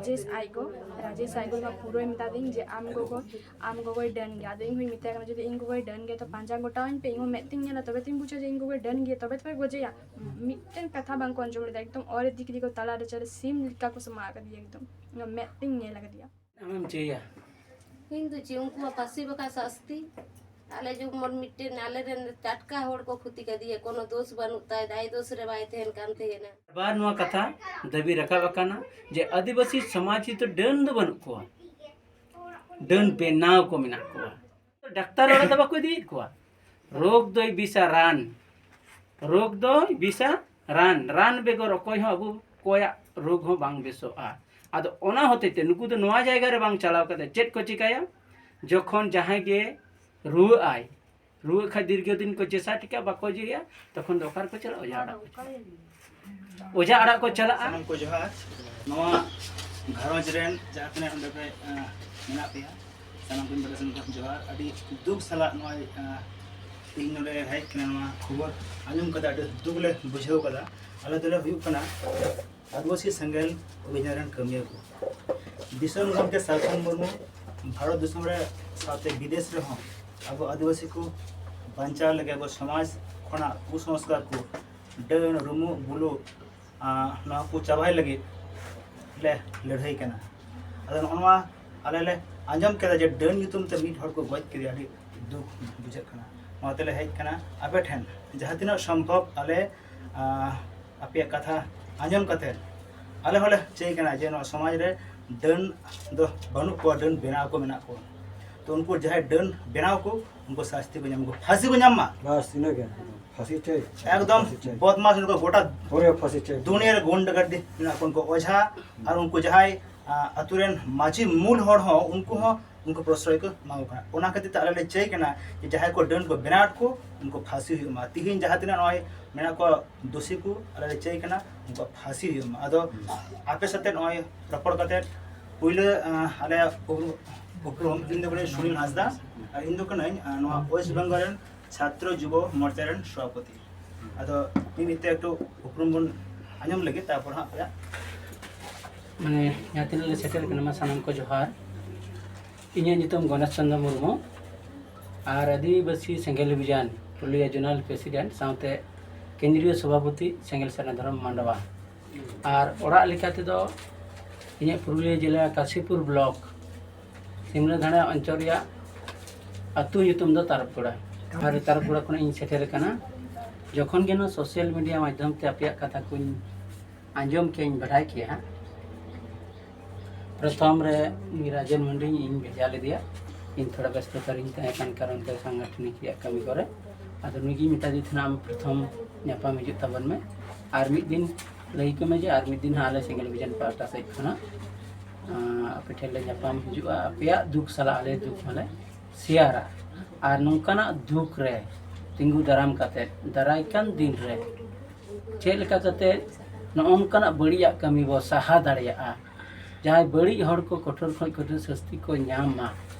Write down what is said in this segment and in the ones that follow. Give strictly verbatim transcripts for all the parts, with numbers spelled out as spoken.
ᱨᱟᱡᱮᱥ ᱟᱡ ᱜᱚ, ᱨᱟᱡᱮᱥ ᱟᱡ ᱜᱚ ᱢᱟ ᱯᱩᱨᱟᱹᱭ ᱢᱮᱛᱟ ᱫᱤᱧ ᱡᱮ ᱟᱢ ᱜᱚᱜᱚ, ᱟᱢ ᱜᱚᱜᱚᱭ ᱰᱟᱹᱱ ᱜᱮᱭᱟ᱾ ᱟᱫᱚ ᱤᱧ ᱦᱚᱸᱧ ᱢᱮᱛᱟᱭ ᱠᱟᱱᱟ, "ᱡᱩᱫᱤ ᱤᱧ ᱜᱚᱜᱚᱭ ᱰᱟᱹᱱ ᱜᱮᱭᱟ ᱛᱚ ᱯᱟᱸᱡᱟ ᱜᱚᱴᱟᱣᱟᱹᱧ ᱯᱮ, ᱤᱧ ᱦᱚᱸ ᱢᱮᱫ ᱛᱤᱧ ᱧᱮᱞᱟ, ᱛᱚᱵᱮ ᱛᱚᱧ ᱵᱩᱡᱷᱟᱹᱣᱟ ᱡᱮ ᱤᱧ ᱜᱚᱜᱚᱭ ᱰᱟᱹᱱ ᱜᱮᱭᱟ, ᱛᱚᱵᱮ ᱛᱚᱭ ᱜᱚᱡᱮᱭᱟ᱾" ᱢᱤᱫᱴᱮᱱ ᱠᱟᱛᱷᱟ ᱵᱟᱝ ᱠᱚ ᱟᱸᱡᱚᱢ ᱞᱮᱫᱟ, ᱮᱠᱫᱚᱢ ᱚᱨ ᱤᱫᱤ ᱠᱮᱫᱮᱭᱟᱠᱚ ᱛᱟᱞᱟ ᱨᱮ, ᱪᱟᱞᱮ ᱥᱤᱢ ᱞᱮᱠᱟ ᱠᱚ ᱥᱟᱢᱟ ᱟᱠᱟᱫᱮᱭᱟ, ᱮᱠᱫᱚᱢ ᱤᱧᱟᱹᱜ ᱢᱮᱫ ᱛᱤᱧ ᱧᱮᱞ ᱟᱠᱟᱫᱮᱭᱟ᱾ ᱟᱢᱮᱢ ᱪᱟᱹᱭᱟ? ᱤᱧ ᱫᱚ ᱪᱮᱫ, ᱩᱱᱠᱩᱣᱟᱜ ᱯᱷᱟᱹᱥᱤ ᱵᱟᱠᱷᱟᱡ ᱥᱟᱥᱛᱤ᱾ ᱟᱞᱮ ᱡᱮᱢᱚᱱ ᱢᱤᱫᱴᱮᱱ ᱟᱞᱮᱨᱮᱱ ᱴᱟᱴᱠᱟ ᱦᱚᱲ ᱠᱚ ᱠᱷᱚᱛᱤ ᱠᱟᱫᱮᱭᱟ, ᱠᱳᱱᱳ ᱫᱳᱥ ᱵᱟᱹᱱᱩᱜ ᱛᱟᱭ, ᱟᱭ ᱫᱳᱥ ᱨᱮ ᱵᱟᱭ ᱛᱟᱦᱮᱱ ᱠᱟᱱ ᱛᱟᱦᱮᱱᱟ᱾ ᱵᱟᱨ ᱱᱚᱣᱟ ᱠᱟᱛᱷᱟ ᱫᱟᱹᱵᱤ ᱨᱟᱠᱟᱵ ᱟᱠᱟᱱᱟ ᱡᱮ ᱟᱹᱫᱤᱵᱟᱹᱥᱤ ᱥᱚᱢᱟᱡᱽ ᱨᱮᱫᱚ ᱰᱟᱹᱱ ᱫᱚ ᱵᱟᱹᱱᱩᱜ ᱠᱚᱣᱟ, ᱰᱟᱹᱱ ᱵᱮᱱᱟᱣ ᱠᱚ ᱢᱮᱱᱟᱜ ᱠᱚᱣᱟ᱾ ᱰᱟᱠᱛᱟᱨ ᱚᱲᱟᱜ ᱫᱚ ᱵᱟᱠᱚ ᱤᱫᱤᱭᱮᱫ ᱠᱚᱣᱟ᱾ ᱨᱳᱜᱽ ᱫᱚᱭ ᱵᱤᱥᱟ ᱨᱟᱱ, ᱨᱳᱜᱽ ᱫᱚᱭ ᱵᱤᱥᱟ ᱨᱟᱱ, ᱨᱟᱱ ᱵᱮᱜᱚᱨ ᱚᱠᱚᱭ ᱦᱚᱸ ᱟᱵᱚ ᱚᱠᱚᱭᱟᱜ ᱨᱳᱜᱽ ᱦᱚᱸ ᱵᱟᱝ ᱵᱮᱥᱚᱜᱼᱟ᱾ ᱟᱫᱚ ᱚᱱᱟ ᱦᱚᱛᱮᱡ ᱛᱮ ᱱᱩᱠᱩ ᱫᱚ ᱱᱚᱣᱟ ᱡᱟᱭᱜᱟ ᱨᱮ ᱵᱟᱝ ᱪᱟᱞᱟᱣ ᱠᱟᱛᱮ ᱪᱮᱫ ᱠᱚ ᱪᱤᱠᱟᱹᱭᱟ? ᱡᱚᱠᱷᱚᱱ ᱡᱟᱦᱟᱸᱭ ᱜᱮ ᱨᱩᱣᱟᱹᱜ ᱟᱭ, ᱨᱩᱣᱟᱹᱜ ᱠᱷᱟᱡ ᱫᱤᱨᱜᱷᱚ ᱫᱤᱱ ᱠᱚ ᱪᱮᱥᱟ ᱴᱤᱠᱟ ᱵᱟᱠᱚ ᱤᱭᱟᱹᱭᱟ, ᱛᱚᱠᱷᱚᱱ ᱫᱚ ᱚᱠᱟ ᱨᱮᱠᱚ ᱪᱟᱞᱟᱜᱼᱟ? ᱚᱡᱷᱟ ᱚᱲᱟᱜ ᱠᱚ ᱪᱟᱞᱟᱜᱼᱟ᱾ ᱚᱡᱷᱟ ᱚᱲᱟᱜ ᱠᱚ ᱪᱟᱞᱟᱜᱼᱟ᱾ ᱥᱟᱱᱟᱢ ᱠᱚ ᱡᱚᱦᱟᱨ᱾ ᱱᱚᱣᱟ ᱜᱷᱟᱨᱚᱸᱡᱽ ᱨᱮᱱ ᱡᱟᱦᱟᱸ ᱛᱤᱱᱟᱹᱜ ᱚᱸᱰᱮ ᱯᱮ, ᱟᱸ, ᱢᱮᱱᱟᱜ ᱯᱮᱭᱟ, ᱥᱟᱱᱟᱢ ᱠᱚ ᱵᱟᱲᱟᱭ ᱥᱟᱱᱟ ᱡᱚᱦᱟᱨ᱾ ᱟᱹᱰᱤ ᱫᱩᱠ ᱥᱟᱞᱟᱜ ᱱᱚᱜᱼᱚᱭ, ᱟᱸ, ᱛᱮᱦᱮᱧ ᱱᱚᱰᱮ ᱦᱮᱡ ᱠᱟᱱᱟ, ᱱᱚᱣᱟ ᱠᱷᱚᱵᱚᱨ ᱟᱸᱡᱚᱢ ᱠᱟᱛᱮ ᱟᱹᱰᱤ ᱫᱩᱠ ᱞᱮ ᱵᱩᱡᱷᱟᱹᱣ ᱠᱟᱫᱟ᱾ ᱟᱞᱮ ᱫᱚᱞᱮ ᱦᱩᱭᱩᱜ ᱠᱟᱱᱟ ᱟᱹᱫᱤᱵᱟᱹᱥᱤ ᱥᱮᱸᱜᱮᱞ ᱚᱵᱷᱤᱡᱟᱱ ᱨᱮᱱ ᱠᱟᱹᱢᱤᱭᱟᱹ ᱠᱚ᱾ ᱫᱤᱥᱚᱢ ᱜᱚᱢᱠᱮ ᱥᱟᱞᱠᱷᱟᱱ ᱢᱩᱨᱢᱩ ᱵᱷᱟᱨᱚᱛ ᱫᱤᱥᱚᱢ ᱨᱮ ᱥᱟᱶᱛᱮ ᱵᱤᱫᱮᱥ ᱨᱮᱦᱚᱸ ᱟᱵᱚ ᱟᱹᱫᱤᱵᱟᱹᱥᱤ ᱠᱚ ᱵᱟᱧᱪᱟᱣ ᱞᱟᱹᱜᱤᱫ, ᱟᱵᱚ ᱥᱚᱢᱟᱡᱽ ᱠᱷᱚᱱᱟᱜ ᱠᱩᱥᱚᱝᱥᱠᱟᱨ ᱠᱚ, ᱰᱟᱹᱱ, ᱨᱩᱢᱩᱜ, ᱵᱩᱞᱩᱜ, ᱟᱸ, ᱱᱚᱣᱟ ᱠᱚ ᱪᱟᱵᱟᱭ ᱞᱟᱹᱜᱤᱫ ᱞᱮ ᱞᱟᱹᱲᱦᱟᱹᱭ ᱠᱟᱱᱟ᱾ ᱟᱫᱚ ᱱᱚᱜᱼᱚ ᱱᱚᱣᱟ ᱟᱞᱮ ᱞᱮ ᱟᱸᱡᱚᱢ ᱠᱮᱫᱟ ᱡᱮ ᱰᱟᱹᱱ ᱧᱩᱛᱩᱢ ᱛᱮ ᱢᱤᱫ ᱦᱚᱲ ᱠᱚ ᱜᱚᱡ ᱠᱮᱫᱮᱭᱟ, ᱟᱹᱰᱤ ᱫᱩᱠ ᱵᱩᱡᱷᱟᱹᱜ ᱠᱟᱱᱟ᱾ ᱚᱱᱟᱛᱮ ᱞᱮ ᱦᱮᱡ ᱠᱟᱱᱟ ᱟᱯᱮ ᱴᱷᱮᱱ, ᱡᱟᱦᱟᱸ ᱛᱤᱱᱟᱹᱜ ᱥᱚᱢᱵᱷᱚᱵ ᱟᱞᱮ, ᱟᱸ, ᱟᱯᱮᱭᱟᱜ ᱠᱟᱛᱷᱟ ᱟᱸᱡᱚᱢ ᱠᱟᱛᱮ ᱟᱞᱮ ᱦᱚᱸᱞᱮ ᱪᱟᱹᱭ ᱠᱟᱱᱟ ᱡᱮ ᱱᱚᱣᱟ ᱥᱚᱢᱟᱡᱽ ᱨᱮ ᱰᱟᱹᱱ ᱫᱚ ᱵᱟᱹᱱᱩᱜ ᱠᱚᱣᱟ, ᱰᱟᱹᱱ ᱵᱮᱱᱟᱣ ᱠᱚ ᱢᱮᱱᱟᱜ ᱠᱚᱣᱟ᱾ ᱛᱚ ᱩᱱᱠᱩ ᱡᱟᱦᱟᱸᱭ ᱰᱟᱹᱱ ᱵᱮᱱᱟᱣ ᱠᱚ, ᱩᱱᱠᱩ ᱥᱟᱥᱛᱤ ᱠᱚ ᱧᱟᱢ ᱠᱚ, ᱯᱷᱟᱸᱥᱤ ᱠᱚ ᱧᱟᱢ ᱢᱟ᱾ ᱵᱟᱥ, ᱤᱱᱟᱹᱜᱮ᱾ ᱯᱷᱟᱸᱥᱤ ᱪᱟᱹᱭ᱾ ᱮᱠᱫᱚᱢ ᱯᱷᱟᱸᱥᱤ ᱪᱟᱹᱭ᱾ ᱵᱚᱫᱢᱟᱥ ᱩᱱᱠᱩ ᱜᱚᱴᱟ ᱯᱩᱨᱟᱹ ᱯᱷᱟᱸᱥᱤ ᱪᱟᱹᱭ᱾ ᱫᱩᱱᱤᱭᱟᱹ ᱨᱮ ᱜᱩᱱᱰᱟᱜᱟᱨᱫᱤ ᱢᱮᱱᱟᱜ ᱠᱚ, ᱩᱱᱠᱩ ᱚᱡᱷᱟ ᱟᱨ ᱩᱱᱠᱩ ᱡᱟᱦᱟᱸᱭ, ᱟ, ᱟᱛᱳ ᱨᱮᱱ ᱢᱟᱹᱡᱷᱤ ᱢᱩᱞ ᱦᱚᱲ ᱦᱚᱸ, ᱩᱱᱠᱩ ᱦᱚᱸ ᱩᱱᱠᱩ ᱯᱨᱚᱥᱨᱚᱭ ᱠᱚ ᱮᱢᱟ ᱠᱚ ᱠᱟᱱᱟ᱾ ᱚᱱᱟ ᱠᱷᱟᱹᱛᱤᱨ ᱛᱮ ᱟᱞᱮ ᱞᱮ ᱪᱟᱹᱭ ᱠᱟᱱᱟ ᱡᱮ ᱡᱟᱦᱟᱸᱭ ᱠᱚ ᱰᱟᱹᱱ ᱠᱚ ᱵᱮᱱᱟᱣ ᱠᱚ, ᱩᱱᱠᱩ ᱯᱷᱟᱸᱥᱤ ᱦᱩᱭᱩᱜ ᱢᱟ᱾ ᱛᱤᱦᱤᱧ ᱡᱟᱦᱟᱸ ᱛᱤᱱᱟᱹᱜ ᱱᱚᱜᱼᱚᱭ ᱢᱮᱱᱟᱜ ᱠᱚᱣᱟ ᱫᱳᱥᱤ ᱠᱚ, ᱟᱞᱮ ᱞᱮ ᱪᱟᱹᱭ ᱠᱟᱱᱟ ᱩᱱᱠᱩᱣᱟᱜ ᱯᱷᱟᱸᱥᱤ ᱦᱩᱭᱩᱜ ᱢᱟ᱾ ᱟᱫᱚ ᱟᱯᱮ ᱥᱟᱛᱮ ᱱᱚᱜᱼᱚᱭ ᱨᱚᱯᱚᱲ ᱠᱟᱛᱮ ᱯᱩᱭᱞᱟᱹ, ᱟᱸ, ᱟᱞᱮᱭᱟᱜ ᱩᱯᱨᱩᱢ, ᱩᱯᱨᱩᱢ, ᱤᱧ ᱫᱚ ᱠᱟᱹᱱᱟᱹᱧ ᱥᱩᱱᱤᱞ ᱦᱟᱸᱥᱫᱟ ᱟᱨ ᱤᱧ ᱫᱚ ᱠᱟᱹᱱᱟᱹᱧ, ᱟᱸ, ᱱᱚᱣᱟ ᱳᱭᱮᱥᱴ ᱵᱮᱝᱜᱚᱞ ᱨᱮᱱ ᱪᱷᱟᱛᱨᱚ ᱡᱩᱵᱚ ᱢᱚᱨᱪᱟ ᱨᱮᱱ ᱥᱚᱵᱷᱟᱯᱚᱛᱤ᱾ ᱟᱫᱚ ᱢᱤᱫ ᱢᱤᱫ ᱛᱮ ᱮᱠᱴᱩ ᱩᱯᱨᱩᱢ ᱵᱚᱱ ᱟᱸᱡᱚᱢ ᱞᱟᱹᱜᱤᱫ, ᱛᱟᱨᱯᱚᱨ ᱦᱟᱸᱜ ᱟᱯᱮᱭᱟᱜ ᱢᱟᱱᱮ ᱡᱟᱦᱟᱸ ᱛᱤᱱᱟᱹᱜ ᱞᱮ ᱥᱮᱴᱮᱨ ᱠᱟᱱᱟ, ᱢᱟ ᱥᱟᱱᱟᱢ ᱠᱚ ᱡᱚᱦᱟᱨ᱾ ᱤᱧᱟᱹᱜ ᱧᱩᱛᱩᱢ ᱜᱚᱱᱮᱥ ᱪᱚᱸᱫᱽᱨᱚ ᱢᱩᱨᱢᱩ ᱟᱨ ᱟᱹᱫᱤᱵᱟᱹᱥᱤ ᱥᱮᱸᱜᱮᱞ ᱚᱵᱷᱤᱡᱟᱱ ᱯᱩᱨᱩᱞᱤᱭᱟᱹ ᱡᱳᱱᱟᱞ ᱯᱨᱮᱥᱤᱰᱮᱱᱴ ᱥᱟᱶᱛᱮ ᱠᱮᱱᱫᱨᱤᱭᱚ ᱥᱚᱵᱷᱟᱯᱚᱛᱤ ᱥᱮᱸᱜᱮᱞ ᱥᱟᱨᱱᱟ ᱫᱷᱚᱨᱚᱢ ᱢᱟᱰᱣᱟ᱾ ᱟᱨ ᱚᱲᱟᱜ ᱞᱮᱠᱟ ᱛᱮᱫᱚ ᱤᱧᱟᱹᱜ ᱯᱩᱨᱩᱞᱤᱭᱟᱹ ᱡᱮᱞᱟ ᱠᱟᱥᱤᱯᱩᱨ ᱵᱞᱚᱠ ᱥᱤᱢᱞᱟᱹ ᱫᱷᱟᱲᱟ ᱚᱧᱪᱚᱞ ᱨᱮᱭᱟᱜ ᱟᱹᱛᱩ ᱧᱩᱛᱩᱢ ᱫᱚ ᱛᱟᱨᱚᱯᱜᱚᱲᱟ᱾ ᱟᱨ ᱛᱟᱨᱚᱯᱜᱚᱲᱟ ᱠᱷᱚᱱᱟᱜ ᱤᱧ ᱥᱮᱴᱮᱨ ᱟᱠᱟᱱᱟ᱾ ᱡᱚᱠᱷᱚᱱ ᱜᱮ ᱱᱚᱣᱟ ᱥᱳᱥᱟᱞ ᱢᱤᱰᱤᱭᱟ ᱢᱟᱫᱽᱫᱷᱚᱢ ᱛᱮ ᱟᱯᱮᱭᱟᱜ ᱠᱟᱛᱷᱟ ᱠᱚᱧ ᱟᱸᱡᱚᱢ ᱠᱮᱭᱟᱧ, ᱵᱟᱰᱟᱭ ᱠᱮᱭᱟ ᱦᱟᱸᱜ, ᱯᱨᱚᱛᱷᱚᱢ ᱨᱮ ᱩᱱᱤ ᱨᱟᱡᱮᱱ ᱢᱟᱱᱰᱤ ᱤᱧ ᱵᱷᱮᱡᱟ ᱞᱮᱫᱮᱭᱟ᱾ ᱤᱧ ᱛᱷᱚᱲᱟ ᱵᱮᱥᱛᱚᱛᱟ ᱨᱤᱧ ᱛᱟᱦᱮᱸ ᱠᱟᱱ ᱠᱟᱨᱚᱱ ᱛᱮ ᱥᱟᱝᱜᱚᱴᱷᱚᱱᱤᱠ ᱨᱮᱭᱟᱜ ᱠᱟᱹᱢᱤ ᱠᱚᱨᱮ᱾ ᱟᱫᱚ ᱱᱩᱭ ᱜᱤᱧ ᱢᱮᱛᱟ ᱫᱮ ᱛᱟᱦᱮᱱᱟ, "ᱟᱢ ᱯᱨᱚᱛᱷᱚᱢ ᱧᱟᱯᱟᱢ ᱦᱤᱡᱩᱜ ᱛᱟᱵᱚᱱ ᱢᱮ, ᱟᱨ ᱢᱤᱫ ᱫᱤᱱ ᱞᱟᱹᱭ ᱟᱠᱚ ᱢᱮ ᱡᱮ ᱟᱨ ᱢᱤᱫ ᱫᱤᱱ ᱦᱟᱸᱜ ᱟᱞᱮ ᱥᱮᱸᱜᱮᱞ ᱚᱵᱷᱤᱡᱟᱱ ᱯᱟᱦᱴᱟ ᱥᱮᱫ ᱠᱷᱚᱱᱟᱜ ᱟᱸ, ᱟᱯᱮ ᱴᱷᱮᱱ ᱞᱮ ᱧᱟᱯᱟᱢ ᱦᱤᱡᱩᱜᱼᱟ, ᱟᱯᱮᱭᱟᱜ ᱫᱩᱠ ᱥᱟᱞᱟᱜ ᱟᱞᱮ ᱫᱩᱠ ᱦᱚᱸᱞᱮ ᱥᱮᱭᱟᱨᱟ᱾ ᱟᱨ ᱱᱚᱝᱠᱟᱱᱟᱜ ᱫᱩᱠ ᱨᱮ ᱛᱤᱸᱜᱩ ᱫᱟᱨᱟᱢ ᱠᱟᱛᱮ ᱫᱟᱨᱟᱭ ᱠᱟᱱ ᱫᱤᱱ ᱨᱮ ᱪᱮᱫ ᱞᱮᱠᱟ ᱠᱟᱛᱮ ᱱᱚᱜᱼᱚ ᱱᱚᱝᱠᱟᱱᱟᱜ ᱵᱟᱹᱲᱤᱡᱟᱜ ᱠᱟᱹᱢᱤ ᱵᱚ ᱥᱟᱦᱟ ᱫᱟᱲᱮᱭᱟᱜᱼᱟ, ᱡᱟᱦᱟᱸᱭ ᱵᱟᱹᱲᱤᱡ ᱦᱚᱲ ᱠᱚ ᱠᱚᱴᱷᱳᱨ ᱠᱷᱚᱱ ᱠᱚᱴᱷᱳᱨ ᱥᱟᱹᱥᱛᱤ ᱠᱚ ᱧᱟᱢ ᱢᱟ,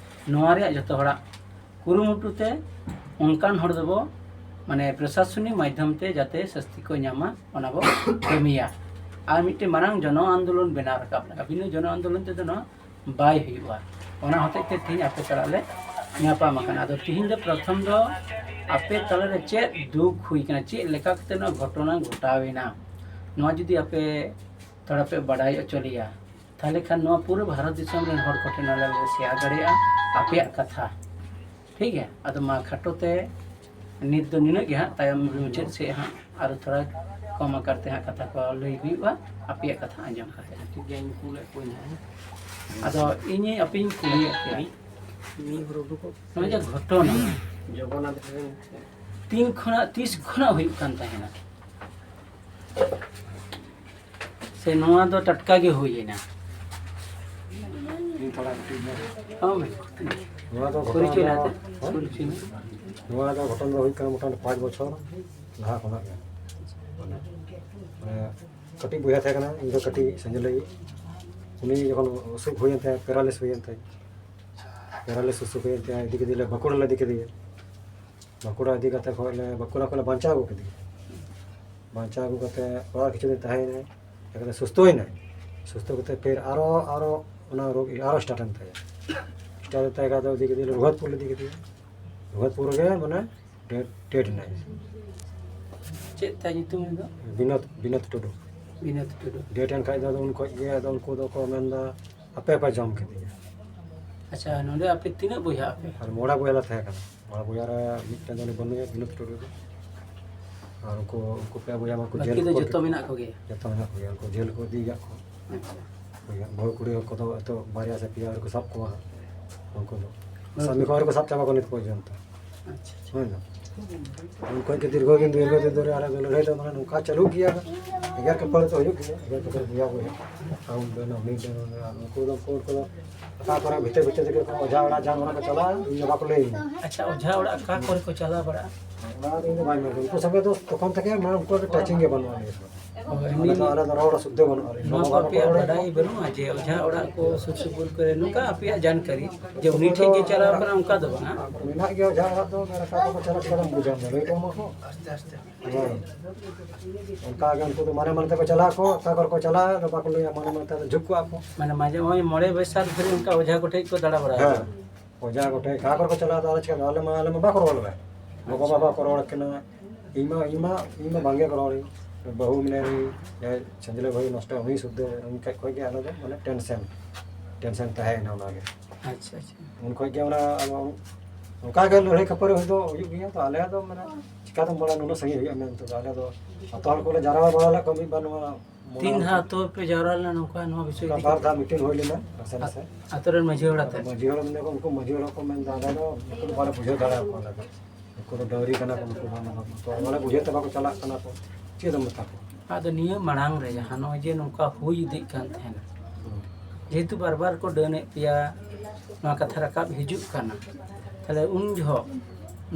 ᱱᱚᱣᱟ ᱨᱮᱭᱟᱜ ᱡᱚᱛᱚ ᱦᱚᱲᱟᱜ ᱠᱩᱨᱩᱢᱩᱴᱩ ᱛᱮ ᱚᱱᱠᱟᱱ ᱦᱚᱲ ᱫᱚᱵᱚ, ᱢᱟᱱᱮ, ᱯᱨᱚᱥᱟᱥᱚᱱᱤᱠ ᱢᱟᱫᱽᱫᱷᱚᱢ ᱛᱮ ᱡᱟᱛᱮ ᱥᱟᱹᱥᱛᱤ ᱠᱚ ᱧᱟᱢᱟ, ᱚᱱᱟ ᱵᱚ ᱠᱟᱹᱢᱤᱭᱟ᱾ ᱟᱨ ᱢᱤᱫᱴᱮᱱ ᱢᱟᱨᱟᱝ ᱡᱚᱱᱚ ᱟᱱᱫᱳᱞᱚᱱ ᱵᱮᱱᱟᱣ ᱨᱟᱠᱟᱵ ᱞᱟᱜᱟᱜᱼᱟ᱾ ᱵᱤᱱᱟᱹ ᱡᱚᱱᱚ ᱟᱱᱫᱳᱞᱚᱱ ᱛᱮᱫᱚ ᱱᱚᱣᱟ ᱵᱟᱭ ᱦᱩᱭᱩᱜᱼᱟ᱾ ᱚᱱᱟ ᱦᱚᱛᱮᱡ ᱛᱮ ᱛᱮᱦᱮᱧ ᱟᱯᱮ ᱥᱟᱞᱟᱜ ᱞᱮ ᱧᱟᱯᱟᱢ ᱟᱠᱟᱱᱟ᱾ ᱟᱫᱚ ᱛᱮᱦᱮᱧ ᱫᱚ ᱯᱨᱚᱛᱷᱚᱢ ᱫᱚ ᱟᱯᱮ ᱛᱟᱞᱟᱨᱮ ᱪᱮᱫ ᱫᱩᱠ ᱦᱩᱭ ᱠᱟᱱᱟ, ᱪᱮᱫ ᱞᱮᱠᱟ ᱠᱟᱛᱮ ᱱᱚᱣᱟ ᱜᱷᱚᱴᱚᱱᱟ ᱜᱷᱚᱴᱟᱣ ᱮᱱᱟ, ᱱᱚᱣᱟ ᱡᱩᱫᱤ ᱟᱯᱮ ᱛᱷᱚᱲᱟ ᱯᱮ ᱵᱟᱰᱟᱭ ᱦᱚᱪᱚ ᱞᱮᱭᱟ, ᱛᱟᱦᱚᱞᱮ ᱠᱷᱟᱱ ᱱᱚᱣᱟ ᱯᱩᱨᱟᱹ ᱵᱷᱟᱨᱚᱛ ᱫᱤᱥᱚᱢ ᱨᱮᱱ ᱦᱚᱲ ᱠᱚᱴᱷᱮᱱ ᱟᱞᱮ ᱞᱮ ᱥᱮᱭᱟᱨ ᱫᱟᱲᱮᱭᱟᱜᱼᱟ ᱟᱯᱮᱭᱟᱜ ᱠᱟᱛᱷᱟ᱾ ᱴᱷᱤᱠ ᱜᱮᱭᱟ? ᱟᱫᱚ ᱢᱟ ᱠᱷᱟᱴᱚ ᱛᱮ ᱱᱤᱛ ᱫᱚ ᱱᱤᱱᱟᱹᱜ ᱜᱮ ᱦᱟᱸᱜ, ᱛᱟᱭᱚᱢ ᱢᱩᱪᱟᱹᱫ ᱥᱮᱫ ᱦᱟᱸᱜ ᱟᱨ ᱛᱷᱚᱲᱟ ᱠᱚᱢ ᱟᱠᱟᱨ ᱛᱮ ᱦᱟᱸᱜ ᱠᱟᱛᱷᱟ ᱠᱚ ᱞᱟᱹᱭ ᱦᱩᱭᱩᱜᱼᱟ ᱟᱯᱮᱭᱟᱜ ᱠᱟᱛᱷᱟ ᱟᱸᱡᱚᱢ ᱠᱟᱛᱮ᱾ ᱴᱷᱤᱠ ᱜᱮᱭᱟ, ᱤᱧ ᱠᱩᱞᱮᱫ ᱠᱚᱣᱟᱧ ᱦᱟᱸᱜ᱾ ᱟᱫᱚ ᱤᱧ ᱟᱯᱮᱧ ᱠᱩᱞᱤᱭᱮᱫ ᱯᱮᱭᱟ, ᱢᱤᱫ ᱦᱚᱲ ᱩᱰᱩᱠᱚᱜ ᱱᱚᱜᱼᱚᱭ ᱡᱮ ᱜᱷᱚᱴᱚᱱᱟ ᱡᱚᱜᱚᱱᱱᱟᱛᱷ ᱨᱮᱱ ᱛᱤᱱ ᱠᱷᱚᱱᱟᱜ, ᱛᱤᱥ ᱠᱷᱚᱱᱟᱜ ᱦᱩᱭᱩᱜ ᱠᱟᱱ ᱛᱟᱦᱮᱱᱟ? ᱥᱮ ᱱᱚᱣᱟ ᱫᱚ ᱴᱟᱴᱠᱟ ᱜᱮ ᱦᱩᱭ ᱮᱱᱟ? ᱤᱧ ᱛᱷᱚᱲᱟ ᱠᱟᱹᱴᱤᱡ ᱧᱚᱜ᱾ ᱦᱚᱸ ᱵᱷᱟᱹᱭ᱾ ᱱᱚᱣᱟ ᱫᱚ ᱜᱷᱚᱴᱚᱱᱟ ᱯᱚᱨᱤᱪᱚᱭ ᱫᱚ, ᱞᱟᱦᱟᱛᱮ, ᱦᱮᱸ? ᱯᱚᱨᱤᱪᱚᱭ ᱢᱮ᱾ ᱱᱚᱣᱟ ᱫᱚ ᱜᱷᱚᱴᱚᱱ ᱫᱚ ᱦᱩᱭᱩᱜ ᱠᱟᱱᱟ ᱢᱚᱴᱟᱢᱩᱴᱤ ᱯᱟᱸᱪ ᱵᱚᱪᱷᱚᱨ ᱞᱟᱦᱟ ᱠᱷᱚᱱᱟᱜ ᱜᱮ᱾ ᱢᱟᱱᱮ, ᱢᱟᱱᱮ ᱠᱟᱹᱴᱤᱡ ᱵᱚᱭᱦᱟ ᱛᱟᱦᱮᱸ ᱠᱟᱱᱟ, ᱤᱧ ᱫᱚ ᱠᱟᱹᱴᱤᱡ ᱥᱮᱸᱜᱮᱞ ᱞᱟᱹᱜᱤᱫ᱾ ᱩᱱᱤ ᱡᱚᱠᱷᱚᱱ ᱚᱥᱩᱠ ᱦᱩᱭᱮᱱ ᱛᱟᱭᱟ, ᱯᱮᱨᱟᱞᱤᱥ ᱦᱩᱭᱮᱱ ᱛᱟᱭᱟ, ᱯᱮᱨᱟᱞᱤᱥ ᱚᱥᱩᱠ ᱦᱩᱭᱮᱱ ᱛᱟᱭᱟ, ᱤᱫᱤ ᱠᱮᱫᱮᱭᱟᱞᱮ ᱵᱟᱸᱠᱩᱲᱟ ᱞᱮ ᱤᱫᱤ ᱠᱮᱫᱮᱭᱟ᱾ ᱵᱟᱸᱠᱩᱲᱟ ᱤᱫᱤ ᱠᱟᱛᱮ ᱠᱷᱚᱱ ᱞᱮ, ᱵᱟᱸᱠᱩᱲᱟ ᱠᱷᱚᱱ ᱞᱮ ᱵᱟᱧᱪᱟᱣ ᱟᱹᱜᱩ ᱠᱮᱫᱮᱭᱟ᱾ ᱵᱟᱧᱪᱟᱣ ᱟᱹᱜᱩ ᱠᱟᱛᱮ ᱚᱲᱟᱜ ᱨᱮ ᱠᱤᱪᱷᱩ ᱫᱤᱱ ᱛᱟᱦᱮᱸᱭᱮᱱᱟᱭ, ᱛᱟᱨᱯᱚᱨᱮ ᱥᱩᱥᱛᱷᱚᱭᱮᱱᱟᱭ᱾ ᱥᱩᱥᱛᱷᱚ ᱠᱟᱛᱮ ᱯᱷᱤᱨ ᱟᱨᱚ ᱟᱨᱚ ᱚᱱᱟ ᱨᱳᱜᱽ ᱟᱨᱚ ᱥᱴᱟᱨᱴ ᱮᱱ ᱛᱟᱭᱟ᱾ ᱥᱴᱟᱨᱴ ᱮᱱ ᱛᱟᱭ ᱠᱷᱟᱡ ᱫᱚ ᱤᱫᱤ ᱠᱮᱫᱮᱭᱟ ᱨᱚᱜᱷᱩᱱᱟᱛᱷᱯᱩᱨ ᱞᱮ ᱤᱫᱤ ᱠᱮᱫᱮᱭᱟ᱾ ᱨᱚᱜᱷᱩᱱᱟᱛᱷᱯᱩᱨ ᱨᱮᱜᱮ ᱢᱟᱱᱮ ᱰᱮᱰ ᱰᱮᱰ ᱮᱱᱟᱭ᱾ ᱪᱮᱫ ᱛᱟᱭ ᱧᱩᱛᱩᱢ ᱫᱚ? ᱵᱤᱱᱳᱫ ᱵᱤᱱᱳᱫ ᱴᱩᱰᱩ᱾ ᱵᱤᱱᱳᱫ ᱴᱩᱰᱩ᱾ ᱰᱮᱰ ᱮᱱ ᱠᱷᱟᱡ ᱫᱚ ᱟᱫᱚ ᱩᱱ ᱠᱷᱚᱡ ᱜᱮ ᱟᱫᱚ ᱩᱱᱠᱩ ᱫᱚᱠᱚ ᱢᱮᱱᱫᱟ ᱟᱯᱮ ᱯᱮ ᱡᱚᱢ ᱠᱮᱫᱮᱭᱟ᱾ ᱟᱪᱪᱷᱟ, ᱱᱚᱰᱮ ᱟᱯᱮ ᱛᱤᱱᱟᱹᱜ ᱵᱚᱭᱦᱟ ᱟᱯᱮ? ᱟᱨ ᱢᱚᱬᱮ ᱵᱚᱭᱦᱟ ᱞᱮ ᱛᱟᱦᱮᱸ ᱠᱟᱱᱟ᱾ ᱢᱚᱬᱮ ᱵᱚᱭᱦᱟ ᱨᱮ ᱢᱤᱫᱴᱮᱱ ᱫᱚ ᱩᱱᱤ ᱵᱟᱹᱱᱩᱭᱟ ᱵᱤᱱᱳᱫ ᱴᱩᱰᱩ ᱫᱚ᱾ ᱟᱨ ᱩᱱᱠᱩ ᱩᱱᱠᱩ ᱯᱮ ᱵᱚᱭᱦᱟ ᱢᱟᱠᱚ ᱡᱮᱞ ᱵᱟᱹᱠᱤ ᱫᱚ ᱠᱚ ᱡᱚᱛᱚ ᱢᱮᱱᱟᱜ ᱠᱚᱜᱮᱭᱟ? ᱡᱚᱛᱚ ᱢᱮᱱᱟᱜ ᱠᱚᱜᱮᱭᱟ᱾ ᱩᱱᱠᱩ ᱡᱮᱞ ᱠᱚ ᱤᱫᱤ ᱠᱟᱜ ᱠᱚ᱾ ᱟᱪᱪᱷᱟ᱾ ᱵᱚᱭᱦᱟ ᱵᱟᱹᱦᱩ ᱠᱩᱲᱤ ᱦᱚᱲ ᱠᱚᱫᱚ ᱦᱚᱭᱛᱳ ᱵᱟᱨᱭᱟ ᱥᱮ ᱯᱮᱭᱟ ᱨᱮᱠᱚ ᱥᱟᱵ ᱠᱚᱣᱟ ᱩᱱᱠᱩ ᱫᱚ᱾ ᱦᱳᱭ᱾ ᱥᱟᱢᱤ ᱠᱚ ᱟᱨ ᱠᱚ ᱥᱟᱵ ᱪᱟᱵᱟ ᱠᱚᱣᱟ ᱱᱤᱛ ᱯᱚᱨᱡᱚᱱᱛᱚ᱾ ᱟᱪᱪᱷᱟ, ᱟᱪᱪᱷᱟ᱾ ᱦᱳᱭ ᱱᱟ᱾ ᱩᱱᱠᱩ ᱜᱮ ᱫᱤᱨᱜᱷᱚ ᱫᱤᱱ ᱫᱤᱨᱜᱷᱚ ᱫᱤᱱ ᱫᱷᱚᱨᱮ ᱟᱞᱮ ᱫᱚ ᱞᱟᱹᱲᱦᱟᱹᱭ ᱫᱚ ᱢᱟᱱᱮ ᱱᱚᱝᱠᱟ ᱪᱟᱹᱞᱩᱜ ᱜᱮᱭᱟ᱾ ᱮᱜᱮᱨ ᱠᱷᱟᱹᱯᱟᱹᱨᱤ ᱫᱚ ᱦᱩᱭᱩᱜ ᱜᱮᱭᱟ᱾ ᱮᱜᱮᱨ ᱠᱷᱟᱹᱯᱟᱹᱨᱤ ᱵᱚᱭᱦᱟ ᱵᱚᱭᱦᱟ᱾ ᱟᱨ ᱩᱱᱠᱩ ᱫᱚ ᱩᱱᱠᱩ ᱩᱱᱠᱩ ᱫᱚ ᱚᱠᱟ ᱠᱚᱨᱮ ᱵᱷᱤᱛᱟᱹᱨ ᱵᱷᱤᱛᱟᱹᱨ ᱛᱮᱜᱮ ᱠᱚ ᱚᱡᱷᱟ ᱚᱲᱟᱜ ᱡᱟᱦᱟᱸ ᱚᱲᱟᱜ ᱠᱚ ᱪᱟᱞᱟᱜᱼᱟ, ᱤᱧ ᱫᱚ ᱵᱟᱠᱚ ᱞᱟᱹᱭ ᱤᱧᱟ᱾ ᱟᱪᱪᱷᱟ, ᱚᱡᱷᱟ ᱚᱲᱟᱜ ᱚᱠᱟ ᱠᱚᱨᱮ ᱠᱚ ᱪᱟᱞᱟᱣ ᱵᱟᱲᱟᱜᱼᱟ? ᱚᱱᱟ ᱫᱚ ᱤᱧ ᱫᱚ ᱵᱟᱹᱧ ᱵᱟᱲᱟᱭᱟ᱾ ᱩᱱᱠᱩ ᱥᱚᱸᱜᱮ ᱫᱚ ᱛᱚᱠᱷᱚᱱ ᱛᱷᱮᱠᱮ ᱢᱟᱱᱮ ᱩᱱᱠᱩᱣᱟᱜ ᱫᱚ ᱴᱟᱪᱤᱝ ᱜᱮ ᱵᱟᱹᱱᱩᱜᱼᱟ᱾ ᱦᱳᱭ, ᱟᱞᱮ ᱫᱚ ᱟᱞᱮ ᱫᱚ ᱨᱚᱲ ᱥᱩᱫᱽᱫᱷᱟᱹ ᱵᱟᱹᱱᱩᱜᱼᱟ᱾ ᱱᱚᱣᱟ ᱠᱚ ᱟᱯᱮᱭᱟᱜ ᱵᱟᱰᱟᱭ ᱵᱟᱹᱱᱩᱜᱼᱟ ᱡᱮ ᱚᱡᱷᱟ ᱚᱲᱟᱜ ᱠᱚ ᱥᱩᱨ ᱥᱩᱯᱩᱨ ᱠᱚᱨᱮ ᱱᱚᱝᱠᱟ ᱟᱯᱮᱭᱟᱜ ᱡᱟᱱᱠᱟᱨᱤ ᱡᱮ ᱩᱱᱤ ᱴᱷᱮᱱ ᱜᱮ ᱪᱟᱞᱟᱣ ᱠᱟᱱᱟ, ᱚᱱᱠᱟ ᱫᱚ ᱵᱟᱝᱟ? ᱢᱮᱱᱟᱜ ᱜᱮᱭᱟ ᱚᱡᱷᱟ ᱚᱲᱟᱜ ᱫᱚ, ᱢᱮᱱ ᱟᱠᱟᱫ ᱠᱚ ᱪᱟᱞᱟᱜ ᱠᱟᱱᱟ, ᱵᱩᱡᱷᱟᱹᱣ ᱢᱮ, ᱞᱟᱹᱭ ᱠᱚ ᱮᱢᱟ ᱠᱚ᱾ ᱦᱮᱸ᱾ ᱚᱱᱠᱟ ᱜᱮ ᱩᱱᱠᱩ ᱫᱚ ᱢᱟᱱᱮ ᱢᱟᱱᱮ ᱛᱮᱠᱚ ᱪᱟᱞᱟᱜ ᱟᱠᱚ, ᱚᱠᱟ ᱠᱚᱨᱮ ᱠᱚ ᱪᱟᱞᱟᱜᱼᱟ, ᱟᱫᱚ ᱵᱟᱠᱚ ᱞᱟᱹᱭᱟ, ᱢᱟᱱᱮ ᱢᱟᱱᱮ ᱛᱮ ᱡᱷᱩᱠ ᱠᱚᱜᱼᱟ ᱠᱚ᱾ ᱢᱟᱱᱮ ᱢᱟᱡᱷᱮ ᱱᱚᱜᱼᱚᱭ ᱢᱚᱬᱮ ᱵᱚᱭᱥᱟᱠᱷ ᱫᱷᱟᱹᱨᱤᱡ ᱚᱱᱠᱟ ᱚᱡᱷᱟ ᱠᱚᱴᱷᱮᱡ ᱠᱚ ᱫᱟᱬᱟ ᱵᱟᱲᱟ ᱦᱮᱸ᱾ ᱟᱠᱟᱱᱟ᱾ ᱚᱡᱷᱟ ᱠᱚᱴᱷᱮᱡ ᱚᱠᱟ ᱠᱚᱨᱮ ᱠᱚ ᱪᱟᱞᱟᱜᱼᱟ, ᱟᱫᱚ ᱪᱤᱠᱟᱹ ᱟᱞᱮ ᱢᱟ, ᱟᱞᱮ ᱢᱟ ᱵᱟᱠᱚ ᱨᱚᱲ ᱞᱮᱫᱟ᱾ ᱜᱚᱜᱚ ᱵᱟᱵᱟ ᱠᱚ ᱨᱚᱲ ᱠᱟᱱᱟ, ᱤᱧ ᱢᱟ, ᱤᱧ ᱢᱟ, ᱤᱧ ᱢᱟ ᱵᱟᱝᱜᱮ ᱠᱚ ᱨᱚᱲ᱾ ᱵᱟᱹᱦᱩ ᱢᱮᱱᱟᱭ, ᱡᱟᱦᱟᱸᱭ ᱥᱟᱺᱡᱞᱟᱹ ᱵᱷᱟᱹᱭ ᱱᱚᱥᱴᱚ, ᱩᱱᱤ ᱥᱩᱫᱽᱫᱷᱟᱹ, ᱩᱱᱤ ᱴᱷᱮᱡ ᱠᱷᱚᱡ ᱜᱮ ᱟᱞᱮ ᱫᱚ ᱢᱟᱱᱮ ᱴᱮᱱᱥᱮᱱ, ᱴᱮᱱᱥᱮᱱ ᱛᱟᱦᱮᱸᱭᱮᱱᱟ ᱚᱱᱟᱜᱮ᱾ ᱟᱪᱪᱷᱟ, ᱟᱪᱪᱷᱟ᱾ ᱩᱱ ᱠᱷᱚᱡ ᱜᱮ ᱚᱱᱟ ᱟᱫᱚ ᱚᱱᱠᱟ ᱜᱮ ᱞᱟᱹᱲᱦᱟᱹᱭ ᱠᱷᱟᱹᱯᱟᱹᱨᱤ ᱦᱩᱭ ᱫᱚ ᱦᱩᱭᱩᱜ ᱜᱮᱭᱟ᱾ ᱛᱚ ᱟᱞᱮ ᱫᱚ ᱢᱟᱱᱮ ᱪᱤᱠᱟᱹᱛᱮᱢ ᱵᱟᱲᱟᱭᱟ ᱱᱩᱱᱟᱹᱜ ᱥᱟᱺᱜᱤᱧ ᱦᱩᱭᱩᱜᱼᱟ ᱢᱮᱱᱛᱮ ᱫᱚ᱾ ᱟᱞᱮ ᱫᱚ ᱟᱛᱳ ᱦᱚᱲ ᱠᱚᱞᱮ ᱡᱟᱨᱣᱟ ᱵᱟᱲᱟ ᱞᱮᱫ ᱠᱚᱣᱟ ᱢᱤᱫ ᱵᱟᱨ ᱱᱚᱣᱟ ᱢᱚᱬᱮ ᱛᱤᱱ ᱦᱚᱲ ᱫᱷᱟᱣ ᱠᱚ᱾ ᱟᱛᱳ ᱯᱮ ᱡᱟᱣᱨᱟ ᱞᱮᱱᱟ ᱱᱚᱝᱠᱟ ᱱᱚᱣᱟ ᱵᱤᱥᱚᱭ ᱚᱱᱠᱟ ᱤᱫᱤ ᱵᱟᱨ ᱠᱟᱛᱮ? ᱫᱷᱟᱣ ᱢᱤᱴᱤᱝ ᱦᱩᱭ ᱞᱮᱱᱟ ᱱᱟᱥᱮ ᱱᱟᱥᱮ᱾ ᱟᱛᱳ ᱨᱮᱱ ᱢᱟᱹᱡᱷᱤ ᱦᱚᱲ ᱟᱛᱮ? ᱢᱟᱹᱡᱷᱤ ᱦᱚᱲ ᱢᱮᱱᱟᱜ ᱠᱚ, ᱩᱱᱠᱩ ᱢᱟᱹᱡᱷᱤ ᱦᱚᱲ ᱠᱚ ᱢᱮᱱᱫᱟ, ᱟᱞᱮ ᱫᱚ ᱱᱩᱠᱩ ᱫᱚ ᱵᱟᱞᱮ ᱵᱩᱡᱷᱟᱹᱣ ᱫᱟᱲᱮᱭᱟᱠᱚᱣᱟ, ᱟᱞᱮ ᱫᱚ ᱱᱩᱠᱩ ᱫᱚ ᱰᱟᱹᱝᱨᱤ ᱠᱟᱱᱟ ᱠᱚ, ᱱᱩᱠᱩ ᱵᱟᱝ ᱫᱚ ᱵᱟᱞᱮ ᱵᱩᱡᱷᱟᱹᱣ ᱛᱮ ᱵᱟᱠᱚ ᱪᱟᱞᱟᱜ ᱠᱟᱱᱟ ᱠᱚ, ᱪᱮᱫ ᱮᱢ ᱢᱮᱛᱟ ᱠᱚᱣᱟ? ᱟᱫᱚ ᱱᱤᱭᱟᱹ ᱢᱟᱲᱟᱝ ᱨᱮ ᱡᱟᱦᱟᱸ ᱱᱚᱜᱼᱚᱭ ᱡᱮ ᱱᱚᱝᱠᱟ ᱦᱩᱭ ᱤᱫᱤᱜ ᱠᱟᱱ ᱛᱟᱦᱮᱱᱟ, ᱡᱮᱦᱮᱛᱩ ᱵᱟᱨ ᱵᱟᱨ ᱠᱚ ᱰᱟᱹᱱᱮᱫ ᱯᱮᱭᱟ, ᱱᱚᱣᱟ ᱠᱟᱛᱷᱟ ᱨᱟᱠᱟᱵ ᱦᱤᱡᱩᱜ ᱠᱟᱱᱟ, ᱛᱟᱦᱞᱮ ᱩᱱ ᱡᱚᱦᱚᱜ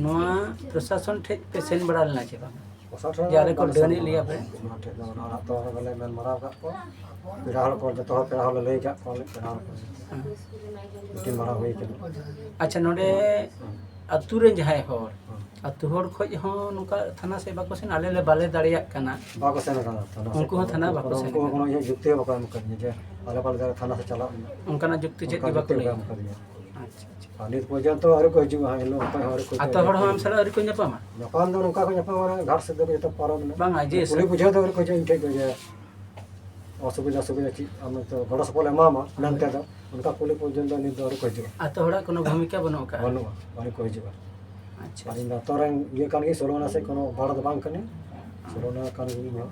ᱱᱚᱣᱟ ᱯᱨᱚᱥᱟᱥᱚᱱ ᱴᱷᱮᱡ ᱯᱮ ᱥᱮᱱ ᱵᱟᱲᱟ ᱞᱮᱱᱟ ᱪᱮ ᱵᱟᱝ? ᱯᱨᱚᱥᱟᱥᱚᱱ ᱡᱮ ᱟᱞᱮ ᱠᱚ ᱵᱟᱞᱮ ᱥᱮᱱ ᱰᱟᱹᱱᱮᱫ ᱞᱮᱭᱟ ᱯᱮ? ᱚᱱᱟ ᱴᱷᱮᱡ ᱫᱚ ᱚᱱᱟ ᱚᱲᱟᱜ ᱫᱚ ᱵᱟᱞᱮ ᱢᱮᱱ ᱵᱟᱲᱟ ᱟᱠᱟᱫ ᱠᱚᱣᱟ᱾ ᱯᱮᱲᱟ ᱦᱚᱲ ᱠᱚ, ᱡᱚᱛᱚ ᱦᱚᱲ ᱯᱮᱲᱟ ᱦᱚᱲ ᱞᱮ ᱞᱟᱹᱭ ᱟᱠᱟᱫ ᱠᱚᱣᱟ, ᱯᱮᱲᱟ ᱦᱚᱲ ᱠᱚ᱾ ᱢᱤᱴᱤᱝ ᱵᱟᱲᱟ ᱦᱩᱭ ᱠᱟᱱᱟ᱾ ᱟᱪᱪᱷᱟ, ᱱᱚᱰᱮ ᱟᱹᱛᱩ ᱨᱮᱱ ᱡᱟᱦᱟᱸᱭ ᱦᱚᱲ, ᱦᱮᱸ᱾ ᱟᱹᱛᱩ ᱦᱚᱲ ᱠᱷᱚᱡ ᱦᱚᱸ ᱱᱚᱝᱠᱟ ᱛᱷᱟᱱᱟ ᱥᱮᱫ ᱵᱟᱠᱚ ᱥᱮᱱ, ᱟᱞᱮ ᱞᱮ ᱵᱟᱞᱮ ᱫᱟᱲᱮᱭᱟᱜ ᱠᱟᱱᱟ᱾ ᱵᱟᱠᱚ ᱥᱮᱱ ᱟᱠᱟᱱᱟ ᱛᱷᱟᱱᱟ ᱥᱮᱫ᱾ ᱩᱱᱠᱩ ᱦᱚᱸ ᱛᱷᱟᱱᱟ ᱵᱟᱠᱚ ᱩᱱᱠᱩ ᱥᱮᱱ ᱦᱚᱸ ᱟᱠᱟᱱᱟ᱾ ᱠᱳᱱᱳ ᱤᱭᱟᱹ ᱡᱩᱠᱛᱤ ᱦᱚᱸ ᱵᱟᱠᱚ ᱮᱢ ᱟᱠᱟᱫᱤᱧᱟ ᱡᱮ ᱟᱞᱮ ᱯᱟᱞᱮ ᱛᱷᱟᱱᱟ ᱥᱮᱫ ᱪᱟᱞᱟᱜ ᱢᱮ᱾ ᱚᱱᱠᱟᱱᱟᱜ ᱡᱩᱠᱛᱤ ᱪᱮᱫ ᱚᱱᱠᱟ ᱜᱮ ᱵᱟᱠᱚ ᱡᱩᱠᱛᱤ ᱞᱟᱹᱭ ᱵᱟᱠᱚ ᱮᱢ ᱟᱠᱟᱫᱟ᱾ ᱟᱠᱟᱫᱤᱧᱟ᱾ ᱟᱪᱪᱷᱟ, ᱟᱪᱪᱷᱟ᱾ ᱟᱨ ᱱᱤᱛ ᱯᱚᱨᱡᱚᱱᱛᱚ ᱟᱹᱣᱨᱤ ᱠᱚ ᱦᱤᱡᱩᱜᱼᱟ, ᱦᱟᱸᱜ ᱮᱱᱦᱤᱞᱳᱜ ᱚᱠᱚᱭ ᱦᱚᱸ ᱟᱹᱣᱨᱤ ᱠᱚ ᱟᱛᱳ ᱦᱤᱡᱩᱜᱼᱟ᱾ ᱦᱚᱲ ᱦᱚᱸ ᱟᱢ ᱥᱟᱞᱟᱜ ᱟᱹᱣᱨᱤ ᱠᱚ ᱧᱟᱯᱟᱢᱟ? ᱧᱟᱯᱟᱢ ᱫᱚ ᱱᱚᱝᱠᱟ ᱠᱚ ᱧᱟᱯᱟᱢᱟ, ᱚᱱᱟ ᱜᱷᱟᱴ ᱥᱮᱫ ᱫᱚ ᱡᱚᱛᱚ ᱯᱟᱨᱚᱢ ᱮᱱᱟ᱾ ᱵᱟᱝᱟ, ᱡᱮ ᱠᱩᱞᱤ ᱥᱟ- ᱵᱩᱡᱷᱟᱹᱣ ᱫᱚ ᱟᱹᱣᱨᱤ ᱠᱚ ᱦᱤᱡᱩᱜᱼᱟ ᱤᱧ ᱴᱷᱮᱡ ᱫᱚ, ᱡᱮ ᱚᱥᱩᱵᱤᱫᱷᱟ ᱥᱩᱵᱤᱫᱷᱟ ᱪᱮᱫ ᱟᱢ ᱛᱚ ᱜᱚᱲᱚ ᱥᱚᱯᱚᱦᱚᱫ ᱮᱢᱟᱢᱟ ᱢᱮᱱᱛᱮ ᱫᱚ, ᱚᱱᱠᱟ ᱠᱩᱞᱤ ᱯᱚᱨᱡᱚᱱᱛᱚ ᱱᱤᱛ ᱫᱚ ᱟᱹᱣᱨᱤ ᱠᱚ ᱦᱤᱡᱩᱜᱼᱟ᱾ ᱟᱛᱳ ᱦᱚᱲᱟᱜ ᱠᱳᱱᱳ ᱵᱷᱩᱢᱤᱠᱟ ᱵᱟᱹᱱᱩᱜ ᱟᱠᱟᱫᱼᱟ? ᱵᱟᱹᱱᱩᱜᱼᱟ, ᱟᱹᱣᱨᱤ ᱠᱚ ᱦᱤᱡᱩᱜᱼᱟ᱾ ᱟᱪᱪᱷᱟ᱾ ᱟᱨ ᱤᱧ ᱫᱚ ᱟᱛᱳ ᱨᱮᱱ ᱤᱭᱟᱹ ᱠᱟᱱ ᱜᱤᱭᱟᱹᱧ, ᱥᱳᱞᱳ ᱟᱱᱟ ᱥᱮᱫ ᱠᱳᱱᱳ ᱵᱟᱲ ᱫᱚ ᱵᱟᱝ ᱠᱟᱹᱱᱟᱹᱧ, ᱥᱳᱞᱳ ᱟᱱᱟ ᱠᱟᱱ ᱜᱤᱭᱟᱹᱧ ᱤᱧ ᱦᱚᱸ᱾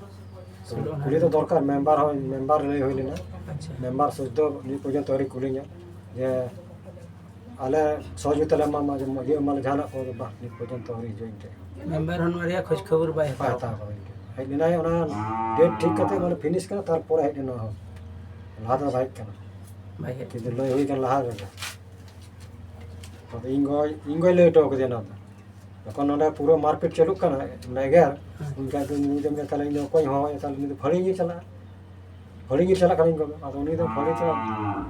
ᱛᱚ ᱥᱳᱞᱳ ᱟᱱᱟ ᱠᱩᱞᱤ ᱫᱚ ᱨᱮᱱ᱾ ᱫᱚᱨᱠᱟᱨ, ᱢᱮᱢᱵᱟᱨ ᱦᱚᱸ, ᱢᱮᱢᱵᱟᱨ ᱞᱟᱹᱭ ᱦᱩᱭ ᱞᱮᱱᱟ, ᱟᱪᱪᱷᱟ᱾ ᱢᱮᱢᱵᱟᱨ ᱥᱩᱫᱽᱫᱷᱚ ᱱᱤᱛ ᱯᱚᱨᱡᱚᱱᱛᱚ ᱟᱹᱣᱨᱤ ᱠᱩᱞᱤᱧᱟ ᱡᱮ ᱟᱞᱮ ᱥᱚᱦᱚᱡᱳᱜᱤᱛᱟ ᱞᱮ ᱮᱢᱟᱢᱟ, ᱡᱮ ᱤᱭᱟᱹ ᱮᱢᱟᱞᱮ ᱡᱟᱦᱟᱱᱟᱜ ᱠᱚ, ᱵᱟᱝ, ᱱᱤᱛ ᱯᱚᱨᱡᱚᱱᱛᱚ ᱟᱹᱣᱨᱤ ᱦᱤᱡᱩᱜᱼᱟ ᱤᱧ ᱴᱷᱮᱱ᱾ ᱢᱮᱢᱵᱟᱨ ᱦᱚᱸ ᱱᱚᱣᱟ ᱨᱮᱭᱟᱜ ᱠᱷᱳᱡᱽ ᱠᱷᱚᱵᱚᱨ ᱵᱟᱭ ᱵᱟᱭ ᱦᱟᱛᱟᱣ ᱦᱟᱛᱟᱣ ᱠᱟᱫᱟ᱾ ᱠᱟᱫᱟ ᱤᱧ ᱴᱷᱮᱱ᱾ ᱦᱮᱡ ᱞᱮᱱᱟᱭ ᱚᱱᱟ ᱰᱮᱴ ᱴᱷᱤᱠ ᱠᱟᱛᱮ, ᱢᱟᱱᱮ ᱯᱷᱤᱱᱤᱥ ᱠᱟᱱᱟ, ᱛᱟᱨᱯᱚᱨᱮ ᱦᱮᱡ ᱞᱮᱱᱟ ᱦᱚᱸ᱾ ᱞᱟᱦᱟ ᱫᱚ ᱵᱟᱭ ᱦᱮᱡ ᱠᱟᱱᱟ᱾ ᱵᱟᱭ ᱦᱮᱡ ᱠᱤᱱᱛᱩ ᱠᱟᱱᱟ᱾ ᱞᱟᱹᱭ ᱦᱩᱭ ᱠᱟᱱᱟ ᱞᱟᱦᱟ ᱨᱮᱜᱮ᱾ ᱟᱫᱚ ᱤᱧ ᱜᱚᱭ, ᱤᱧ ᱜᱚᱭ ᱞᱟᱹᱭ ᱦᱚᱴᱚ ᱠᱟᱫᱮᱭᱟ ᱱᱚᱣᱟ ᱫᱚ᱾ ᱡᱚᱠᱷᱚᱱ ᱱᱚᱰᱮ ᱯᱩᱨᱟᱹ ᱢᱟᱨᱯᱤᱴ ᱪᱟᱹᱞᱩᱜ ᱠᱟᱱᱟ, ᱢᱟᱱᱮ ᱮᱜᱮᱨ, ᱦᱮᱸ᱾ ᱩᱱ ᱠᱷᱟᱡ ᱫᱚ ᱱᱩᱭ ᱫᱚ ᱢᱮᱱᱫᱟ, "ᱛᱟᱦᱞᱮ ᱤᱧ ᱫᱚ ᱚᱠᱚᱭ ᱦᱚᱦᱚᱣᱟᱭᱟ? ᱛᱟᱦᱞᱮ ᱩᱱᱤ ᱫᱚ ᱯᱷᱟᱹᱲᱤ ᱧᱤᱨ ᱪᱟᱞᱟᱜᱼᱟ, ᱯᱷᱟᱹᱲᱤ ᱧᱤᱨ ᱪᱟᱞᱟᱜ ᱠᱟᱱᱟ ᱤᱧ ᱜᱚ ᱫᱚ᱾" ᱟᱫᱚ ᱩᱱᱤ ᱫᱚ ᱯᱷᱟᱹᱲᱤ ᱛᱚ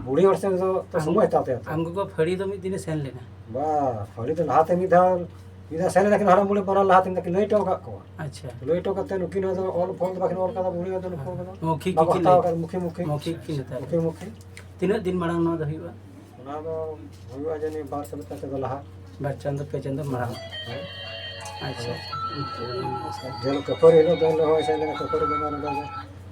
ᱵᱩᱲᱦᱤ ᱦᱚᱲ ᱥᱮᱫ ᱫᱚ ᱛᱚ ᱟᱢ, ᱥᱚᱢᱚᱭ ᱦᱟᱛᱟᱣ ᱛᱟᱭᱟ ᱛᱚ᱾ ᱟᱢ ᱜᱚᱜᱚ ᱯᱷᱟᱹᱲᱤ ᱫᱚ ᱢᱤᱫ ᱫᱤᱱᱮ ᱥᱮᱱ ᱞᱮᱱᱟ? ᱵᱟ, ᱯᱷᱟᱹᱲᱤ ᱫᱚ ᱞᱟᱦᱟᱛᱮ ᱢᱤᱫ ᱫᱷᱟᱣ, ᱢᱤᱫ ᱫᱷᱟᱣ ᱥᱮᱱ ᱞᱮᱱᱟ, ᱠᱤᱱ ᱦᱟᱲᱟᱢ ᱵᱩᱲᱦᱤ ᱵᱟᱱᱟᱨ ᱞᱟᱦᱟᱛᱮ ᱢᱤᱫ ᱫᱷᱟᱣ ᱠᱤᱱ ᱞᱟᱹᱭ ᱦᱚᱴᱚ ᱟᱠᱟᱫ ᱠᱚᱣᱟ᱾ ᱟᱪᱪᱷᱟ᱾ ᱞᱟᱹᱭ ᱦᱚᱴᱚ ᱠᱟᱛᱮ ᱱᱩᱠᱤᱱ ᱦᱚᱸ ᱫᱚ ᱚᱞ ᱯᱷᱚᱞ ᱫᱚ ᱵᱟᱹᱠᱤᱱ ᱚᱞ ᱠᱟᱫᱟ, ᱵᱩᱲᱦᱤ ᱦᱚᱲ ᱫᱚ ᱱᱩᱠᱩ ᱦᱚᱲ ᱫᱚ ᱢᱚᱣᱠᱷᱤᱠ ᱵᱟᱠᱚ ᱜᱮᱠᱤᱱ ᱦᱟᱛᱟᱣ ᱞᱟᱹᱭ ᱟᱠᱟᱫᱟ, ᱢᱩᱠᱷᱤ ᱢᱩᱠᱷᱤ᱾ ᱢᱚᱣᱠᱷᱤᱠ ᱠᱤᱱ ᱦᱟᱛᱟᱣ ᱢᱩᱠᱷᱤ ᱠᱟᱫᱟ᱾ ᱢᱩᱠᱷᱤ᱾ ᱛᱤᱱᱟᱹᱜ ᱫᱤᱱ ᱢᱟᱲᱟᱝ ᱱᱚᱣᱟ ᱫᱚ ᱦᱩᱭᱩᱜᱼᱟ? ᱚᱱᱟ ᱫᱚ ᱦᱩᱭᱩᱜᱼᱟ ᱡᱟᱹᱱᱤᱡ ᱵᱟᱨ ᱥᱟᱞ ᱞᱮᱠᱟ ᱛᱮᱫᱚ ᱞᱟᱦᱟ᱾ ᱵᱟᱨ ᱪᱟᱸᱫᱚ, ᱯᱮ ᱪᱟᱸᱫᱚ ᱢᱟᱲᱟᱝ᱾ ᱦᱮᱸ᱾ ᱟᱪᱪᱷᱟ᱾ ᱡᱮ ᱦᱤᱞᱳᱜ ᱠᱷᱟᱹᱯᱟᱹᱨᱤ ᱦᱤᱞᱳᱜ ᱫᱚ ᱮᱱ ᱦᱤᱞᱳᱜ ᱦᱚᱸ ᱥᱮᱱ ᱞᱮᱱᱟ, ᱠᱷᱟᱹᱯᱟᱹᱨᱤ ᱫᱚ ᱱᱚᱰᱮ ᱫᱚ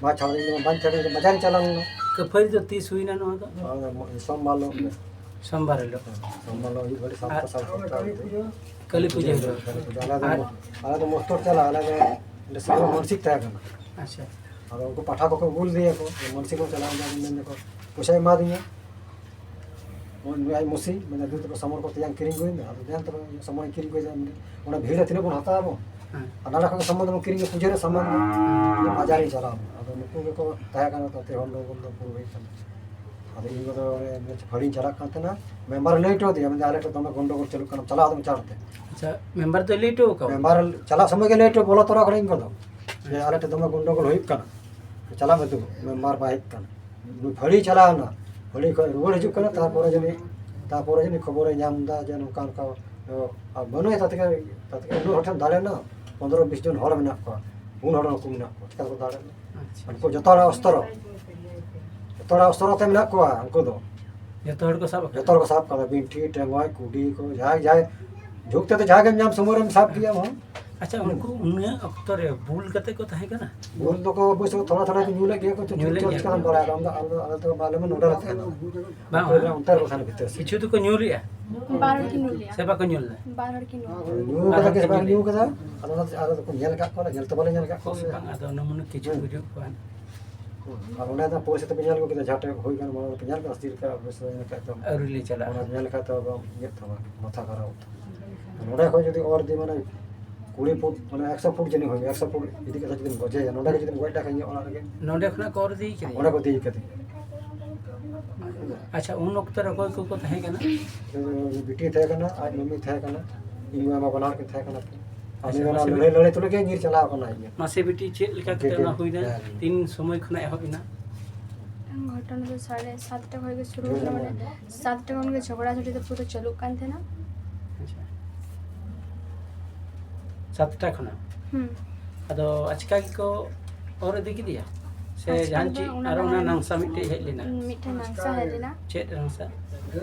ᱢᱟ ᱪᱷᱟᱣᱲᱤ ᱫᱚ ᱵᱟᱹᱧ ᱪᱟᱞᱟᱣ ᱞᱮᱱᱟ, ᱵᱟᱡᱟᱨᱤᱧ ᱪᱟᱞᱟᱣ ᱞᱮᱱᱟ᱾ ᱠᱷᱟᱹᱯᱟᱹᱨᱤ ᱫᱚ ᱛᱤᱥ ᱦᱩᱭᱱᱟ ᱱᱚᱣᱟ ᱫᱚ? ᱱᱚᱣᱟ ᱫᱚ ᱢᱚ-, ᱥᱳᱢᱵᱟᱨ ᱦᱤᱞᱳᱜ ᱜᱮ᱾ ᱥᱳᱢᱵᱟᱨ ᱦᱤᱞᱳᱜ᱾ ᱦᱮᱸ, ᱥᱳᱢᱵᱟᱨ ᱦᱤᱞᱳᱜ ᱟᱹᱭᱩᱵ ᱜᱷᱟᱹᱲᱤᱡ ᱥᱟᱛᱴᱟ, ᱟᱨ ᱥᱟᱲᱮ ᱥᱟᱛᱴᱟ ᱵᱟᱡᱮ᱾ ᱠᱟᱹᱞᱤ ᱯᱩᱡᱟᱹ ᱦᱤᱞᱳᱜ᱾ ᱠᱟᱹᱞᱤ ᱯᱩᱡᱟᱹ᱾ ᱟᱞᱮ ᱫᱚ ᱟᱨ ᱢᱚ-, ᱟᱞᱮ ᱫᱚ ᱢᱚᱥᱛᱚᱨ ᱪᱟᱞᱟᱜ, ᱟᱞᱮ ᱫᱚ ᱚᱸᱰᱮ ᱥᱟᱢᱟᱱ ᱢᱟᱱᱥᱤᱠ ᱛᱟᱦᱮᱸ ᱠᱟᱱᱟ᱾ ᱟᱪᱪᱷᱟ᱾ ᱟᱫᱚ ᱩᱱᱠᱩ ᱯᱟᱴᱷᱟ ᱠᱚᱠᱚ ᱟᱹᱜᱩ ᱞᱮᱫᱮᱭᱟ ᱠᱚ, ᱢᱟᱱᱥᱤᱠ ᱠᱚ ᱪᱟᱞᱟᱣ ᱮᱱᱟ, ᱢᱮᱱ ᱫᱟᱠᱚ, ᱯᱚᱭᱥᱟᱭ ᱮᱢᱟ ᱫᱤᱧᱟ᱾ ᱩᱱᱤ ᱟᱡ ᱢᱩᱥᱤ, ᱢᱮᱱᱫᱟ, "ᱫᱩ ᱛᱟᱠᱚ ᱥᱟᱢᱚᱨ ᱠᱚ ᱛᱮᱭᱟᱝ ᱠᱤᱨᱤᱧ ᱟᱹᱜᱩᱭ ᱢᱮ, ᱟᱫᱚ ᱫᱮᱱ ᱛᱚᱵᱮ ᱥᱟᱢᱚᱨ ᱤᱧ ᱠᱤᱨᱤᱧ ᱟᱹᱜᱩᱭ ᱫᱟ᱾" ᱚᱸᱰᱮ ᱵᱷᱤᱲ ᱨᱮ ᱛᱤᱱᱟᱹᱜ ᱵᱚᱱ ᱦᱟᱛᱟᱣᱟ ᱵᱚᱱ? ᱦᱮᱸ᱾ ᱟᱨ ᱱᱚᱰᱮ ᱠᱷᱚᱱ ᱫᱚ ᱥᱟᱢᱟᱱ ᱫᱚᱵᱚᱱ ᱠᱤᱨᱤᱧᱟ, ᱯᱩᱡᱟᱹ ᱨᱮ ᱥᱟᱢᱟᱱ ᱫᱚ᱾ ᱦᱮᱸ᱾ ᱵᱟᱡᱟᱨᱤᱧ ᱪᱟᱞᱟᱣ ᱮᱱᱟ᱾ ᱟᱫᱚ ᱱᱩᱠᱩ ᱜᱮᱠᱚ ᱛᱟᱦᱮᱸ ᱠᱟᱱᱟ, ᱛᱟᱛᱮ ᱦᱚᱲ ᱞᱚᱜᱚᱱ ᱫᱚ ᱯᱩᱨᱟᱹ ᱦᱩᱭ ᱠᱟᱱᱟ᱾ ᱟᱫᱚ ᱤᱧ ᱜᱚ ᱫᱚ ᱚᱸᱰᱮ ᱯᱷᱟᱹᱲᱤᱧ ᱪᱟᱞᱟᱜ ᱠᱟᱱ ᱛᱟᱦᱮᱱᱟ, ᱢᱮᱢᱵᱟᱨᱮ ᱞᱟᱹᱭ ᱦᱚᱴᱚ ᱟᱫᱮᱭᱟ, ᱢᱮᱱᱫᱟ, "ᱟᱞᱮ ᱴᱷᱮᱱ ᱫᱚᱢᱮ ᱜᱚᱱᱰᱚᱜᱳᱞ ᱪᱟᱹᱞᱩᱜ ᱠᱟᱱᱟ, ᱪᱟᱞᱟᱜ ᱟᱫᱚᱢ ᱪᱟᱲ ᱛᱮ᱾" ᱟᱪᱪᱷᱟ, ᱢᱮᱢᱵᱟᱨ ᱫᱚᱭ ᱞᱟᱹᱭ ᱦᱚᱴᱚ ᱟᱠᱟᱫ ᱢᱮᱢᱵᱟᱨ ᱪᱟᱞᱟᱜ ᱥᱚᱢᱚᱭ ᱜᱮ ᱞᱟᱹᱭ ᱦᱚᱴᱚ, ᱵᱚᱞᱚ ᱛᱚᱨᱟ ᱠᱟᱱᱟ ᱤᱧ ᱜᱚ ᱫᱚ᱾ ᱡᱮ, ᱟᱪᱪᱷᱟ᱾ "ᱟᱞᱮ ᱴᱷᱮᱱ ᱫᱚᱢᱮ ᱜᱚᱱᱰᱚᱜᱳᱞ ᱦᱩᱭᱩᱜ ᱠᱟᱱᱟ, ᱪᱟᱞᱟᱜ ᱢᱮ ᱛᱚᱵᱮ, ᱢᱮᱢᱵᱟᱨ ᱵᱟᱭ ᱦᱮᱡ ᱠᱟᱱᱟ᱾" ᱱᱩᱭ ᱯᱷᱟᱹᱲᱤ ᱪᱟᱞᱟᱣ ᱮᱱᱟ, ᱯᱷᱟᱹᱲᱤ ᱠᱷᱚᱱ ᱨᱩᱣᱟᱹᱲ ᱦᱤᱡᱩᱜ ᱠᱟᱱᱟ, ᱛᱟᱨᱯᱚᱨᱮ ᱡᱟᱹᱱᱤᱡ, ᱛᱟᱨᱯᱚᱨᱮ ᱡᱟᱹᱱᱤᱡ ᱠᱷᱚᱵᱚᱨᱮ ᱧᱟᱢ ᱮᱫᱟ ᱡᱮ ᱱᱚᱝᱠᱟ ᱱᱚᱝᱠᱟ ᱟᱨ ᱵᱟᱹᱱᱩᱭᱟ ᱛᱟᱛᱮ ᱠᱮ, ᱛᱟᱛᱮ ᱠᱮ ᱩᱱᱟᱹᱜ ᱦᱚᱲ ᱴᱷᱮᱱ ᱫᱟᱲᱮ ᱢᱮᱱᱟᱜᱼᱟ, ᱯᱚᱱᱫᱽᱨᱚ ᱵᱤᱥ ᱡᱚᱱ ᱦᱚᱲ ᱢᱮᱱᱟᱜ ᱠᱚᱣᱟ, ᱯᱩᱱ ᱦᱚᱲ ᱩᱱᱠᱩ ᱢᱮᱱᱟᱜ ᱠᱚᱣᱟ, ᱪᱤᱠᱟ ᱛᱮᱠᱚ ᱫᱟᱲᱮ ᱞᱮᱱᱟ? ᱟᱪᱪᱷᱟ᱾ ᱩᱱᱠᱩ ᱡᱚᱛᱚ ᱦᱚᱲᱟᱜ ᱚᱥᱛᱨᱚ, ᱡᱚᱛᱚ ᱦᱚᱲᱟᱜ ᱚᱥᱛᱨᱚ ᱛᱮ ᱢᱮᱱᱟᱜ ᱠᱚᱣᱟ ᱩᱱᱠᱩ ᱫᱚ᱾ ᱡᱚᱛᱚ ᱦᱚᱲ ᱠᱚ ᱥᱟᱵ ᱟᱠᱟᱫᱟ? ᱡᱚᱛᱚ ᱦᱚᱲ ᱠᱚ ᱥᱟᱵ ᱟᱠᱟᱫᱟ, ᱵᱤᱱᱴᱷᱤ, ᱴᱮᱸᱜᱚᱡ, ᱠᱩᱰᱤ ᱠᱚ, ᱡᱟᱦᱟᱸᱭ, ᱡᱟᱦᱟᱸᱭ ᱡᱷᱩᱸᱠ ᱛᱮᱫᱚ ᱡᱟᱦᱟᱸ ᱜᱮᱢ ᱧᱟᱢ ᱥᱚᱢᱚᱭ ᱨᱮᱢ ᱥᱟᱵ ᱠᱮᱜᱼᱟ ᱦᱚᱸ᱾ ᱟᱪᱪᱷᱟ, ᱩᱱᱠᱩ ᱩᱱᱟᱹᱜ ᱚᱠᱛᱚ ᱨᱮ ᱵᱩᱞ ᱠᱟᱛᱮ ᱠᱚ ᱛᱟᱦᱮᱸ ᱠᱟᱱᱟ? ᱵᱩᱞ ᱫᱚᱠᱚ ᱚᱵᱚᱥᱥᱳᱭ ᱛᱷᱚᱲᱟ ᱛᱷᱚᱲᱟ ᱠᱚ ᱧᱩ ᱞᱮᱫ ᱜᱮᱭᱟ ᱠᱚ, ᱧᱩ ᱞᱮᱫ ᱪᱮᱫ ᱜᱮᱭᱟ ᱪᱤᱠᱟᱹᱢ ᱠᱚ᱾ ᱵᱟᱲᱟᱭᱟ? ᱟᱢ ᱫᱚ, ᱟᱞᱮ ᱫᱚ, ᱟᱞᱮ ᱫᱚ ᱵᱟᱞᱮ ᱱᱚᱰᱮ ᱞᱮ ᱛᱟᱦᱮᱸ ᱠᱟᱱᱟ᱾ ᱵᱟᱝ, ᱚᱱᱛᱮ ᱨᱮ ᱵᱟᱝ᱾ ᱛᱟᱦᱮᱸ ᱠᱟᱱᱟ ᱵᱷᱤᱛᱟᱹᱨ ᱥᱮᱫ᱾ ᱠᱤᱪᱷᱩ ᱫᱚᱠᱚ ᱧᱩ ᱞᱮᱜᱼᱟ᱾ ᱵᱟᱨ ᱦᱚᱲ ᱠᱤᱱ ᱧᱩ ᱞᱮᱜᱼᱟ᱾ ᱥᱮ ᱵᱟᱠᱚ ᱧᱩ ᱞᱮᱫᱟ? ᱵᱟᱨ ᱦᱚᱲ ᱠᱤᱱ ᱧᱩ ᱞᱮᱜᱼᱟ᱾ ᱵᱟᱨ ᱦᱚᱲ ᱠᱤᱱ ᱧᱩ ᱞᱮᱫᱟ᱾ ᱟᱞᱮ ᱫᱚ, ᱟᱞᱮ ᱫᱚᱠᱚ ᱧᱮᱞ ᱟᱠᱟᱫ ᱠᱚᱣᱟ, ᱧᱮᱞ ᱛᱚ ᱵᱟᱞᱮ ᱧᱮᱞ ᱟᱠᱟᱫ ᱠᱚᱣᱟ ᱥᱮ᱾ ᱵᱟᱝ, ᱟᱫᱚ ᱚᱱᱟ ᱢᱚᱱᱮ ᱠᱤᱪᱷᱩ ᱦᱩᱸ᱾ ᱜᱩᱡᱩᱜ ᱠᱚ ᱦᱟᱸᱜ᱾ ᱟᱨ ᱚᱸᱰᱮ ᱫᱚ ᱯᱚᱨᱤᱥᱛᱷᱤᱛᱤ ᱯᱮ ᱧᱮᱞ ᱜᱚᱫ ᱠᱮᱫᱟ, ᱡᱟᱦᱟᱸ ᱴᱷᱮᱡ ᱦᱩᱭ ᱠᱟᱱᱟ, ᱢᱟᱲᱟᱝ ᱯᱮ ᱧᱮᱞ ᱠᱮᱫᱟ, ᱪᱮᱫ ᱞᱮᱠᱟ ᱚᱵᱚᱥᱛᱷᱟ ᱧᱮᱞ ᱠᱷᱟᱡ ᱫᱚ᱾ ᱟᱹᱣᱨᱤ ᱞᱮ ᱪᱟᱞᱟᱜᱼᱟ᱾ ᱚᱱᱟ ᱧᱮᱞ ᱠᱷᱟᱡ ᱫᱚ ᱟᱫᱚ ᱤᱭᱟᱹᱜ ᱛᱟᱢᱟ, ᱢᱟᱛᱷᱟ ᱠᱷᱟᱨᱟᱯ ᱛᱟᱢᱟ᱾ ᱱᱚᱸᱰᱮ ᱠᱷᱚᱡ ᱡᱩᱫᱤ ᱚᱨ ᱤᱫᱤ, ᱢᱟᱱᱮ, ᱠᱩᱲᱤ ᱯᱷᱩᱴ, ᱢᱟᱱᱮ, ᱮᱠᱥᱚ ᱯᱷᱩᱴ ᱡᱟᱹᱱᱤᱡ ᱦᱩᱭᱩᱜᱼᱟ, ᱮᱠᱥᱚ ᱯᱷᱩᱴ ᱤᱫᱤ ᱠᱟᱛᱮ ᱡᱩᱫᱤᱢ ᱜᱚᱡᱮᱭᱟ, ᱱᱚᱸᱰᱮ ᱜᱮ ᱡᱩᱫᱤᱢ ᱜᱚᱡ ᱞᱮᱠᱷᱟᱱ ᱤᱧᱟᱹᱜ ᱚᱲᱟᱜ ᱨᱮᱜᱮ᱾ ᱱᱚᱸᱰᱮ ᱠᱷᱚᱱᱟᱜ ᱠᱚ ᱚᱨ ᱤᱫᱤ ᱠᱟᱫᱮᱭᱟ? ᱚᱸᱰᱮ ᱠᱚ ᱤᱫᱤ ᱠᱟᱫᱮᱭᱟ᱾ ᱟᱪᱪᱷᱟ, ᱩᱱ ᱚᱠᱛᱚ ᱨᱮ ᱚᱠᱚᱭ ᱠᱚᱠᱚ ᱛᱟᱦᱮᱸ ᱠᱟᱱᱟ? ᱵᱤᱴᱤ ᱛᱟᱦᱮᱸ ᱠᱟᱱᱟ, ᱟᱡ ᱢᱟᱹᱢᱤ ᱛᱟᱦᱮᱸ ᱠᱟᱱᱟ, ᱤᱧ ᱢᱟᱢᱟ ᱵᱟᱱᱟ ᱦᱚᱲ ᱠᱤᱱ ᱛᱟᱦᱮᱸ ᱠᱟᱱᱟ᱾ ᱟᱪᱪᱷᱟ, ᱩᱱᱤ ᱫᱚ ᱚᱱᱟ ᱢᱟᱥᱮ ᱞᱟᱹᱲᱦᱟᱹᱭ, ᱞᱟᱹᱲᱦᱟᱹᱭ ᱛᱩᱞᱩᱡ ᱜᱮ ᱧᱤᱨ ᱪᱟᱞᱟᱣ ᱠᱟᱱᱟ ᱟᱡ ᱜᱮ᱾ ᱢᱟᱥᱮ ᱵᱤᱴᱤ, ᱪᱮᱫ ᱞᱮᱠᱟ ᱠᱟᱛᱮ ᱦᱮᱸ᱾ ᱚᱱᱟ ᱦᱩᱭᱱᱟ? ᱦᱮᱸ᱾ ᱛᱤᱱ ᱥᱚᱢᱚᱭ ᱠᱷᱚᱱᱟᱜ ᱮᱦᱚᱵ ᱮᱱᱟ? ᱜᱷᱚᱴᱚᱱᱟ ᱫᱚ ᱥᱟᱲᱮ ᱥᱟᱛᱴᱟ ᱠᱷᱚᱱ ᱜᱮ ᱥᱩᱨᱩ ᱦᱮᱸ᱾ ᱠᱟᱱᱟ, ᱢᱟᱱᱮ ᱥᱟᱛᱴᱟ ᱠᱷᱚᱱ ᱜᱮ ᱡᱷᱚᱜᱽᱲᱟ ᱡᱷᱟᱹᱴᱤ ᱫᱚ ᱯᱩᱨᱟᱹ ᱪᱟᱹᱞᱩᱜ ᱠᱟᱱ ᱛᱟᱦᱮᱱᱟ᱾ ᱟᱪᱪᱷᱟ᱾ ᱥᱟᱛᱴᱟ ᱠᱷᱚᱱᱟᱜ? ᱦᱩᱸ᱾ ᱟᱫᱚ ᱟᱪᱠᱟ ᱜᱮᱠᱚ ᱚᱨ ᱤᱫᱤ ᱠᱮᱫᱮᱭᱟ? ᱥᱮ ᱟᱪᱠᱟ ᱡᱟᱦᱟᱱ ᱫᱚ ᱪᱮᱫ ᱚᱱᱟ ᱟᱨᱚ ᱫᱚ ᱚᱱᱟ ᱢᱟᱱᱮ ᱱᱟᱝᱥᱟ ᱢᱤᱫᱴᱮᱡ ᱦᱮᱡ ᱞᱮᱱᱟ? ᱢᱤᱫᱴᱮᱱ ᱱᱟᱝᱥᱟ ᱦᱮᱡ ᱞᱮᱱᱟ᱾ ᱪᱮᱫ ᱱᱟᱝᱥᱟ?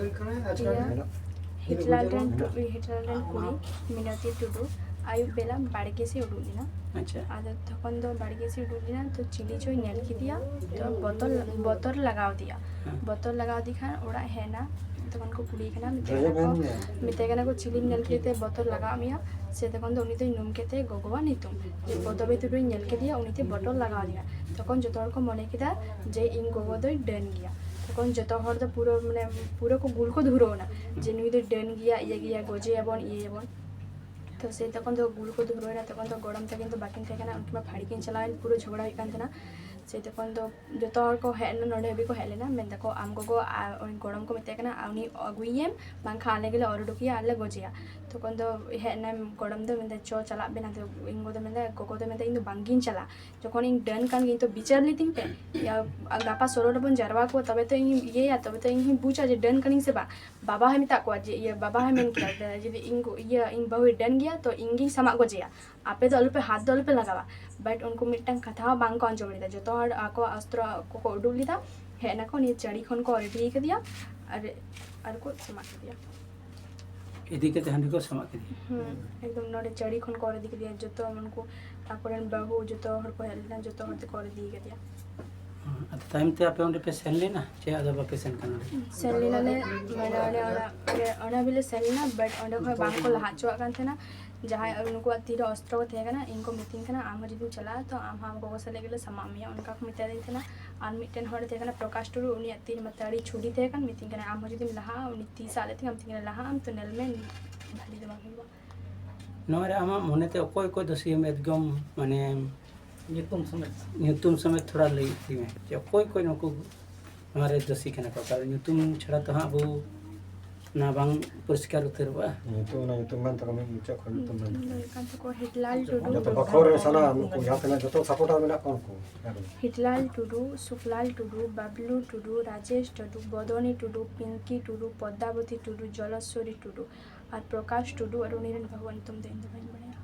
ᱤᱭᱟᱹ, ᱦᱤᱴᱞᱟᱨ ᱨᱮᱱ, ᱦᱤᱴᱞᱟᱨ ᱨᱮᱱ ᱠᱩᱲᱤ ᱢᱤᱱᱚᱛᱤ ᱴᱩᱰᱩ ᱟᱹᱭᱩᱵ ᱵᱮᱞᱟ ᱵᱟᱲᱜᱮ ᱥᱮᱫ ᱩᱰᱩᱠ ᱞᱮᱱᱟ᱾ ᱟᱪᱪᱷᱟ᱾ ᱟᱫᱚ ᱛᱚᱠᱷᱚᱱ ᱫᱚ ᱵᱟᱲᱜᱮ ᱥᱮᱫ ᱩᱰᱩᱠ ᱞᱮᱱᱟ, ᱛᱚ ᱪᱤᱞᱤ ᱪᱚᱭ ᱧᱮᱞ ᱠᱮᱫᱮᱭᱟ, ᱛᱚ ᱵᱚᱛᱚᱨ, ᱵᱚᱛᱚᱨ ᱞᱟᱜᱟᱣ ᱟᱫᱮᱭᱟ᱾ ᱦᱮᱸ᱾ ᱵᱚᱛᱚᱨ ᱞᱟᱜᱟᱣ ᱟᱫᱮ ᱠᱷᱟᱱ ᱚᱲᱟᱜ ᱦᱮᱡ ᱮᱱᱟ, ᱛᱚᱠᱷᱚᱱ ᱠᱚ ᱠᱩᱞᱤᱭᱮ ᱠᱟᱱᱟ, ᱢᱮᱛᱟᱭ ᱠᱟᱱᱟ ᱠᱚ, ᱢᱮᱛᱟᱭ ᱠᱟᱱᱟ ᱠᱚ, "ᱪᱤᱞᱤᱢ ᱧᱮᱞ ᱠᱮᱫᱮ ᱛᱮ ᱵᱚᱛᱚᱨ ᱞᱟᱜᱟᱣ ᱢᱮᱭᱟ?" ᱥᱮ ᱛᱚᱠᱷᱚᱱ ᱫᱚ ᱩᱱᱤ ᱫᱚᱭ ᱧᱩᱢ ᱠᱮᱫ ᱛᱟᱭᱟ ᱜᱚᱜᱚᱣᱟᱜ ᱧᱩᱛᱩᱢ, ᱡᱮ ᱯᱚᱫᱚᱵᱤ ᱴᱩᱰᱩᱧ ᱧᱮᱞ ᱠᱮᱫᱮᱭᱟ, ᱩᱱᱤᱛᱮ ᱵᱚᱛᱚᱨ ᱞᱟᱜᱟᱣ ᱟᱫᱮᱭᱟ᱾ ᱛᱚᱠᱷᱚᱱ ᱡᱚᱛᱚ ᱦᱚᱲ ᱠᱚ ᱢᱚᱱᱮ ᱠᱮᱫᱟ ᱡᱮ ᱤᱧ ᱜᱚᱜᱚ ᱫᱚᱭ ᱰᱟᱹᱱ ᱜᱮᱭᱟ᱾ ᱛᱚᱠᱷᱚᱱ ᱡᱚᱛᱚ ᱦᱚᱲ ᱫᱚ ᱯᱩᱨᱟᱹ, ᱢᱟᱱᱮ, ᱯᱩᱨᱟᱹ ᱠᱚ ᱜᱩᱞ ᱠᱚ ᱫᱷᱩᱨᱟᱹᱣ ᱮᱱᱟ ᱡᱮ ᱱᱩᱭ ᱫᱚᱭ ᱰᱟᱹᱱ ᱜᱮᱭᱟ, ᱤᱭᱟᱹ ᱜᱮᱭᱟ, ᱜᱚᱡᱮᱭᱟᱵᱚᱱ, ᱤᱭᱟᱹᱭᱟᱵᱚᱱ᱾ ᱛᱚ ᱥᱮ ᱛᱚᱠᱷᱚᱱ ᱫᱚ ᱜᱩᱞ ᱠᱚ ᱫᱷᱩᱨᱟᱹᱣ ᱮᱱᱟ, ᱛᱚᱠᱷᱚᱱ ᱫᱚ ᱜᱚᱲᱚᱢ ᱛᱟᱹᱠᱤᱱ ᱫᱚ ᱵᱟᱹᱠᱤᱱ ᱛᱟᱦᱮᱸ ᱠᱟᱱᱟ, ᱩᱱᱠᱤᱱ ᱢᱟ ᱯᱷᱟᱹᱲᱤ ᱠᱤᱱ ᱪᱟᱞᱟᱣᱮᱱ, ᱯᱩᱨᱟᱹ ᱡᱷᱚᱜᱽᱲᱟ ᱦᱩᱭᱩᱜ ᱠᱟᱱ ᱛᱟᱦᱮᱱᱟ᱾ ᱥᱮ ᱛᱚᱠᱷᱚᱱ ᱫᱚ ᱡᱚᱛᱚ ᱦᱚᱲ ᱠᱚ ᱦᱮᱡ ᱞᱮᱱᱟ, ᱱᱚᱰᱮ ᱦᱟᱹᱵᱤᱡ ᱠᱚ ᱦᱮᱡ ᱞᱮᱱᱟ, ᱢᱮᱱ ᱫᱟᱠᱚ, "ᱟᱢ ᱜᱚᱜᱚ ᱟᱨ ᱩᱱᱤ ᱜᱚᱲᱚᱢ ᱠᱚ ᱢᱮᱛᱟᱭ ᱠᱟᱱᱟ, ᱟᱨ ᱩᱱᱤ ᱟᱹᱜᱩᱭᱮᱢ, ᱵᱟᱝᱠᱷᱟᱱ ᱟᱞᱮ ᱜᱮᱞᱮ ᱚᱨ ᱩᱰᱩᱠᱮᱭᱟ ᱟᱨ ᱞᱮ ᱜᱚᱡᱮᱭᱟ᱾" ᱛᱚᱠᱷᱚᱱ ᱫᱚ ᱦᱮᱡ ᱮᱱᱟᱭ ᱜᱚᱲᱚᱢ ᱫᱚ, ᱢᱮᱱᱫᱟ, "ᱪᱚ ᱪᱟᱞᱟᱜ ᱵᱮᱱ᱾" ᱟᱫᱚ ᱤᱧ ᱜᱚ ᱫᱚ ᱢᱮᱱᱫᱟ, ᱜᱚᱜᱚ ᱫᱚ ᱢᱮᱱᱫᱟ, "ᱤᱧ ᱫᱚ ᱵᱟᱝᱜᱤᱧ ᱪᱟᱞᱟᱜᱼᱟ, ᱡᱚᱠᱷᱚᱱ ᱤᱧ ᱰᱟᱹᱱ ᱠᱟᱱ ᱜᱤᱭᱟᱹᱧ ᱛᱚ ᱵᱤᱪᱟᱹᱨ ᱞᱤᱛᱤᱧ ᱯᱮ, ᱤᱭᱟᱹ, ᱜᱟᱯᱟ ᱥᱚᱨᱚ ᱨᱮᱵᱚᱱ ᱡᱟᱨᱣᱟ ᱠᱚᱣᱟ, ᱛᱚᱵᱮ ᱛᱚ ᱤᱧ ᱤᱭᱟᱹᱭᱟ, ᱛᱚᱵᱮ ᱛᱚ ᱤᱧ ᱦᱚᱸᱧ ᱵᱩᱡᱟ ᱡᱮ ᱰᱟᱹᱱ ᱠᱟᱹᱱᱟᱹᱧ ᱥᱮ ᱵᱟᱝ᱾" ᱵᱟᱵᱟ ᱦᱚᱸᱭ ᱢᱮᱛᱟᱜ ᱠᱚᱣᱟ ᱡᱮ, ᱤᱭᱟᱹ, ᱵᱟᱵᱟ ᱦᱚᱸᱭ ᱢᱮᱱ ᱠᱮᱫᱟ, ᱡᱩᱫᱤ ᱤᱧ ᱜᱚ-, ᱤᱭᱟᱹ, ᱤᱧ ᱵᱟᱹᱦᱩᱭ ᱰᱟᱹᱱ ᱜᱮᱭᱟ ᱛᱚ ᱤᱧ ᱜᱤᱧ ᱥᱟᱢᱟᱜ ᱜᱚᱡᱮᱭᱟ, ᱟᱯᱮ ᱫᱚ ᱟᱞᱚᱯᱮ, ᱦᱟᱛ ᱫᱚ ᱟᱞᱚᱯᱮ ᱞᱟᱜᱟᱣᱟ᱾ But ᱩᱱᱠᱩ ᱢᱤᱫᱴᱟᱝ ᱠᱟᱛᱷᱟ ᱦᱚᱸ ᱵᱟᱝ ᱠᱚ ᱟᱸᱡᱚᱢ ᱞᱮᱫᱟ᱾ ᱡᱚᱛᱚ ᱦᱚᱲ ᱟᱠᱚᱣᱟᱜ ᱚᱥᱛᱨᱚ ᱠᱚᱠᱚ ᱩᱰᱩᱠ ᱞᱮᱫᱟ, ᱦᱮᱡ ᱱᱟᱠᱚ, ᱱᱤᱭᱟᱹ ᱪᱟᱹᱲᱤ ᱠᱷᱚᱱ ᱠᱚ ᱨᱮᱰᱤ ᱠᱟᱫᱮᱭᱟ ᱟᱨ, ᱟᱨ ᱠᱚ ᱥᱟᱢᱟᱜ ᱠᱮᱫᱮᱭᱟ᱾ ᱤᱫᱤ ᱠᱟᱛᱮ ᱦᱟᱺᱰᱤ ᱠᱚ ᱥᱟᱢᱟᱜ ᱠᱮᱫᱮᱭᱟ᱾ ᱦᱩᱸ, ᱮᱠᱫᱚᱢ ᱱᱚᱰᱮ ᱪᱟᱹᱲᱤ ᱠᱷᱚᱱ ᱠᱚ ᱨᱮᱰᱤ ᱠᱮᱫᱮᱭᱟ᱾ ᱡᱚᱛᱚ ᱩᱱᱠᱩ ᱟᱠᱚᱨᱮᱱ ᱵᱟᱹᱦᱩ, ᱡᱚᱛᱚ ᱦᱚᱲ ᱠᱚ ᱦᱮᱡ ᱞᱮᱱᱟ, ᱡᱚᱛᱚ ᱦᱚᱲ ᱛᱮᱠᱚ ᱨᱮᱰᱤ ᱠᱟᱫᱮᱭᱟ᱾ ᱟᱫᱚ ᱛᱟᱭᱚᱢ ᱛᱮ ᱟᱯᱮ ᱚᱸᱰᱮ ᱯᱮ ᱥᱮᱱ ᱞᱮᱱᱟ ᱪᱮ ᱟᱫᱚ ᱵᱟᱯᱮ ᱥᱮᱱ ᱠᱟᱱᱟ? ᱥᱮᱱ ᱞᱮᱱᱟᱞᱮ, ᱢᱟᱱᱮ ᱚᱸᱰᱮ ᱚᱱᱟ, ᱚᱸᱰᱮ ᱦᱟᱹᱵᱤᱡ ᱞᱮ ᱥᱮᱱ ᱞᱮᱱᱟ, but ᱚᱸᱰᱮ ᱠᱷᱚᱱ ᱵᱟᱝ ᱠᱚ ᱞᱟᱦᱟ ᱦᱚᱪᱚᱣᱟᱜ ᱠᱟᱱ ᱛᱟᱦᱮᱱᱟ᱾ ᱡᱟᱦᱟᱸᱭ ᱱᱩᱠᱩᱣᱟᱜ ᱛᱤᱨᱮ ᱚᱥᱛᱨᱚ ᱠᱚ ᱛᱟᱦᱮᱸ ᱠᱟᱱᱟ, ᱤᱧ ᱠᱚ ᱢᱤᱛᱟᱹᱧ ᱠᱟᱱᱟ, "ᱟᱢ ᱦᱚᱸ ᱡᱩᱫᱤᱢ ᱪᱟᱞᱟᱜᱼᱟ ᱛᱚ ᱟᱢ ᱦᱚᱸ ᱟᱢ ᱜᱚᱜᱚ ᱥᱟᱞᱟᱜ ᱜᱮᱞᱮ ᱥᱟᱢᱟᱜ ᱢᱮᱭᱟ", ᱚᱱᱠᱟ ᱠᱚ ᱢᱮᱛᱟᱫᱤᱧ ᱛᱟᱦᱮᱱᱟ᱾ ᱟᱨ ᱢᱤᱫᱴᱮᱱ ᱦᱚᱲ ᱛᱟᱦᱮᱸ ᱠᱟᱱᱟ ᱯᱨᱚᱠᱟᱥ ᱴᱩᱰᱩ, ᱩᱱᱤᱭᱟᱜ ᱛᱤ ᱨᱮᱢᱟ ᱛᱟᱹᱲᱤ ᱪᱷᱩᱨᱤ ᱛᱟᱦᱮᱸ ᱠᱟᱱ, ᱢᱤᱛᱟᱹᱧ ᱠᱟᱱᱟ, "ᱟᱢ ᱦᱚᱸ ᱡᱩᱫᱤᱢ ᱞᱟᱦᱟᱜᱼᱟ, ᱩᱱᱤ ᱛᱤ ᱥᱟᱵ ᱞᱮᱫ ᱛᱤᱧᱟ, ᱢᱤᱛᱟᱹᱧ ᱠᱟᱱᱟ, 'ᱞᱟᱦᱟᱜ ᱟᱢ ᱛᱚ ᱧᱮᱞ ᱢᱮ, ᱵᱷᱟᱹᱞᱤ ᱫᱚ ᱵᱟᱝ ᱦᱩᱭᱩᱜᱼᱟ'᱾" ᱱᱚᱣᱟ ᱨᱮ ᱟᱢᱟᱜ ᱢᱚᱱᱮᱛᱮ ᱚᱠᱚᱭ ᱚᱠᱚᱭ ᱫᱳᱥᱤᱭᱮᱢ ᱮᱠᱫᱚᱢ ᱢᱟᱱᱮ ᱧᱩᱛᱩᱢ ᱥᱚᱢᱮᱛ᱾ ᱧᱩᱛᱩᱢ ᱥᱚᱢᱮᱛ ᱛᱷᱚᱲᱟ ᱞᱟᱹᱭ ᱤᱫᱤ ᱢᱮ ᱡᱮ ᱚᱠᱚᱭ ᱚᱠᱚᱭ ᱱᱩᱠᱩ ᱱᱚᱣᱟ ᱨᱮ ᱫᱳᱥᱤ ᱠᱟᱱᱟ ᱠᱚ? ᱠᱟᱨᱚᱱ ᱧᱩᱛᱩᱢ ᱪᱷᱟᱲᱟ ᱛᱚ ᱦᱟᱸᱜ ᱟᱵᱚ ᱚᱱᱟ ᱵᱟᱝ ᱯᱚᱨᱤᱥᱠᱟᱨ ᱩᱛᱟᱹᱨᱚᱜᱼᱟ᱾ ᱧᱩᱛᱩᱢ, ᱚᱱᱟ ᱧᱩᱛᱩᱢ ᱢᱮᱱ ᱛᱟᱠᱚ, ᱢᱤᱫ ᱢᱩᱪᱟᱹᱫ ᱠᱷᱚᱱ ᱧᱩᱛᱩᱢ ᱢᱮᱱ ᱧᱩᱛᱩᱢ ᱛᱟᱠᱚ᱾ ᱫᱚ ᱦᱩᱭᱩᱜ ᱠᱟᱱ ᱛᱟᱠᱚᱣᱟ ᱦᱤᱴᱞᱟᱞ ᱴᱩᱰᱩ, ᱡᱚᱛᱚ ᱵᱟᱠᱷᱳᱞ ᱨᱮ ᱥᱟᱱᱟᱢ ᱩᱱᱠᱩ ᱡᱟᱦᱟᱸ ᱛᱤᱱᱟᱹᱜ ᱡᱚᱛᱚ ᱥᱟᱯᱳᱨᱴᱟᱨ ᱢᱮᱱᱟᱜ ᱠᱚᱣᱟ ᱩᱱᱠᱩ᱾ ᱦᱤᱴᱞᱟᱞ ᱴᱩᱰᱩ, ᱥᱩᱠᱞᱟᱞ ᱴᱩᱰᱩ, ᱵᱟᱵᱞᱩ ᱴᱩᱰᱩ, ᱨᱟᱡᱮᱥ ᱴᱩᱰᱩ, ᱵᱚᱫᱚᱱᱤ ᱴᱩᱰᱩ, ᱯᱤᱝᱠᱤ ᱴᱩᱰᱩ, ᱯᱚᱫᱽᱫᱟᱵᱚᱛᱤ ᱴᱩᱰᱩ, ᱡᱚᱞᱚᱥᱥᱚᱨᱤ ᱴᱩᱰᱩ ᱟᱨ ᱯᱨᱚᱠᱟᱥ ᱴᱩᱰᱩ᱾ ᱟᱨ ᱩᱱᱤ ᱨᱮᱱ ᱵᱟᱹᱦᱩᱣᱟᱜ ᱧᱩᱛᱩᱢ ᱫᱚ ᱤᱧ ᱫᱚ ᱵᱟᱹᱧ ᱵᱟᱲᱟᱭᱟ᱾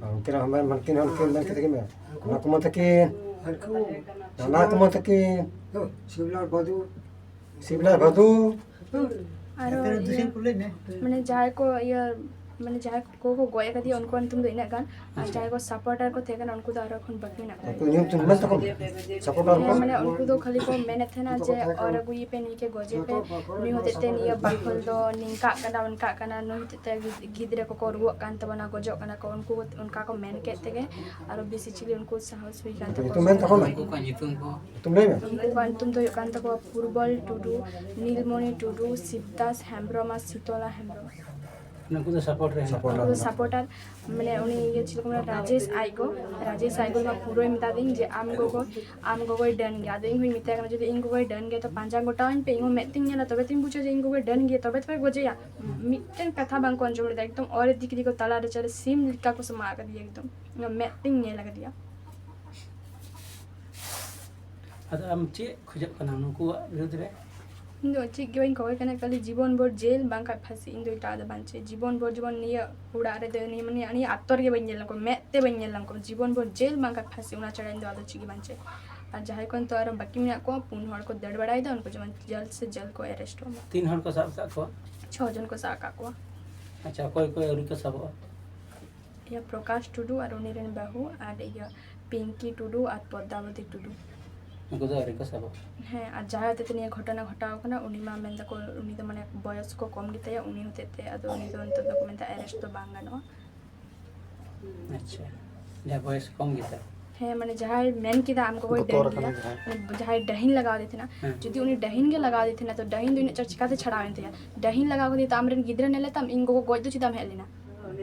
ᱟᱨ ᱩᱱᱠᱤᱱ ᱦᱚᱸ ᱢᱮᱱ, ᱢᱟᱱᱠᱤᱱ ᱦᱚᱸ ᱩᱱᱠᱤᱱ ᱢᱮᱱ ᱠᱮᱫᱟ ᱠᱤᱱ ᱢᱮ᱾ ᱚᱱᱟ ᱠᱩᱢᱟᱹ ᱛᱟᱹᱠᱤᱱ, ᱩᱱᱠᱩ ᱚᱱᱟ ᱠᱩᱢᱟᱹ ᱛᱟᱹᱠᱤᱱ, ᱥᱤᱵᱞᱟᱞ ᱵᱟᱫᱩ᱾ ᱥᱤᱵᱞᱟᱞ ᱵᱟᱫᱩ᱾ ᱟᱨᱚ ᱮᱱᱛᱮ ᱨᱮᱦᱚᱸ ᱫᱩᱥᱤ ᱤᱭᱟᱹ, ᱠᱚ ᱞᱟᱹᱭ ᱢᱮ᱾ ᱢᱟᱱᱮ ᱡᱟᱦᱟᱸᱭ ᱠᱚ ᱤᱭᱟᱹ, ᱢᱟᱱᱮ ᱡᱟᱦᱟᱸᱭ ᱠᱚ ᱠᱚ ᱜᱚᱡ ᱟᱠᱟᱫᱮᱭᱟ ᱩᱱᱠᱩᱣᱟᱜ ᱧᱩᱛᱩᱢ ᱫᱚ ᱤᱱᱟᱹᱜ ᱜᱟᱱ, ᱟᱨ ᱡᱟᱦᱟᱸᱭ ᱠᱚ ᱥᱟᱯᱳᱨᱴᱟᱨ ᱠᱚ ᱛᱟᱦᱮᱸ ᱠᱟᱱᱟ ᱩᱱᱠᱩ ᱫᱚ ᱟᱨᱚ ᱠᱷᱚᱱ ᱵᱟᱹᱠᱤ ᱢᱮᱱᱟᱜ ᱠᱚᱣᱟ᱾ ᱩᱱᱠᱩ ᱧᱩᱛᱩᱢ ᱢᱮᱱ ᱛᱟᱠᱚ ᱢᱮ᱾ ᱥᱟᱯᱳᱨᱴᱟᱨ ᱠᱚ᱾ ᱦᱮᱸ, ᱢᱟᱱᱮ ᱩᱱᱠᱩ ᱫᱚ ᱠᱷᱟᱹᱞᱤ ᱠᱚ ᱢᱮᱱᱮᱫ ᱛᱟᱦᱮᱱᱟ ᱡᱮ ᱚᱨ ᱟᱹᱜᱩᱭᱮᱯᱮ, ᱱᱩᱭ ᱜᱮ ᱜᱚᱡᱮ ᱯᱮ, ᱱᱩᱭ ᱦᱚᱛᱮᱡ ᱛᱮ ᱱᱤᱭᱟᱹ ᱵᱟᱠᱷᱳᱞ ᱫᱚ ᱱᱤᱝᱠᱟᱜ ᱠᱟᱱᱟ, ᱚᱱᱠᱟᱜ ᱠᱟᱱᱟ, ᱱᱩᱭ ᱦᱚᱛᱮᱡ ᱛᱮ ᱜᱤᱫᱽᱨᱟᱹ ᱠᱚᱠᱚ ᱨᱩᱣᱟᱹᱜ ᱠᱟᱱ ᱛᱟᱵᱚᱱᱟ, ᱜᱚᱡᱚᱜ ᱠᱟᱱᱟ ᱠᱚ, ᱩᱱᱠᱩ ᱚᱱᱠᱟ ᱠᱚ ᱢᱮᱱ ᱠᱮᱫ ᱛᱮᱜᱮ ᱟᱨᱚ ᱵᱮᱥᱤ ᱪᱤᱞᱤ ᱩᱱᱠᱩ ᱥᱟᱦᱚᱥ ᱦᱩᱭ ᱠᱟᱱ ᱛᱟᱠᱚᱣᱟ᱾ ᱧᱩᱛᱩᱢ ᱢᱮᱱ ᱛᱟᱠᱚ ᱢᱮ᱾ ᱩᱱᱠᱩ ᱠᱚᱣᱟᱜ ᱧᱩᱛᱩᱢ ᱠᱚ ᱧᱩᱛᱩᱢ ᱞᱟᱹᱭ ᱢᱮ᱾ ᱩᱱᱠᱩᱣᱟᱜ ᱧᱩᱛᱩᱢ ᱫᱚ ᱦᱩᱭᱩᱜ ᱠᱟᱱ ᱛᱟᱠᱚᱣᱟ ᱯᱩᱨᱵᱚᱞ ᱴᱩᱰᱩ, ᱱᱤᱞᱢᱚᱱᱤ ᱴᱩᱰᱩ, ᱥᱤᱵᱫᱟᱥ ᱦᱮᱢᱵᱨᱚᱢ ᱟᱨ ᱥᱤᱛᱚᱞᱟ ᱦᱮᱢᱵᱨᱚᱢ᱾ ᱱᱩᱠᱩ ᱫᱚ ᱥᱟᱯᱳᱨᱴ ᱨᱮ ᱦᱮᱱᱟᱜ ᱩᱱᱠᱩ ᱫᱚ ᱠᱚᱣᱟ᱾ ᱥᱟᱯᱳᱨᱴᱟᱨ, ᱢᱟᱱᱮ ᱩᱱᱤ ᱤᱭᱟᱹ ᱪᱮᱫ ᱠᱚ ᱢᱮᱱᱟ, ᱨᱟᱡᱮᱥ ᱟᱡ ᱜᱚ, ᱨᱟᱡᱮᱥ ᱟᱡ ᱜᱚ ᱢᱟ ᱯᱩᱨᱟᱹᱭ ᱢᱮᱛᱟ ᱫᱤᱧ ᱡᱮ ᱟᱢ ᱜᱚᱜᱚ, ᱟᱢ ᱜᱚᱜᱚᱭ ᱰᱟᱹᱱ ᱜᱮᱭᱟ᱾ ᱟᱫᱚ ᱤᱧ ᱦᱚᱸᱧ ᱢᱮᱛᱟᱭ ᱠᱟᱱᱟ ᱡᱩᱫᱤ ᱤᱧ ᱜᱚᱜᱚᱭ ᱰᱟᱹᱱ ᱜᱮᱭᱟ ᱛᱚ ᱯᱟᱸᱡᱟ ᱜᱚᱴᱟᱣᱟᱹᱧ ᱯᱮ, ᱤᱧ ᱦᱚᱸ ᱢᱮᱫ ᱛᱤᱧ ᱧᱮᱞᱟ ᱛᱚᱵᱮ ᱛᱤᱧ ᱵᱩᱡᱷᱟᱹᱣᱟ ᱡᱮ ᱤᱧ ᱜᱚᱜᱚᱭ ᱰᱟᱹᱱ ᱜᱮᱭᱟ, ᱛᱚᱵᱮ ᱛᱚᱭ ᱜᱚᱡᱮᱭᱟ᱾ ᱢᱤᱫᱴᱮᱱ ᱠᱟᱛᱷᱟ ᱵᱟᱝ ᱠᱚ ᱟᱸᱡᱚᱢ ᱞᱮᱫᱟ, ᱮᱠᱫᱚᱢ ᱚᱨ ᱤᱫᱤ ᱠᱮᱫᱮᱭᱟ ᱠᱚ ᱛᱟᱞᱟ ᱨᱮ, ᱪᱟᱞᱮ ᱥᱤᱢ ᱞᱮᱠᱟ ᱠᱚ ᱥᱟᱢᱟᱜ ᱟᱠᱟᱫᱮᱭᱟ ᱮᱠᱫᱚᱢ, ᱤᱧᱟᱹᱜ ᱢᱮᱫ ᱛᱤᱧ ᱧᱮᱞ ᱟᱠᱟᱫᱮᱭᱟ᱾ ᱟᱫᱚ ᱟᱢ ᱪᱮᱫ ᱠᱷᱚᱡᱚᱜ ᱠᱟᱱᱟ ᱱᱩᱠᱩᱣᱟᱜ ᱵᱤᱨᱩᱫᱽ ᱨᱮ? ᱤᱧ ᱫᱚ ᱪᱮᱫ ᱜᱮ ᱵᱟᱹᱧ ᱠᱷᱚᱡᱚᱜ ᱠᱟᱱᱟ, ᱠᱷᱟᱹᱞᱤ ᱡᱤᱵᱚᱱ ᱵᱷᱳᱨ ᱡᱮᱞ ᱵᱟᱝᱠᱷᱟᱡ ᱯᱷᱟᱸᱥᱤ, ᱤᱧ ᱫᱚ ᱮᱴᱟᱜ ᱫᱚ ᱵᱟᱝ ᱪᱮᱫ, ᱡᱤᱵᱚᱱ ᱵᱷᱳᱨ ᱡᱮᱢᱚᱱ ᱱᱤᱭᱟᱹ ᱚᱲᱟᱜ ᱨᱮᱫᱚ ᱱᱤᱭᱟᱹ, ᱢᱟᱱᱮ ᱱᱤᱭᱟᱹ ᱟᱛᱳ ᱨᱮᱜᱮ ᱵᱟᱹᱧ ᱧᱮᱞ ᱞᱮᱱ ᱠᱚᱣᱟ, ᱢᱮᱫ ᱛᱮ ᱵᱟᱹᱧ ᱧᱮᱞ ᱞᱮᱱ ᱠᱚᱣᱟ, ᱡᱤᱵᱚᱱ ᱵᱷᱳᱨ ᱡᱮᱞ ᱵᱟᱝᱠᱷᱟᱡ ᱯᱷᱟᱸᱥᱤ, ᱚᱱᱟ ᱪᱷᱟᱲᱟ ᱤᱧ ᱫᱚ ᱟᱫᱚ ᱪᱮᱫ ᱜᱮ ᱵᱟᱝ ᱪᱮᱫ᱾ ᱟᱨ ᱡᱟᱦᱟᱸᱭ ᱠᱚ ᱱᱤᱛᱚᱜ ᱟᱨᱚ ᱵᱟᱹᱠᱤ ᱢᱮᱱᱟᱜ ᱠᱚᱣᱟ, ᱯᱩᱱ ᱦᱚᱲ ᱠᱚ ᱫᱟᱹᱲ ᱵᱟᱲᱟᱭᱮᱫᱟ, ᱩᱱᱠᱩ ᱡᱮᱢᱚᱱ ᱡᱚᱞᱫ ᱥᱮ ᱡᱚᱞᱫ ᱠᱚ ᱮᱨᱮᱥᱴᱚᱜ ᱢᱟ᱾ ᱛᱤᱱ ᱦᱚᱲ ᱠᱚ ᱥᱟᱵ ᱟᱠᱟᱫ ᱠᱚᱣᱟ? ᱪᱷᱚ ᱡᱚᱱ ᱠᱚ ᱥᱟᱵ ᱟᱠᱟᱫ ᱠᱚᱣᱟ᱾ ᱟᱪᱪᱷᱟ, ᱚᱠᱚᱭ ᱚᱠᱚᱭ ᱟᱹᱣᱨᱤ ᱠᱚ ᱥᱟᱵᱚᱜᱼᱟ? ᱤᱭᱟᱹ, ᱯᱨᱚᱠᱟᱥ ᱴᱩᱰᱩ ᱟᱨ ᱩᱱᱤ ᱨᱮᱱ ᱵᱟᱹᱦᱩ ᱟᱨ ᱤᱭᱟᱹ, ᱯᱤᱝᱠᱤ ᱴᱩᱰᱩ ᱟᱨ ᱯᱚᱫᱽᱫᱟᱵᱚᱛᱤ ᱴᱩᱰᱩ᱾ ᱩᱱᱠᱩ ᱫᱚ ᱟᱹᱣᱨᱤ ᱠᱚ ᱥᱟᱵᱚᱜᱼᱟ? ᱦᱮᱸ, ᱟᱨ ᱡᱟᱦᱟᱸᱭ ᱦᱚᱛᱮᱡ ᱛᱮ ᱱᱤᱭᱟᱹ ᱜᱷᱚᱴᱚᱱᱟ ᱜᱷᱚᱴᱟᱣ ᱠᱟᱱᱟ, ᱩᱱᱤ ᱢᱟ ᱢᱮᱱ ᱫᱟᱠᱚ ᱩᱱᱤ ᱫᱚ ᱢᱟᱱᱮ ᱵᱚᱭᱚᱥ ᱠᱚ ᱠᱚᱢ ᱜᱮᱛᱟᱭᱟ, ᱩᱱᱤ ᱦᱚᱛᱮᱡ ᱛᱮ ᱟᱫᱚ ᱩᱱᱤ ᱫᱚ ᱱᱤᱛᱚᱜ ᱫᱚᱠᱚ ᱢᱮᱱᱫᱟ ᱮᱨᱮᱥᱴ ᱫᱚ ᱵᱟᱝ ᱜᱟᱱᱚᱜᱼᱟ᱾ ᱟᱪᱪᱷᱟ, ᱡᱟᱦᱟᱸᱭ ᱵᱚᱭᱮᱥ ᱠᱚᱢ ᱜᱮᱛᱟ᱾ ᱦᱮᱸ, ᱢᱟᱱᱮ ᱡᱟᱦᱟᱸᱭ ᱢᱮᱱ ᱠᱮᱫᱟ ᱟᱢ ᱜᱚᱜᱚᱭ ᱵᱚᱛᱚᱨ ᱰᱟᱹᱱ ᱟᱠᱟᱱᱟ ᱜᱮᱭᱟ, ᱡᱟᱦᱟᱸᱭ᱾ ᱢᱟᱱᱮ ᱡᱟᱦᱟᱸᱭ ᱰᱟᱹᱦᱤᱱ ᱞᱟᱜᱟᱣ ᱟᱫᱮ ᱛᱟᱦᱮᱱᱟ, ᱦᱮᱸ᱾ ᱡᱩᱫᱤ ᱩᱱᱤ ᱰᱟᱹᱦᱤᱱ ᱜᱮ ᱞᱟᱜᱟᱣ ᱟᱫᱮ ᱛᱟᱦᱮᱱᱟ, ᱛᱚ ᱰᱟᱹᱦᱤᱱ ᱫᱚ ᱤᱱᱟᱹᱜ ᱪᱟᱨ ᱪᱤᱠᱟᱛᱮ ᱪᱷᱟᱲᱟᱣ ᱮᱱ ᱛᱟᱭᱟ? ᱰᱟᱹᱦᱤᱱ ᱞᱟᱜᱟᱣ ᱠᱟᱫᱮ ᱛᱚ ᱟᱢᱨᱮᱱ ᱜᱤᱫᱽᱨᱟᱹ ᱧᱮᱞᱮ ᱛᱟᱢ, ᱤᱧ ᱜᱚᱜᱚ ᱜᱚᱡ ᱫᱚ ᱪᱮᱫᱟᱜ ᱮᱢ ᱦᱮᱡ ᱞᱮᱱᱟ?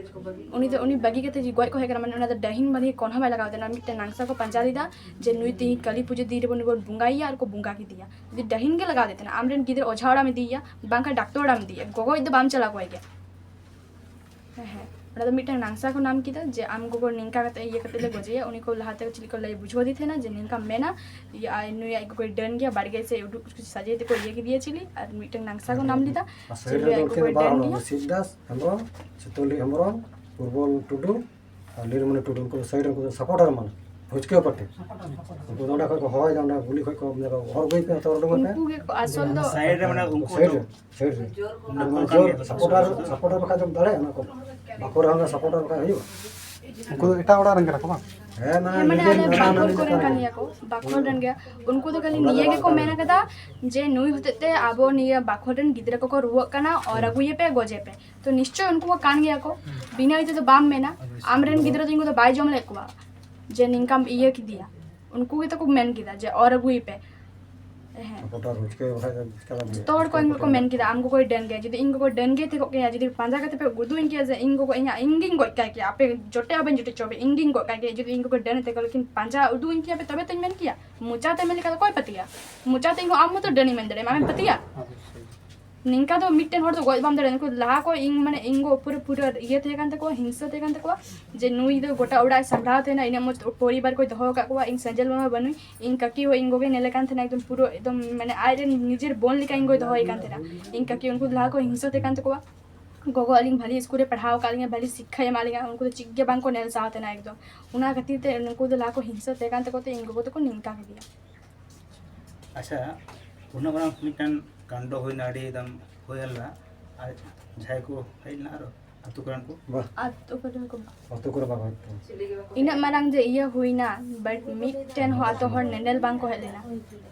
ᱩᱱᱤ ᱫᱚ, ᱩᱱᱤ ᱵᱟᱹᱜᱤ ᱠᱟᱛᱮ ᱡᱮ ᱜᱚᱡ ᱠᱚ ᱦᱮᱡ ᱠᱟᱱᱟ, ᱢᱟᱱᱮ ᱚᱱᱟ ᱫᱚ ᱰᱟᱹᱦᱤᱱ ᱵᱟᱹᱜᱤ ᱠᱚᱱᱦᱚ ᱵᱟᱭ ᱞᱟᱜᱟᱣ ᱟᱫᱮ ᱛᱟᱦᱮᱱᱟ᱾ ᱢᱤᱫᱴᱮᱱ ᱱᱟᱝᱥᱟ ᱠᱚ ᱯᱟᱸᱡᱟ ᱞᱮᱫᱟ ᱡᱮ ᱱᱩᱭ ᱛᱮᱦᱤᱧ ᱠᱟᱹᱞᱤ ᱯᱩᱡᱟᱹ ᱫᱤᱱ ᱨᱮᱵᱚᱱ, ᱵᱚᱱ ᱵᱚᱸᱜᱟᱭᱮᱭᱟ ᱟᱨ ᱠᱚ ᱵᱚᱸᱜᱟ ᱠᱮᱫᱮᱭᱟ᱾ ᱡᱩᱫᱤ ᱰᱟᱹᱦᱤᱱ ᱜᱮ ᱞᱟᱜᱟᱣ ᱟᱫᱮ ᱛᱟᱦᱮᱱᱟ, ᱟᱢᱨᱮᱱ ᱜᱤᱫᱽᱨᱟᱹ ᱚᱡᱷᱟ ᱚᱲᱟᱜ ᱮᱢ ᱤᱫᱤᱭᱮᱭᱟ, ᱵᱟᱝᱠᱷᱟᱱ ᱰᱟᱠᱛᱚᱨ ᱚᱲᱟᱜ ᱮᱢ ᱤᱫᱤᱭᱮᱭᱟ, ᱜᱚᱜᱚ ᱜᱚᱡ ᱫᱚ ᱵᱟᱢ ᱪᱟᱞᱟᱣ ᱠᱚᱣᱟᱭ ᱜᱮᱭᱟ᱾ ᱦᱮᱸ, ᱦᱮᱸ, ᱚᱱᱟ ᱫᱚ ᱢᱤᱫᱴᱟᱝ ᱱᱟᱝᱥᱟ ᱠᱚ ᱱᱟᱢ ᱠᱮᱫᱟ ᱡᱮ ᱟᱢ ᱜᱚᱜᱚ ᱱᱤᱝᱠᱟ ᱠᱟᱛᱮ ᱤᱭᱟᱹ ᱠᱟᱛᱮ ᱞᱮ ᱜᱚᱡᱮᱭᱟ᱾ ᱩᱱᱤ ᱠᱚ ᱞᱟᱦᱟᱛᱮ ᱪᱮᱫ ᱠᱚ ᱞᱟᱹᱭ ᱵᱩᱡᱷᱟᱹᱣ ᱟᱫᱮ ᱛᱟᱦᱮᱱᱟ ᱡᱮ ᱱᱤᱝᱠᱟᱢ ᱢᱮᱱᱟ, ᱤᱭᱟᱹ, ᱟᱭ, ᱱᱩᱭ ᱟᱡ ᱜᱚᱜᱚᱭ ᱰᱟᱹᱱ ᱜᱮᱭᱟ, ᱵᱟᱲᱜᱮ ᱥᱮᱫ ᱩᱰᱩᱠ ᱠᱤᱪᱷᱩ ᱥᱟᱡᱟᱭ ᱛᱮᱠᱚ ᱤᱭᱟᱹ ᱠᱮᱫᱮᱭᱟ ᱪᱤᱞᱤ, ᱟᱨ ᱢᱤᱫᱴᱟᱝ ᱱᱟᱝᱥᱟ ᱠᱚ ᱱᱟᱢ ᱞᱮᱫᱟ ᱟᱨ ᱡᱮ ᱥᱟᱭᱤᱰ ᱱᱩᱭ ᱨᱮᱫᱚ ᱟᱡ ᱩᱱᱠᱤᱱ ᱜᱚᱜᱚᱭ ᱵᱟᱨ ᱰᱟᱹᱱ ᱦᱚᱲ, ᱜᱮᱭᱟ᱾ ᱥᱤᱵ ᱫᱟᱥ ᱦᱮᱢᱵᱨᱚᱢ, ᱥᱤᱛᱚᱞᱤ ᱦᱮᱢᱵᱨᱚᱢ, ᱩᱨᱵᱚᱞ ᱴᱩᱰᱩ ᱟᱨ ᱞᱤᱞᱢᱚᱱᱤ ᱴᱩᱰᱩ, ᱩᱱᱠᱩ ᱫᱚ ᱥᱟᱭᱤᱰ ᱨᱮ, ᱩᱱᱠᱩ ᱫᱚ ᱥᱟᱯᱳᱨᱴᱟᱨ ᱢᱟᱱᱮ ᱵᱷᱩᱡᱽᱠᱟᱹ ᱯᱟᱨᱴᱤ᱾ ᱩᱱᱠᱩ ᱫᱚ ᱚᱸᱰᱮ ᱠᱷᱚᱱ ᱠᱚ ᱦᱚᱦᱚᱭᱮᱫᱟ, ᱚᱸᱰᱮ ᱜᱩᱞᱤ ᱠᱷᱚᱱ ᱠᱚ, ᱢᱟᱱᱮ, ᱦᱚᱨ ᱟᱹᱜᱩᱭ ᱯᱮ, ᱦᱚᱨ ᱩᱰᱩᱠᱚᱜ ᱯᱮ᱾ ᱩᱱᱠᱩ ᱜᱮᱠᱚ ᱟᱥᱚᱞ ᱫᱚ᱾ ᱥᱟᱭᱤᱰ ᱨᱮ, ᱢᱟᱱᱮ, ᱩᱱᱠᱩ ᱥᱟᱭᱤᱰ ᱫᱚ ᱨᱮ᱾ ᱥᱟᱭᱤᱰ ᱨᱮ᱾ ᱢᱟᱱᱮ ᱢᱟᱱᱮ ᱩᱱᱠᱩ ᱡᱳᱨ ᱜᱮ ᱥᱟᱯᱳᱨᱴᱟᱨ, ᱥᱟᱯᱳᱨᱴᱟᱨ᱾ ᱥᱟᱯᱳᱨᱴᱟᱨ ᱵᱟᱠᱷᱟᱡ ᱫᱚᱢ ᱫᱟᱲᱮᱭᱟᱜᱼᱟ, ᱚᱱᱟ ᱠᱚ ᱵᱟᱠᱚ ᱨᱮᱦᱚᱸ ᱥᱟᱯᱳᱨᱴᱟᱨ ᱵᱟᱠᱷᱟᱡ ᱦᱩᱭᱩᱜᱼᱟ? ᱩᱱᱠᱩ ᱫᱚ ᱮᱴᱟᱜ ᱚᱲᱟᱜ ᱨᱮᱱ ᱠᱟᱱᱟ ᱠᱚ ᱵᱟᱝ? ᱦᱮᱸ, ᱢᱟᱱᱮ ᱦᱮᱸ, ᱢᱟᱱᱮ ᱱᱤᱡᱮᱨ ᱟᱞᱮ ᱱᱟᱜᱟᱢ ᱵᱟᱠᱷᱳᱞ ᱨᱮᱱ ᱠᱚᱨᱮᱱ ᱠᱟᱱ ᱠᱟᱱᱟ᱾ ᱜᱮᱭᱟ ᱠᱚ, ᱵᱟᱠᱷᱳᱞ ᱨᱮᱱ ᱜᱮ᱾ ᱩᱱᱠᱩ ᱫᱚ ᱠᱷᱟᱹᱞᱤ ᱚᱱᱟ ᱱᱤᱭᱟᱹ ᱫᱚ ᱜᱮᱠᱚ ᱵᱟᱝ ᱢᱮᱱ ᱠᱟᱱᱟ᱾ ᱠᱟᱫᱟ ᱡᱮ ᱱᱩᱭ ᱦᱚᱛᱮᱡ ᱛᱮ ᱟᱵᱚ ᱱᱤᱭᱟᱹ ᱵᱟᱠᱷᱳᱞ ᱨᱮᱱ ᱜᱤᱫᱽᱨᱟᱹ ᱠᱚᱠᱚ ᱨᱩᱣᱟᱹᱜ ᱠᱟᱱᱟ, ᱚᱨ ᱟᱹᱜᱩᱭᱮᱯᱮ, ᱜᱚᱡᱮᱯᱮ᱾ ᱛᱚ ᱱᱤᱥᱪᱚᱭ ᱩᱱᱠᱩ ᱠᱚ ᱠᱟᱱ ᱜᱮᱭᱟ ᱠᱚ, ᱵᱤᱱᱟᱹ ᱤᱭᱟᱹ ᱛᱮᱫᱚ ᱵᱟᱢ ᱢᱮᱱᱟ᱾ ᱟᱢᱨᱮᱱ ᱜᱤᱫᱽᱨᱟᱹ ᱫᱚ ᱤᱧ ᱫᱚ ᱵᱟᱭ ᱡᱚᱢ ᱞᱮᱫ ᱠᱚᱣᱟ ᱡᱮ ᱱᱤᱝᱠᱟᱢ ᱤᱭᱟᱹ ᱠᱮᱫᱮᱭᱟ᱾ ᱩᱱᱠᱩ ᱜᱮᱛᱚ ᱠᱚ ᱢᱮᱱ ᱠᱮᱫᱟ ᱡᱮ ᱚᱨ ᱟᱹᱜᱩᱭᱮᱯᱮ᱾ ᱦᱮᱸ᱾ ᱡᱚᱛᱚ ᱦᱚᱲ ᱠᱚ ᱤᱧ ᱜᱮᱠᱚ ᱢᱮᱱ ᱠᱮᱫᱟ, "ᱟᱢ ᱜᱚᱜᱚᱭ ᱰᱟᱹᱱ ᱜᱮᱭᱟ, ᱡᱩᱫᱤ ᱤᱧ ᱜᱚᱜᱚ ᱰᱟᱹᱱ ᱜᱮ ᱛᱟᱦᱮᱸ ᱠᱚᱜ ᱠᱮᱭᱟ, ᱡᱩᱫᱤ ᱯᱟᱸᱡᱟ ᱠᱟᱛᱮ ᱯᱮ ᱩᱫᱩᱜ ᱟᱹᱧ ᱠᱮᱭᱟ ᱡᱮ ᱤᱧ ᱜᱚᱜᱚ ᱤᱧᱟᱹᱜ, ᱤᱧ ᱜᱤᱧ ᱜᱚᱡ ᱠᱟᱭ ᱠᱮᱭᱟ, ᱟᱯᱮ ᱡᱚᱴᱮᱫ ᱦᱚᱸ ᱵᱟᱹᱧ ᱡᱚᱴᱮᱫ ᱦᱚᱪᱚ ᱯᱮ, ᱤᱧ ᱜᱤᱧ ᱜᱚᱡ ᱠᱟᱭ ᱠᱮᱭᱟ, ᱡᱩᱫᱤ ᱤᱧ ᱜᱚᱜᱚ ᱰᱟᱹᱱ ᱛᱟᱦᱮᱸ ᱠᱚᱜ, ᱞᱮᱠᱤᱱ ᱯᱟᱸᱡᱟ ᱩᱫᱩᱜ ᱟᱹᱧ ᱠᱮᱭᱟ ᱯᱮ, ᱛᱚᱵᱮ ᱛᱚᱧ ᱢᱮᱱ ᱠᱮᱭᱟ, ᱢᱚᱪᱟ ᱛᱮ ᱢᱮᱱ ᱞᱮᱠᱷᱟᱱ ᱫᱚ ᱚᱠᱚᱭ ᱯᱟᱹᱛᱭᱟᱹᱜᱼᱟ? ᱢᱚᱪᱟ ᱛᱮ ᱤᱧ ᱜᱚ ᱟᱢ ᱢᱚᱛᱚ ᱰᱟᱹᱱᱤ ᱢᱮᱱ ᱫᱟᱲᱮᱭᱟᱢᱟ, ᱟᱢᱮᱢ ᱯᱟᱹᱛᱭᱟᱹᱜᱼᱟ?" ᱱᱤᱝᱠᱟ ᱫᱚ ᱢᱤᱫᱴᱮᱱ ᱦᱚᱲ ᱫᱚ ᱜᱚᱡ ᱵᱟᱢ ᱫᱟᱲᱮᱭᱟᱜᱼᱟ᱾ ᱩᱱᱠᱩ ᱞᱟᱦᱟ ᱠᱚ ᱤᱧ, ᱢᱟᱱᱮ, ᱤᱧ ᱜᱚ ᱯᱩᱨᱟᱹ, ᱯᱩᱨᱟᱹ ᱤᱭᱟᱹ ᱛᱟᱦᱮᱸ ᱠᱟᱱ ᱛᱟᱠᱚᱣᱟ, ᱦᱤᱝᱥᱟᱹ ᱛᱟᱦᱮᱸ ᱠᱟᱱ ᱛᱟᱠᱚᱣᱟ ᱡᱮ ᱱᱩᱭ ᱫᱚ ᱜᱚᱴᱟ ᱚᱲᱟᱜ ᱮ ᱥᱟᱢᱵᱲᱟᱣ ᱛᱟᱦᱮᱱᱟ, ᱤᱱᱟᱹᱜ ᱢᱚᱡᱽ ᱯᱚᱨᱤᱵᱟᱨ ᱠᱚᱭ ᱫᱚᱦᱚ ᱟᱠᱟᱫ ᱠᱚᱣᱟ, ᱤᱧ ᱥᱮᱸᱜᱮᱞ ᱢᱟᱢᱟ ᱵᱟᱹᱱᱩᱧ, ᱤᱧ ᱠᱟᱹᱠᱤ ᱦᱚᱸ ᱤᱧ ᱜᱚᱜᱚᱭ ᱧᱮᱞᱮ ᱠᱟᱱ ᱛᱟᱦᱮᱱᱟ, ᱮᱠᱫᱚᱢ ᱯᱩᱨᱟᱹ ᱮᱠᱫᱚᱢ, ᱢᱟᱱᱮ, ᱟᱡ ᱨᱮᱱ ᱱᱤᱡᱮᱨ ᱵᱳᱱ ᱞᱮᱠᱟ ᱤᱧ ᱜᱚᱭ ᱫᱚᱦᱚᱭᱮ ᱠᱟᱱ ᱛᱟᱦᱮᱱᱟ᱾ ᱤᱧ ᱠᱟᱹᱠᱤ ᱩᱱᱠᱩ ᱞᱟᱦᱟ ᱠᱚ ᱦᱤᱝᱥᱟᱹ ᱛᱟᱦᱮᱸ ᱠᱟᱱ ᱛᱟᱠᱚᱣᱟ, ᱜᱚᱜᱚ ᱟᱹᱞᱤᱧ ᱵᱷᱟᱞᱤ ᱥᱠᱩᱞ ᱨᱮ ᱯᱟᱲᱦᱟᱣ ᱟᱠᱟᱫ ᱞᱤᱧᱟ, ᱵᱷᱟᱞᱤ ᱥᱤᱠᱠᱷᱟᱭ ᱮᱢᱟᱜ ᱞᱤᱧᱟ, ᱩᱱᱠᱩ ᱫᱚ ᱪᱮᱫ ᱜᱮ ᱵᱟᱝ ᱠᱚ ᱧᱮᱞ ᱥᱟᱦᱟᱣ ᱛᱟᱦᱮᱱᱟ ᱮᱠᱫᱚᱢ᱾ ᱚᱱᱟ ᱠᱷᱟᱹᱛᱤᱨ ᱛᱮ ᱩᱱᱠᱩ ᱫᱚ ᱞᱟᱦᱟ ᱠᱚ ᱦᱤᱝᱥᱟᱹ ᱛᱟᱦᱮᱸ ᱠᱟᱱ ᱛᱟᱠᱚ ᱛᱮ ᱤᱧ ᱜᱚᱜᱚ ᱫᱚᱠᱚ ᱱᱤᱝᱠᱟ ᱠᱮᱫᱮᱭᱟ᱾ ᱟᱪᱪᱷᱟ, ᱩᱱᱟᱹᱜ ᱢᱟᱨᱟᱝ ᱢᱤᱫᱴᱟᱝ ᱠᱟᱱᱰᱚ ᱦᱩᱭᱱᱟ, ᱟᱹᱰᱤ ᱮᱠᱫᱚᱢ ᱦᱩᱭ ᱞᱮᱱᱟ, ᱟᱨ ᱡᱟᱦᱟᱸᱭ ᱠᱚ ᱦᱮᱡ ᱞᱮᱱᱟ ᱟᱨᱚ ᱟᱹᱛᱩ ᱠᱚᱨᱮᱱ ᱠᱚ? ᱵᱟ᱾ ᱟᱹᱛᱩ ᱠᱚᱨᱮᱱ ᱠᱚ ᱵᱟ᱾ ᱟᱹᱛᱩ ᱠᱚᱨᱮ ᱵᱟᱝ ᱦᱩᱭ ᱠᱟᱱᱟ᱾ ᱤᱱᱟᱹᱜ ᱢᱟᱨᱟᱝ ᱡᱮ ᱤᱭᱟᱹ ᱦᱩᱭᱱᱟ, but ᱢᱤᱫᱴᱮᱱ ᱦᱚᱸ ᱟᱹᱛᱩ ᱦᱚᱲ ᱧᱮᱧᱮᱞ ᱵᱟᱝ ᱠᱚ ᱦᱮᱡ ᱞᱮᱱᱟ᱾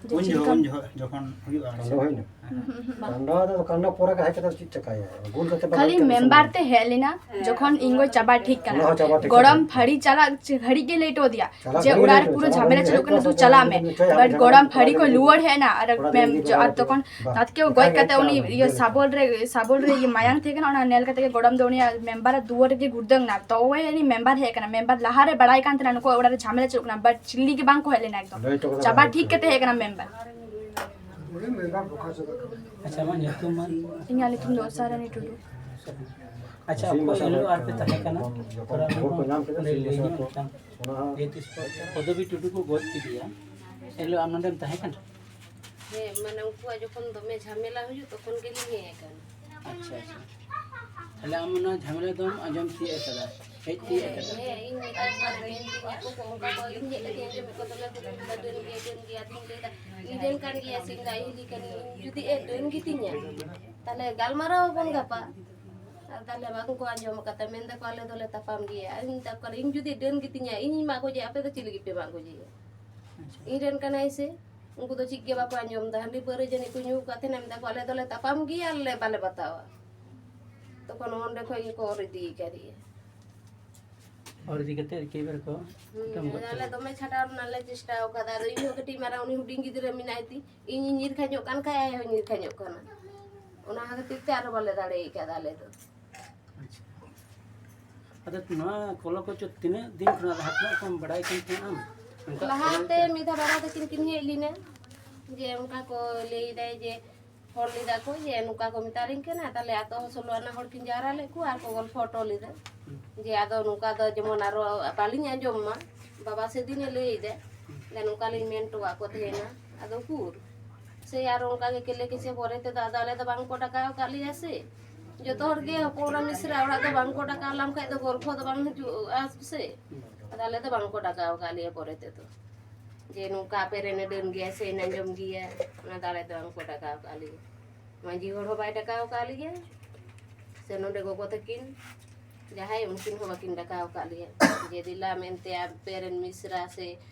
ᱡᱮ ᱩᱱ ᱪᱮᱫ ᱡᱚᱠᱷᱚᱱ, ᱞᱮᱠᱟ ᱩᱱ ᱡᱚᱠᱷᱚᱱ ᱦᱩᱭᱩᱜᱼᱟ, ᱟᱪᱪᱷᱟ᱾ ᱠᱟᱱᱰᱚ ᱦᱩᱭᱱᱟ? ᱦᱩᱸ, ᱦᱩᱸ, ᱦᱩᱸ, ᱵᱟᱝ᱾ ᱠᱟᱱᱰᱚ ᱫᱚ, ᱠᱟᱱᱰᱚ ᱯᱚᱨᱮ ᱜᱮ ᱦᱮᱡ ᱠᱟᱛᱮ ᱪᱮᱫ ᱪᱮᱠᱟᱭᱟ? ᱵᱷᱩᱞ ᱠᱟᱛᱮ ᱵᱟᱝ ᱠᱷᱟᱹᱞᱤ ᱦᱩᱭᱩᱜ ᱠᱟᱱᱟ᱾ ᱢᱮᱢᱵᱟᱨ ᱛᱮ ᱦᱮᱡ ᱞᱮᱱᱟ, ᱦᱮᱸ, ᱡᱚᱠᱷᱚᱱ ᱤᱧ ᱜᱚ ᱪᱟᱵᱟ ᱴᱷᱤᱠ ᱠᱟᱱᱟ᱾ ᱚᱱᱟ ᱦᱚᱸ ᱪᱟᱵᱟ ᱴᱷᱤᱠ ᱜᱚᱲᱚᱢ ᱠᱟᱱᱟ᱾ ᱯᱷᱟᱹᱲᱤ ᱪᱟᱞᱟᱜ ᱜᱷᱟᱹᱲᱤᱡ ᱜᱮ ᱞᱮᱴ ᱟᱫᱮᱭᱟ᱾ ᱪᱟᱞᱟᱜ ᱡᱮ ᱜᱷᱟᱹᱲᱤᱡ ᱚᱲᱟᱜ ᱨᱮ ᱞᱮᱴ, ᱯᱩᱨᱟᱹ ᱪᱟᱞᱟᱜ ᱡᱷᱟᱢᱮᱞᱟ ᱜᱷᱟᱹᱲᱤᱡ ᱪᱟᱹᱞᱩᱜ ᱞᱮᱴ ᱠᱟᱱᱟ, ᱠᱟᱛᱮ ᱛᱩ ᱪᱟᱞᱟᱜ ᱢᱮ᱾ ᱡᱚᱛᱚᱭ but ᱦᱟᱢᱮᱞᱟ ᱜᱚᱲᱚᱢ ᱪᱟᱵᱟ ᱯᱷᱟᱹᱲᱤ ᱠᱚ ᱠᱮᱫᱟ᱾ ᱞᱩᱣᱟᱹᱲ ᱦᱮᱡ ᱮᱱᱟ, ᱟᱨ ᱚᱲᱟᱜ ᱨᱮ ᱢᱮᱢ-, ᱤᱫᱤ ᱟᱨ ᱠᱟᱛᱮ ᱛᱚᱠᱷᱚᱱ ᱵᱟᱝ᱾ ᱛᱟᱛᱠᱮ ᱜᱚᱡ ᱠᱟᱛᱮ ᱩᱱᱤ ᱤᱭᱟᱹ ᱥᱟᱵᱚᱞ ᱨᱮ, ᱥᱟᱵᱚᱞ ᱨᱮ ᱤᱭᱟᱹ ᱢᱟᱭᱟᱝ ᱛᱟᱦᱮᱸ ᱠᱟᱱᱟ, ᱚᱱᱟ ᱧᱮᱞ ᱠᱟᱛᱮ ᱜᱮ ᱜᱚᱲᱚᱢ ᱫᱚ ᱩᱱᱤᱭᱟᱜ ᱢᱮᱢᱵᱟᱨ ᱟᱜ ᱫᱩᱣᱟᱹᱨ ᱨᱮᱜᱮ ᱜᱩᱲᱫᱟᱹᱝ ᱮᱱᱟ᱾ ᱛᱚᱵᱮ ᱟᱹᱱᱤᱡ ᱢᱮᱢᱵᱟᱨ ᱦᱮᱡ ᱟᱠᱟᱱᱟ᱾ ᱢᱮᱢᱵᱟᱨ ᱞᱟᱦᱟ ᱨᱮ ᱵᱟᱲᱟᱭ ᱠᱟᱱ ᱛᱟᱦᱮᱱᱟ ᱱᱩᱠᱩᱣᱟᱜ ᱚᱲᱟᱜ ᱨᱮ ᱡᱷᱟᱢᱮᱞᱟ ᱪᱟᱹᱞᱩᱜ ᱠᱟᱱᱟ, but ᱪᱤᱞᱤ ᱜᱮ ᱵᱟᱝ ᱠᱚ ᱦᱮᱡ ᱞᱮᱱᱟ ᱮᱠᱫᱚᱢ᱾ ᱞᱟᱹᱭ ᱦᱚᱴᱚ ᱠᱟᱫᱟ ᱪᱟᱵᱟ ᱵᱟᱝ ᱴᱷᱤᱠ ᱠᱟᱛᱮ ᱦᱮᱡ ᱟᱠᱟᱱᱟ ᱢᱮᱢᱵᱟᱨ᱾ ᱟᱪᱪᱷᱟ, ᱟᱢᱟᱜ ᱧᱩᱛᱩᱢ ᱢᱟ? ᱤᱧᱟᱹᱜ ᱧᱩᱛᱩᱢ ᱫᱚ ᱩᱥᱟᱨᱟᱱᱤ ᱴᱩᱰᱩ᱾ ᱟᱪᱪᱷᱟ, ᱥᱤᱧ ᱚᱠᱚᱭ ᱢᱟᱨᱥᱟᱞ ᱮᱱᱦᱤᱞᱳᱜ ᱟᱨᱯᱮ ᱛᱟᱦᱮᱸ ᱠᱟᱱᱟ? ᱡᱚᱠᱷᱚᱱ ᱛᱷᱚᱲᱟ ᱠᱷᱚᱵᱚᱨ ᱠᱚ ᱧᱟᱢ ᱠᱮᱫᱟ, ᱞᱟᱹᱭ ᱥᱤᱧ ᱧᱚᱜ ᱢᱟᱨᱥᱟᱞ ᱠᱚ, ᱢᱤᱫᱴᱟᱝ ᱚᱱᱟ ᱦᱚᱸ ᱡᱮ ᱛᱤᱥ ᱯᱚᱫᱚᱵᱤ ᱴᱩᱰᱩ ᱠᱚ ᱜᱚᱡ ᱠᱮᱫᱮᱭᱟ, ᱮᱱᱦᱤᱞᱳᱜ ᱟᱢ ᱱᱚᱰᱮᱢ ᱛᱟᱦᱮᱸ ᱠᱟᱱᱟ? ᱦᱮᱸ, ᱢᱟᱱᱮ ᱩᱱᱠᱩᱣᱟᱜ ᱡᱚᱠᱷᱚᱱ ᱫᱚᱢᱮ ᱡᱷᱟᱢᱮᱞᱟ ᱦᱩᱭᱩᱜ, ᱛᱚᱠᱷᱚᱱ ᱜᱮᱞᱤᱧ ᱦᱮᱡ ᱟᱠᱟᱱᱟ᱾ ᱟᱪᱪᱷᱟ, ᱟᱪᱪᱷᱟ᱾ ᱛᱟᱦᱞᱮ ᱟᱢ ᱚᱱᱟ ᱡᱷᱟᱢᱮᱞᱟ ᱫᱚᱢ ᱟᱸᱡᱚᱢ ᱛᱤᱭᱟᱹᱜ ᱟᱠᱟᱫᱟ, ᱦᱮᱡ ᱛᱤᱭᱟᱹᱜ ᱟᱠᱟᱫᱟ? ᱦᱮᱸ, ᱤᱧ ᱢᱮᱛᱟ ᱠᱚ ᱠᱟᱱᱟ, ᱢᱮᱱ ᱫᱤᱧ ᱟᱠᱚ ᱠᱚ, ᱚᱱᱠᱟ ᱠᱚ, ᱤᱧ ᱦᱮᱡ ᱠᱟᱛᱮ ᱟᱸᱡᱚᱢᱮᱫ ᱠᱚ, ᱫᱚᱢᱮ ᱠᱚ ᱢᱮᱱᱫᱟ, "ᱰᱟᱹᱱ ᱜᱮᱭᱟ, ᱰᱟᱹᱱ ᱜᱮᱭᱟ", ᱟᱫᱚᱧ ᱞᱟᱹᱭᱫᱟ, "ᱤᱧ ᱨᱮᱱ ᱠᱟᱱ ᱜᱮᱭᱟ ᱥᱮ ᱤᱧ ᱫᱚ ᱟᱭᱳ ᱦᱤᱞᱤ ᱠᱟᱹᱱᱟᱹᱧ, ᱤᱧ ᱡᱩᱫᱤ ᱮ ᱰᱟᱹᱱ ᱜᱮᱛᱤᱧᱟ, ᱛᱟᱦᱞᱮ ᱜᱟᱞᱢᱟᱨᱟᱣ ᱟᱵᱚᱱ ᱜᱟᱯᱟ᱾" ᱟᱨ ᱛᱟᱦᱞᱮ ᱵᱟᱝ ᱠᱚ ᱟᱸᱡᱚᱢ ᱟᱠᱟᱫ ᱛᱮ ᱢᱮᱱ ᱫᱟᱠᱚ, "ᱟᱞᱮ ᱫᱚᱞᱮ ᱛᱟᱯᱟᱢ ᱜᱮᱭᱟ᱾" ᱟᱨ ᱤᱧ ᱢᱮᱛᱟ ᱠᱚᱣᱟ, "ᱤᱧ ᱡᱩᱫᱤ ᱰᱟᱹᱱ ᱜᱮᱛᱤᱧᱟ, ᱤᱧᱤᱧ ᱢᱟᱜ ᱜᱚᱡᱮᱭᱟ, ᱟᱯᱮ ᱫᱚ ᱪᱮᱫ ᱞᱟᱹᱜᱤᱫ ᱯᱮ ᱢᱟᱜ ᱜᱚᱡᱮᱭᱟ?" ᱟᱪᱪᱷᱟ᱾ ᱤᱧ ᱨᱮᱱ ᱠᱟᱱᱟᱭ ᱥᱮ᱾ ᱩᱱᱠᱩ ᱫᱚ ᱪᱮᱫ ᱜᱮ ᱵᱟᱠᱚ ᱟᱸᱡᱚᱢ ᱮᱫᱟ᱾ ᱦᱟᱺᱰᱤ ᱯᱟᱹᱣᱨᱟᱹ ᱡᱟᱹᱱᱤᱡ ᱠᱚ ᱧᱩ ᱟᱠᱟᱫ ᱛᱟᱦᱮᱱᱟ, ᱢᱮᱱᱫᱟ ᱠᱚ, "ᱟᱞᱮ ᱫᱚᱞᱮ ᱛᱟᱯᱟᱢ ᱜᱮᱭᱟ, ᱟᱞᱮ ᱵᱟᱞᱮ ᱵᱟᱛᱟᱣᱟ᱾" ᱛᱚᱠᱷᱚᱱ ᱚᱸᱰᱮ ᱠᱷᱚᱡ ᱜᱮᱠᱚ ᱚᱨ ᱤᱫᱤ ᱟᱠᱟᱫᱮᱭᱟ᱾ ᱦᱚᱲ ᱤᱫᱤ ᱠᱟᱛᱮ ᱮᱠᱮᱵᱟᱨᱮ ᱠᱚ ᱦᱩᱸ, ᱠᱩᱴᱟᱹᱢ ᱜᱚᱫ ᱟᱞᱮ ᱠᱮᱫᱟ᱾ ᱫᱚᱢᱮ ᱪᱷᱟᱰᱟᱣ ᱨᱮᱱᱟᱜ ᱞᱮ ᱪᱮᱥᱴᱟ ᱟᱠᱟᱫᱟ᱾ ᱟᱫᱚ ᱤᱧ ᱦᱚᱸ ᱠᱟᱹᱴᱤᱡ ᱢᱟᱨᱟᱝ, ᱩᱱᱤ ᱦᱩᱰᱤᱧ ᱜᱤᱫᱽᱨᱟᱹ ᱢᱮᱱᱟᱭ ᱛᱤᱧ, ᱤᱧ ᱧᱤᱨ ᱠᱷᱟᱧᱚᱜ ᱠᱟᱱ ᱠᱷᱟᱡ ᱟᱡ ᱦᱚᱸ ᱧᱤᱨ ᱠᱷᱟᱧᱚᱜ ᱠᱟᱱᱟ᱾ ᱚᱱᱟ ᱠᱷᱟᱹᱛᱤᱨ ᱛᱮ ᱟᱨᱦᱚᱸ ᱵᱟᱞᱮ ᱫᱟᱲᱮ ᱟᱠᱟᱫᱟ ᱟᱞᱮ ᱫᱚ᱾ ᱟᱪᱪᱷᱟ᱾ ᱟᱫᱚ ᱱᱚᱣᱟ ᱠᱚᱞᱚ ᱠᱚᱪᱚ ᱛᱤᱱᱟᱹᱜ ᱫᱤᱱ ᱠᱷᱚᱱᱟᱜ ᱞᱟᱦᱟ ᱠᱷᱚᱱᱟᱜ ᱠᱚᱢ ᱵᱟᱲᱟᱭ ᱠᱟᱱ ᱛᱟᱦᱮᱸᱫ ᱟᱢ? ᱚᱱᱠᱟ ᱞᱟᱦᱟᱛᱮ ᱠᱚᱞᱚ ᱠᱚ? ᱢᱤᱫ ᱫᱷᱟᱣ ᱵᱟᱵᱟ ᱛᱟᱹᱠᱤᱱ ᱠᱤᱱ ᱦᱮᱡ ᱞᱮᱱᱟ, ᱡᱮ ᱚᱱᱠᱟ ᱠᱚ ᱞᱟᱹᱭ ᱫᱟᱭ ᱡᱮ ᱦᱚᱲ ᱞᱟᱹᱭ ᱫᱟᱠᱚ ᱡᱮ ᱱᱚᱝᱠᱟ ᱠᱚ ᱢᱮᱛᱟᱨᱤᱧ ᱠᱟᱱᱟ, ᱛᱟᱦᱞᱮ ᱟᱛᱳ ᱦᱚᱲ ᱥᱳᱞᱳ ᱟᱱᱟ ᱦᱚᱲ ᱠᱤᱱ ᱡᱟᱣᱨᱟ ᱞᱮᱫ ᱠᱚᱣᱟ ᱟᱨ ᱠᱚ ᱜᱚᱞᱯᱷᱚ ᱦᱚᱴᱚ ᱞᱮᱫᱟ᱾ ᱦᱩᱸ᱾ ᱡᱮ ᱟᱫᱚ ᱱᱚᱝᱠᱟ ᱫᱚ ᱡᱮᱢᱚᱱ ᱟᱨᱚ ᱵᱟᱹᱞᱤᱧ ᱟᱸᱡᱚᱢ ᱢᱟ, ᱵᱟᱵᱟ ᱥᱮᱫᱤᱱᱮ ᱞᱟᱹᱭ ᱮᱫᱟ, ᱦᱩᱸ᱾ ᱡᱮ ᱱᱚᱝᱠᱟ ᱞᱤᱧ ᱢᱮᱱ ᱦᱚᱴᱚᱣᱟᱜ ᱠᱚ ᱛᱟᱦᱮᱱᱟ᱾ ᱟᱫᱚ ᱩᱠᱩᱨ? ᱥᱮ ᱟᱨᱚ ᱚᱱᱠᱟ ᱜᱮ ᱠᱮᱞᱮ ᱠᱮᱪᱮ ᱯᱚᱨᱮ ᱛᱮᱫᱚ ᱟᱫᱚ ᱟᱞᱮ ᱫᱚ ᱵᱟᱝ ᱠᱚ ᱰᱟᱠᱟᱣ ᱟᱠᱟᱫ ᱞᱮᱭᱟ ᱥᱮ᱾ ᱡᱚᱛᱚ ᱦᱚᱲ ᱜᱮ ᱦᱚᱯᱚᱱ ᱮᱨᱟ ᱢᱤᱥᱨᱟ ᱚᱲᱟᱜ ᱫᱚ ᱵᱟᱝ ᱠᱚ ᱰᱟᱠᱟᱣ ᱞᱮᱢ ᱠᱷᱟᱡ ᱫᱚ ᱜᱚᱞᱯᱷᱚ ᱫᱚ ᱵᱟᱝ ᱦᱤᱡᱩᱜᱼᱟ ᱥᱮ᱾ ᱟᱫᱚ ᱟᱞᱮ ᱫᱚ ᱵᱟᱝ ᱠᱚ ᱰᱟᱠᱟᱣ ᱟᱠᱟᱫ ᱞᱮᱭᱟ ᱯᱚᱨᱮ ᱛᱮᱫᱚ᱾ ᱡᱮ ᱱᱚᱝᱠᱟ ᱟᱯᱮ ᱨᱮᱱ ᱮ ᱰᱟᱹᱱ ᱜᱮᱭᱟ ᱥᱮ ᱟᱸᱡᱚᱢ ᱜᱮᱭᱟ, ᱚᱱᱟ ᱫᱚ ᱟᱞᱮ ᱫᱚ ᱵᱟᱝ ᱠᱚ ᱰᱟᱠᱟᱣ ᱟᱠᱟᱫ ᱞᱮᱭᱟ᱾ ᱢᱟᱹᱡᱷᱤ ᱦᱚᱲ ᱦᱚᱸ ᱵᱟᱭ ᱰᱟᱠᱟᱣ ᱟᱠᱟᱫ ᱞᱮᱭᱟ, ᱥᱮ ᱱᱚᱰᱮ ᱜᱚᱜᱚ ᱛᱟᱹᱠᱤᱱ ᱡᱟᱦᱟᱸᱭ, ᱩᱱᱠᱤᱱ ᱦᱚᱸ ᱵᱟᱹᱠᱤᱱ ᱰᱟᱠᱟᱣ ᱟᱠᱟᱫ ᱞᱮᱭᱟ᱾ ᱡᱮ ᱫᱮᱞᱟ ᱢᱮᱱᱛᱮ ᱟᱯᱮ ᱨᱮᱱ ᱢᱤᱥᱨᱟ ᱥᱮ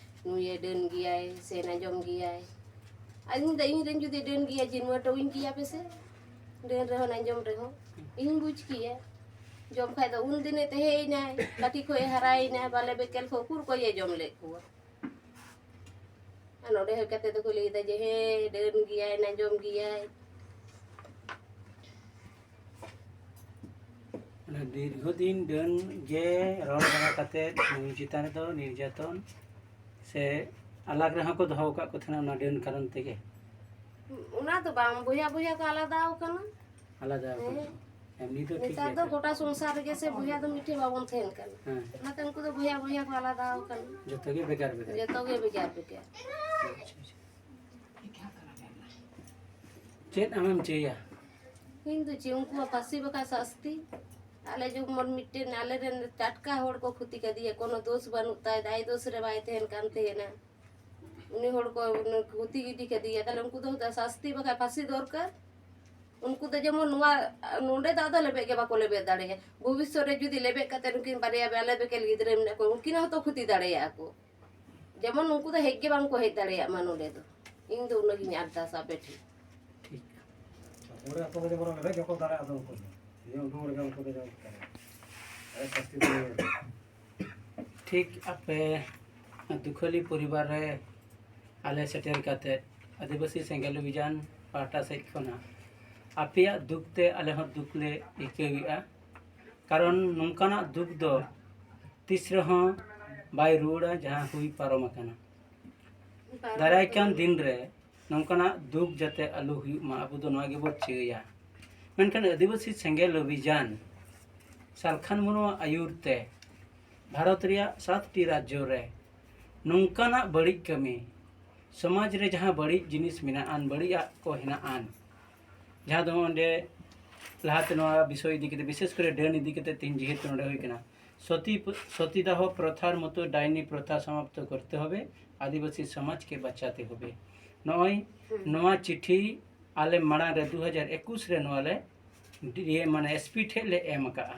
ᱱᱩᱭᱮ ᱰᱟᱹᱱ ᱜᱮᱭᱟᱭ ᱥᱮ ᱟᱸᱡᱚᱢ ᱜᱮᱭᱟᱭ᱾ ᱟᱨ ᱤᱧ ᱫᱚ ᱤᱧ ᱨᱮᱱ ᱡᱩᱫᱤ ᱰᱟᱹᱱ ᱜᱮᱭᱟ, ᱡᱤᱱᱢᱟᱹ ᱴᱚᱣᱤᱧ ᱜᱮᱭᱟ ᱯᱮ ᱥᱮ? ᱰᱟᱹᱱ ᱨᱮᱦᱚᱸ ᱟᱸᱡᱚᱢ ᱨᱮᱦᱚᱸ ᱤᱧ ᱵᱩᱡᱽ ᱠᱮᱭᱟ᱾ ᱡᱚᱢ ᱠᱷᱟᱡ ᱫᱚ ᱩᱱ ᱫᱤᱱᱮ ᱛᱟᱦᱮᱸᱭᱮᱱᱟᱭ, ᱠᱟᱹᱴᱤᱡ ᱠᱷᱚᱡ ᱮ ᱦᱟᱨᱟᱭᱮᱱᱟᱭ, ᱵᱟᱞᱮ ᱵᱮᱠᱮᱞ ᱠᱷᱚᱡ ᱩᱠᱩᱨ ᱠᱚᱭᱮ ᱡᱚᱢ ᱞᱮᱫ ᱠᱚᱣᱟ? ᱟᱨ ᱱᱚᱰᱮ ᱦᱮᱡ ᱠᱟᱛᱮ ᱫᱚᱠᱚ ᱞᱟᱹᱭᱫᱟ ᱡᱮ, "ᱦᱮᱸ, ᱰᱟᱹᱱ ᱜᱮᱭᱟᱭ, ᱟᱸᱡᱚᱢ ᱜᱮᱭᱟᱭ᱾" ᱢᱟᱱᱮ ᱫᱤᱨᱜᱷᱚ ᱫᱤᱱ ᱰᱟᱹᱱ ᱜᱮ ᱨᱚᱲ ᱵᱟᱲᱟ ᱠᱟᱛᱮ ᱱᱩᱭ ᱪᱮᱛᱟᱱ ᱨᱮᱫᱚ ᱱᱤᱨᱡᱟᱛᱚᱱ ᱥᱮ ᱟᱞᱟᱜᱽ ᱨᱮᱦᱚᱸ ᱠᱚ ᱫᱚᱦᱚ ᱟᱠᱟᱫ ᱠᱚ ᱛᱟᱦᱮᱱᱟ ᱚᱱᱟ ᱰᱟᱹᱱ ᱠᱟᱨᱚᱱ ᱛᱮᱜᱮ? ᱚᱱᱟ ᱫᱚ ᱵᱟᱝ, ᱵᱚᱭᱦᱟ ᱵᱚᱭᱦᱟ ᱠᱚ ᱟᱞᱟᱫᱟ ᱟᱠᱟᱱᱟ᱾ ᱟᱞᱟᱫᱟ ᱟᱠᱟᱱᱟ᱾ ᱦᱮᱸ᱾ ᱮᱢᱱᱤ ᱫᱚ ᱴᱷᱤᱠ ᱱᱮᱛᱟᱨ ᱜᱮᱭᱟ ᱫᱚ ᱛᱚ᱾ ᱜᱚᱴᱟ ᱥᱚᱝᱥᱟᱨ ᱨᱮᱜᱮ ᱥᱮ ᱵᱚᱭᱦᱟ ᱫᱚ ᱢᱤᱫᱴᱷᱮᱱ ᱵᱟᱵᱚᱱ ᱛᱟᱦᱮᱱ ᱠᱟᱱᱟ᱾ ᱦᱮᱸ᱾ ᱚᱱᱟᱛᱮ ᱩᱱᱠᱩ ᱫᱚ ᱵᱚᱭᱦᱟ ᱵᱚᱭᱦᱟ ᱠᱚ ᱟᱞᱟᱫᱟ ᱟᱠᱟᱱᱟ᱾ ᱡᱚᱛᱚ ᱜᱮ ᱵᱷᱮᱜᱟᱨ ᱵᱷᱮᱜᱟᱨ᱾ ᱡᱚᱛᱚ ᱜᱮ ᱵᱷᱮᱜᱟᱨ ᱵᱷᱮᱜᱟᱨ᱾ ᱟᱪᱪᱷᱟ, ᱟᱪᱪᱷᱟ᱾ ᱪᱮᱫ ᱟᱢᱮᱢ ᱪᱟᱹᱭᱟ? ᱤᱧ ᱫᱚ ᱪᱮᱫ, ᱩᱱᱠᱩᱣᱟᱜ ᱯᱷᱟᱸᱥᱤ ᱵᱟᱠᱷᱟᱡ ᱥᱟᱥᱛᱤ᱾ ᱟᱞᱮ ᱡᱮᱢᱚᱱ ᱢᱤᱫᱴᱮᱱ ᱟᱞᱮᱨᱮᱱ ᱴᱟᱴᱠᱟ ᱦᱚᱲ ᱠᱚ ᱠᱷᱚᱛᱤ ᱠᱮᱫᱮᱭᱟ, ᱠᱳᱱᱳ ᱫᱳᱥ ᱵᱟᱹᱱᱩᱜ ᱛᱟᱭ, ᱫᱟᱭ ᱫᱳᱥ ᱨᱮ ᱵᱟᱭ ᱛᱟᱦᱮᱱ ᱠᱟᱱ ᱛᱟᱦᱮᱱᱟ᱾ ᱩᱱᱤ ᱦᱚᱲ ᱠᱚ ᱠᱷᱚᱛᱤ ᱜᱤᱰᱤ ᱠᱮᱫᱮᱭᱟ, ᱛᱟᱦᱞᱮ ᱩᱱᱠᱩ ᱫᱚ ᱥᱟᱥᱛᱤ ᱵᱟᱠᱷᱟᱡ ᱯᱷᱟᱸᱥᱤ ᱫᱚᱨᱠᱟᱨ᱾ ᱩᱱᱠᱩ ᱫᱚ ᱡᱮᱢᱚᱱ ᱱᱚᱣᱟ, ᱱᱚᱰᱮ ᱫᱚ ᱟᱫᱚ ᱞᱮᱵᱮᱫ ᱜᱮ ᱵᱟᱠᱚ ᱞᱮᱵᱮᱫ ᱫᱟᱲᱮᱭᱟᱜᱼᱟ᱾ ᱵᱷᱚᱵᱤᱥᱥᱚᱛ ᱨᱮ ᱡᱩᱫᱤ ᱞᱮᱵᱮᱫ ᱠᱟᱛᱮ ᱩᱱᱠᱤᱱ ᱵᱟᱨᱭᱟ ᱵᱮ-, ᱟᱞᱮ ᱵᱮᱠᱮᱞ ᱜᱤᱫᱽᱨᱟᱹ ᱢᱮᱱᱟᱜ ᱠᱚᱣᱟ, ᱩᱱᱠᱤᱱ ᱦᱚᱸᱛᱚ ᱠᱷᱚᱛᱤ ᱫᱟᱲᱮᱭᱟᱜᱼᱟ ᱠᱚ᱾ ᱡᱮᱢᱚᱱ ᱩᱱᱠᱩ ᱫᱚ ᱦᱮᱡ ᱜᱮ ᱵᱟᱝ ᱠᱚ ᱦᱮᱡ ᱫᱟᱲᱮᱭᱟᱜ ᱢᱟ ᱱᱚᱰᱮ ᱫᱚ᱾ ᱤᱧ ᱫᱚ ᱩᱱᱟᱹᱜ ᱜᱤᱧ ᱟᱨᱫᱟᱥᱟ ᱟᱯᱮ ᱴᱷᱮᱱ᱾ ᱴᱷᱤᱠ᱾ ᱚᱸᱰᱮ ᱟᱠᱚ ᱫᱚ ᱡᱮᱢᱚᱱ ᱞᱮᱵᱮᱫ ᱜᱮᱠᱚ ᱫᱟᱲᱮᱭᱟᱜᱼᱟ, ᱟᱫᱚ ᱩᱱᱠᱩ ᱫᱚ ᱱᱤᱭᱟᱹ ᱩᱰᱩᱝ ᱨᱮᱜᱮ ᱩᱱᱠᱩ ᱫᱚ ᱡᱮᱢᱚᱱ ᱠᱚ ᱫᱟᱲᱮᱭᱟᱜᱼᱟ᱾ ᱟᱨ ᱥᱟᱥᱛᱤ ᱫᱚ ᱱᱤᱭᱟᱹ ᱨᱮ᱾ ᱴᱷᱤᱠ ᱟᱯᱮ ᱫᱩᱠᱷᱟᱹᱞᱤ ᱯᱚᱨᱤᱵᱟᱨ ᱨᱮ ᱟᱞᱮ ᱥᱮᱴᱮᱨ ᱠᱟᱛᱮ ᱟᱹᱫᱤᱵᱟᱹᱥᱤ ᱥᱮᱸᱜᱮᱞ ᱚᱵᱷᱤᱡᱟᱱ ᱯᱟᱦᱴᱟ ᱥᱮᱫ ᱠᱷᱚᱱᱟᱜ ᱟᱯᱮᱭᱟᱜ ᱫᱩᱠ ᱛᱮ ᱟᱞᱮ ᱦᱚᱸ ᱫᱩᱠ ᱞᱮ ᱟᱹᱭᱠᱟᱹᱣᱮᱫᱼᱟ᱾ ᱠᱟᱨᱚᱱ ᱱᱚᱝᱠᱟᱱᱟᱜ ᱫᱩᱠ ᱫᱚ ᱛᱤᱥ ᱨᱮᱦᱚᱸ ᱵᱟᱭ ᱨᱩᱣᱟᱹᱲᱟ ᱡᱟᱦᱟᱸ ᱦᱩᱭ ᱯᱟᱨᱚᱢ ᱟᱠᱟᱱᱟ᱾ ᱫᱟᱨᱟᱭ ᱠᱟᱱ ᱫᱤᱱ ᱨᱮ ᱱᱚᱝᱠᱟᱱᱟᱜ ᱫᱩᱠ ᱡᱟᱛᱮ ᱟᱞᱚ ᱦᱩᱭᱩᱜ ᱢᱟ, ᱟᱵᱚ ᱫᱚ ᱱᱚᱣᱟ ᱜᱮᱵᱚ ᱪᱟᱹᱭᱟ᱾ ᱢᱮᱱᱠᱷᱟᱱ ᱟᱹᱫᱤᱵᱟᱹᱥᱤ ᱥᱮᱸᱜᱮᱞ ᱚᱵᱷᱤᱡᱟᱱ ᱥᱟᱞᱠᱷᱟᱱ ᱢᱩᱨᱢᱩᱣᱟᱜ ᱟᱹᱭᱩᱨ ᱛᱮ ᱵᱷᱟᱨᱚᱛ ᱨᱮᱭᱟᱜ ᱥᱟᱛᱴᱤ ᱨᱟᱡᱽᱡᱚ ᱨᱮ ᱱᱚᱝᱠᱟᱱᱟᱜ ᱵᱟᱹᱲᱤᱡ ᱠᱟᱹᱢᱤ, ᱥᱚᱢᱟᱡᱽ ᱨᱮ ᱡᱟᱦᱟᱸ ᱵᱟᱹᱲᱤᱡ ᱡᱤᱱᱤᱥ ᱢᱮᱱᱟᱜᱼᱟᱱ, ᱵᱟᱹᱲᱤᱡᱟᱜ ᱠᱚ ᱦᱮᱱᱟᱜᱼᱟᱱ, ᱡᱟᱦᱟᱸ ᱫᱚ ᱚᱸᱰᱮ ᱞᱟᱦᱟᱛᱮ ᱱᱚᱣᱟ ᱵᱤᱥᱚᱭ ᱤᱫᱤ ᱠᱟᱛᱮ, ᱵᱤᱥᱮᱥ ᱠᱚᱨᱮ ᱰᱟᱹᱱ ᱤᱫᱤ ᱠᱟᱛᱮ ᱛᱮᱦᱮᱧ ᱡᱮᱦᱮᱛᱩ ᱱᱚᱰᱮ ᱦᱩᱭ ᱠᱟᱱᱟ, ᱥᱚᱛᱤ, ᱥᱚᱛᱤᱫᱟᱦᱚ ᱯᱨᱚᱛᱷᱟᱨ ᱢᱚᱛᱚ ᱰᱟᱭᱱᱤ ᱯᱨᱚᱛᱷᱟ ᱥᱚᱢᱟᱯᱛᱚ ᱠᱚᱨᱛᱮ ᱦᱚᱵᱮ, ᱟᱹᱫᱤᱵᱟᱹᱥᱤ ᱥᱚᱢᱟᱡᱽ ᱠᱮ ᱵᱟᱪᱟᱛᱮ ᱦᱚᱵᱮ᱾ ᱱᱚᱜᱼᱚᱭ ᱱᱚᱣᱟ ᱪᱤᱴᱷᱤ ᱟᱞᱮ ᱢᱟᱲᱟᱝ ᱨᱮ ᱫᱩ ᱦᱟᱡᱟᱨ ᱮᱠᱩᱥ ᱨᱮ ᱱᱚᱣᱟ ᱞᱮ ᱰᱤ-, ᱢᱟᱱᱮ ᱮᱥᱯᱤ ᱴᱷᱮᱡ ᱞᱮ ᱮᱢ ᱟᱠᱟᱫᱼᱟ᱾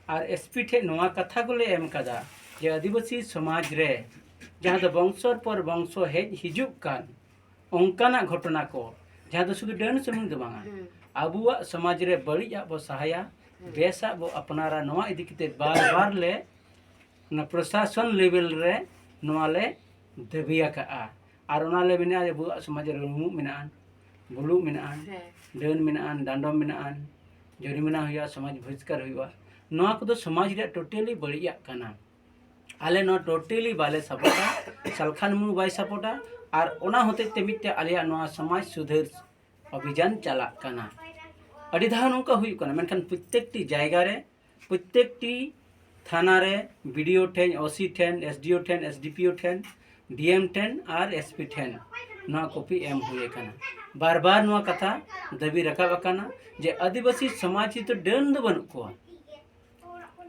ᱟᱨ ᱮᱥᱯᱤ ᱴᱷᱮᱡ ᱱᱚᱣᱟ ᱠᱟᱛᱷᱟ ᱠᱚᱞᱮ ᱮᱢ ᱠᱟᱫᱟ ᱡᱮ ᱟᱹᱫᱤᱵᱟᱹᱥᱤ ᱥᱚᱢᱟᱡᱽ ᱨᱮ ᱡᱟᱦᱟᱸ ᱫᱚ ᱵᱚᱝᱥᱚ ᱯᱚᱨ ᱵᱚᱝᱥᱚ ᱦᱮᱡ ᱦᱤᱡᱩᱜ ᱠᱟᱱ ᱚᱱᱠᱟᱱᱟᱜ ᱜᱷᱚᱴᱚᱱᱟ ᱠᱚ, ᱡᱟᱦᱟᱸ ᱫᱚ ᱥᱩᱫᱷᱩ ᱰᱟᱹᱱ ᱥᱩᱢᱩᱝ ᱫᱚ ᱵᱟᱝᱟ, ᱦᱩᱸ᱾ ᱟᱵᱚᱣᱟᱜ ᱥᱚᱢᱟᱡᱽ ᱨᱮ ᱵᱟᱹᱲᱤᱡᱟᱜ ᱵᱚ ᱥᱟᱦᱟᱭᱟ, ᱦᱩᱸ᱾ ᱵᱮᱥᱟᱜ ᱵᱚ ᱟᱯᱱᱟᱨᱟ, ᱱᱚᱣᱟ ᱤᱫᱤ ᱠᱟᱛᱮ ᱵᱟᱨ ᱵᱟᱨ ᱞᱮ ᱚᱱᱟ ᱯᱨᱚᱥᱟᱥᱚᱱ ᱞᱮᱵᱮᱞ ᱨᱮ ᱱᱚᱣᱟ ᱞᱮ ᱫᱟᱹᱵᱤ ᱟᱠᱟᱫᱼᱟ᱾ ᱟᱨ ᱚᱱᱟ ᱞᱮ ᱢᱮᱱᱮᱫᱼᱟ ᱡᱮ ᱟᱵᱚᱣᱟᱜ ᱥᱚᱢᱟᱡᱽ ᱨᱮ ᱨᱩᱢᱩᱜ ᱢᱮᱱᱟᱜᱼᱟ, ᱵᱩᱞᱩᱜ ᱢᱮᱱᱟᱜᱼᱟ, ᱦᱮᱸ᱾ ᱰᱟᱹᱱ ᱢᱮᱱᱟᱜᱼᱟ, ᱰᱟᱸᱰᱚᱢ ᱢᱮᱱᱟᱜᱼᱟ, ᱡᱚᱨᱤᱢᱟᱱᱟ ᱦᱩᱭᱩᱜᱼᱟ, ᱥᱚᱢᱟᱡᱽ ᱵᱚᱦᱤᱥᱠᱟᱨ ᱦᱩᱭᱩᱜᱼᱟ᱾ ᱱᱚᱣᱟ ᱠᱚᱫᱚ ᱥᱚᱢᱟᱡᱽ ᱨᱮᱭᱟᱜ ᱴᱳᱴᱟᱞᱤ ᱵᱟᱹᱲᱤᱡᱟᱜ ᱠᱟᱱᱟ᱾ ᱟᱞᱮ ᱱᱚᱣᱟ ᱴᱳᱴᱟᱞᱤ ᱵᱟᱞᱮ ᱥᱟᱯᱳᱨᱴᱟ, ᱥᱟᱞᱠᱷᱟᱱ ᱢᱩᱨᱢᱩ ᱵᱟᱭ ᱥᱟᱯᱳᱨᱴᱟ᱾ ᱟᱨ ᱚᱱᱟ ᱦᱚᱛᱮᱡ ᱛᱮ ᱢᱤᱫᱴᱮᱡ ᱟᱞᱮᱭᱟᱜ ᱱᱚᱣᱟ ᱥᱚᱢᱟᱡᱽ ᱥᱩᱫᱷᱟᱹᱨ ᱚᱵᱷᱤᱡᱟᱱ ᱪᱟᱞᱟᱜ ᱠᱟᱱᱟ᱾ ᱟᱹᱰᱤ ᱫᱷᱟᱣ ᱱᱚᱝᱠᱟ ᱦᱩᱭᱩᱜ ᱠᱟᱱᱟ, ᱢᱮᱱᱠᱷᱟᱱ ᱯᱨᱚᱛᱛᱮᱠᱴᱤ ᱡᱟᱭᱜᱟ ᱨᱮ, ᱯᱨᱚᱛᱛᱮᱠᱴᱤ ᱛᱷᱟᱱᱟ ᱨᱮ, ᱵᱤᱰᱤᱳ ᱴᱷᱮᱱ, ᱳᱥᱤ ᱴᱷᱮᱱ, ᱮᱥᱰᱤᱳ ᱴᱷᱮᱱ, ᱮᱥᱰᱤᱯᱤᱳ ᱴᱷᱮᱱ, ᱰᱤᱮᱢ ᱴᱷᱮᱱ ᱟᱨ ᱮᱥᱯᱤ ᱴᱷᱮᱱ ᱱᱚᱣᱟ ᱠᱚᱯᱤ ᱮᱢ ᱦᱩᱭ ᱟᱠᱟᱱᱟ᱾ ᱵᱟᱨ ᱵᱟᱨ ᱱᱚᱣᱟ ᱠᱟᱛᱷᱟ ᱫᱟᱹᱵᱤ ᱨᱟᱠᱟᱵ ᱟᱠᱟᱱᱟ ᱡᱮ ᱟᱹᱫᱤᱵᱟᱹᱥᱤ ᱥᱚᱢᱟᱡᱽ ᱨᱮᱫᱚ ᱰᱟᱹᱱ ᱫᱚ ᱵᱟᱹᱱᱩᱜ ᱠᱚᱣᱟ,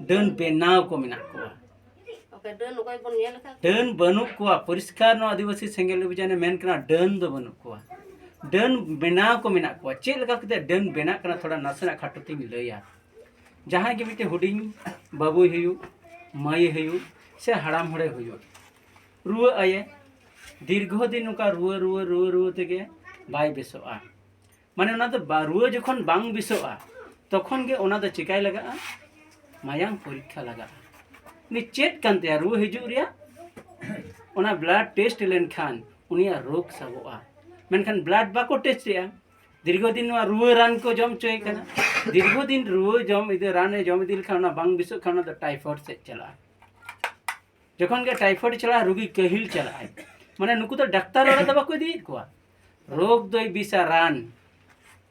ᱰᱟᱹᱱ ᱵᱮᱱᱟᱣ ᱠᱚ ᱢᱮᱱᱟᱜ ᱠᱚᱣᱟ᱾ ᱚᱠᱟ ᱰᱟᱹᱱ ᱚᱠᱚᱭ ᱵᱚᱱ ᱧᱮᱞ ᱟᱠᱟᱫ ᱠᱚᱣᱟ? ᱰᱟᱹᱱ ᱵᱟᱹᱱᱩᱜ ᱠᱚᱣᱟ᱾ ᱯᱚᱨᱤᱥᱠᱟᱨ ᱱᱚᱣᱟ ᱟᱹᱫᱤᱵᱟᱹᱥᱤ ᱥᱮᱸᱜᱮᱞ ᱚᱵᱷᱤᱡᱟᱱᱮ ᱢᱮᱱ ᱠᱟᱱᱟ, ᱰᱟᱹᱱ ᱫᱚ ᱵᱟᱹᱱᱩᱜ ᱠᱚᱣᱟ, ᱰᱟᱹᱱ ᱵᱮᱱᱟᱣ ᱠᱚ ᱢᱮᱱᱟᱜ ᱠᱚᱣᱟ᱾ ᱪᱮᱫ ᱞᱮᱠᱟ ᱠᱟᱛᱮ ᱰᱟᱹᱱ ᱵᱮᱱᱟᱜ ᱠᱟᱱᱟ, ᱛᱷᱚᱲᱟ ᱱᱟᱥᱮᱱᱟᱜ ᱠᱷᱟᱴᱚ ᱛᱤᱧ ᱞᱟᱹᱭᱟ᱾ ᱡᱟᱦᱟᱸᱭ ᱜᱮ ᱢᱤᱫᱴᱮᱱ ᱦᱩᱰᱤᱧ ᱵᱟᱹᱵᱩᱭ ᱦᱩᱭᱩᱜ, ᱢᱟᱹᱭᱮ ᱦᱩᱭᱩᱜ, ᱥᱮ ᱦᱟᱲᱟᱢ ᱦᱚᱲᱮ ᱦᱩᱭᱩᱜ, ᱨᱩᱣᱟᱹᱜ ᱟᱭᱮ, ᱫᱤᱨᱜᱷᱚ ᱫᱤᱱ ᱱᱚᱝᱠᱟ ᱨᱩᱣᱟᱹ, ᱨᱩᱣᱟᱹ, ᱨᱩᱣᱟᱹ, ᱨᱩᱣᱟᱹ ᱛᱮᱜᱮ ᱵᱟᱭ ᱵᱮᱥᱚᱜᱼᱟ᱾ ᱢᱟᱱᱮ ᱚᱱᱟ ᱫᱚ ᱵᱟ-, ᱨᱩᱣᱟᱹ ᱡᱚᱠᱷᱚᱱ ᱵᱟᱝ ᱵᱮᱥᱚᱜᱼᱟ, ᱛᱚᱠᱷᱚᱱ ᱜᱮ ᱚᱱᱟ ᱫᱚ ᱪᱮᱠᱟᱭ ᱞᱟᱜᱟᱜᱼᱟ? ᱢᱟᱭᱟᱝ ᱯᱚᱨᱤᱠᱠᱷᱟ ᱞᱟᱜᱟᱜᱼᱟ᱾ ᱩᱱᱤ ᱪᱮᱫ ᱠᱟᱱ ᱛᱟᱭᱟ ᱨᱩᱣᱟᱹ ᱦᱤᱡᱩᱜ ᱨᱮᱭᱟᱜ? ᱚᱱᱟ ᱵᱞᱟᱰ ᱴᱮᱥᱴ ᱞᱮᱱᱠᱷᱟᱱ ᱩᱱᱤᱭᱟᱜ ᱨᱳᱜᱽ ᱥᱟᱵᱚᱜᱼᱟ᱾ ᱢᱮᱱᱠᱷᱟᱱ ᱵᱞᱟᱰ ᱵᱟᱠᱚ ᱴᱮᱥᱴ ᱮᱜᱼᱟ᱾ ᱫᱤᱨᱜᱷᱚ ᱫᱤᱱ ᱱᱚᱣᱟ ᱨᱩᱣᱟᱹ ᱨᱟᱱ ᱠᱚ ᱡᱚᱢ ᱦᱚᱪᱚᱭᱮ ᱠᱟᱱᱟ᱾ ᱫᱤᱨᱜᱷᱚ ᱫᱤᱱ ᱨᱩᱣᱟᱹ ᱡᱚᱢ ᱤᱫᱤ, ᱨᱟᱱᱮ ᱡᱚᱢ ᱤᱫᱤ ᱞᱮᱠᱷᱟᱱ ᱚᱱᱟ ᱵᱟᱝ ᱵᱮᱥᱚᱜ ᱠᱷᱟᱱ ᱚᱱᱟ ᱫᱚ ᱴᱟᱭᱯᱷᱚᱭᱮᱰ ᱥᱮᱫ ᱪᱟᱞᱟᱜᱼᱟ᱾ ᱡᱚᱠᱷᱚᱱ ᱜᱮ ᱴᱟᱭᱯᱷᱚᱭᱮᱰ ᱪᱟᱞᱟᱜᱼᱟ, ᱨᱩᱜᱤ ᱠᱟᱹᱦᱤᱞ ᱪᱟᱞᱟᱜᱼᱟᱭ᱾ ᱢᱟᱱᱮ ᱱᱩᱠᱩ ᱫᱚ ᱰᱟᱠᱛᱟᱨ ᱚᱲᱟᱜ ᱫᱚ ᱵᱟᱠᱚ ᱤᱫᱤᱭᱮᱫ ᱠᱚᱣᱟ᱾ ᱨᱳᱜᱽ ᱫᱚᱭ ᱵᱤᱥᱟ ᱨᱟᱱ,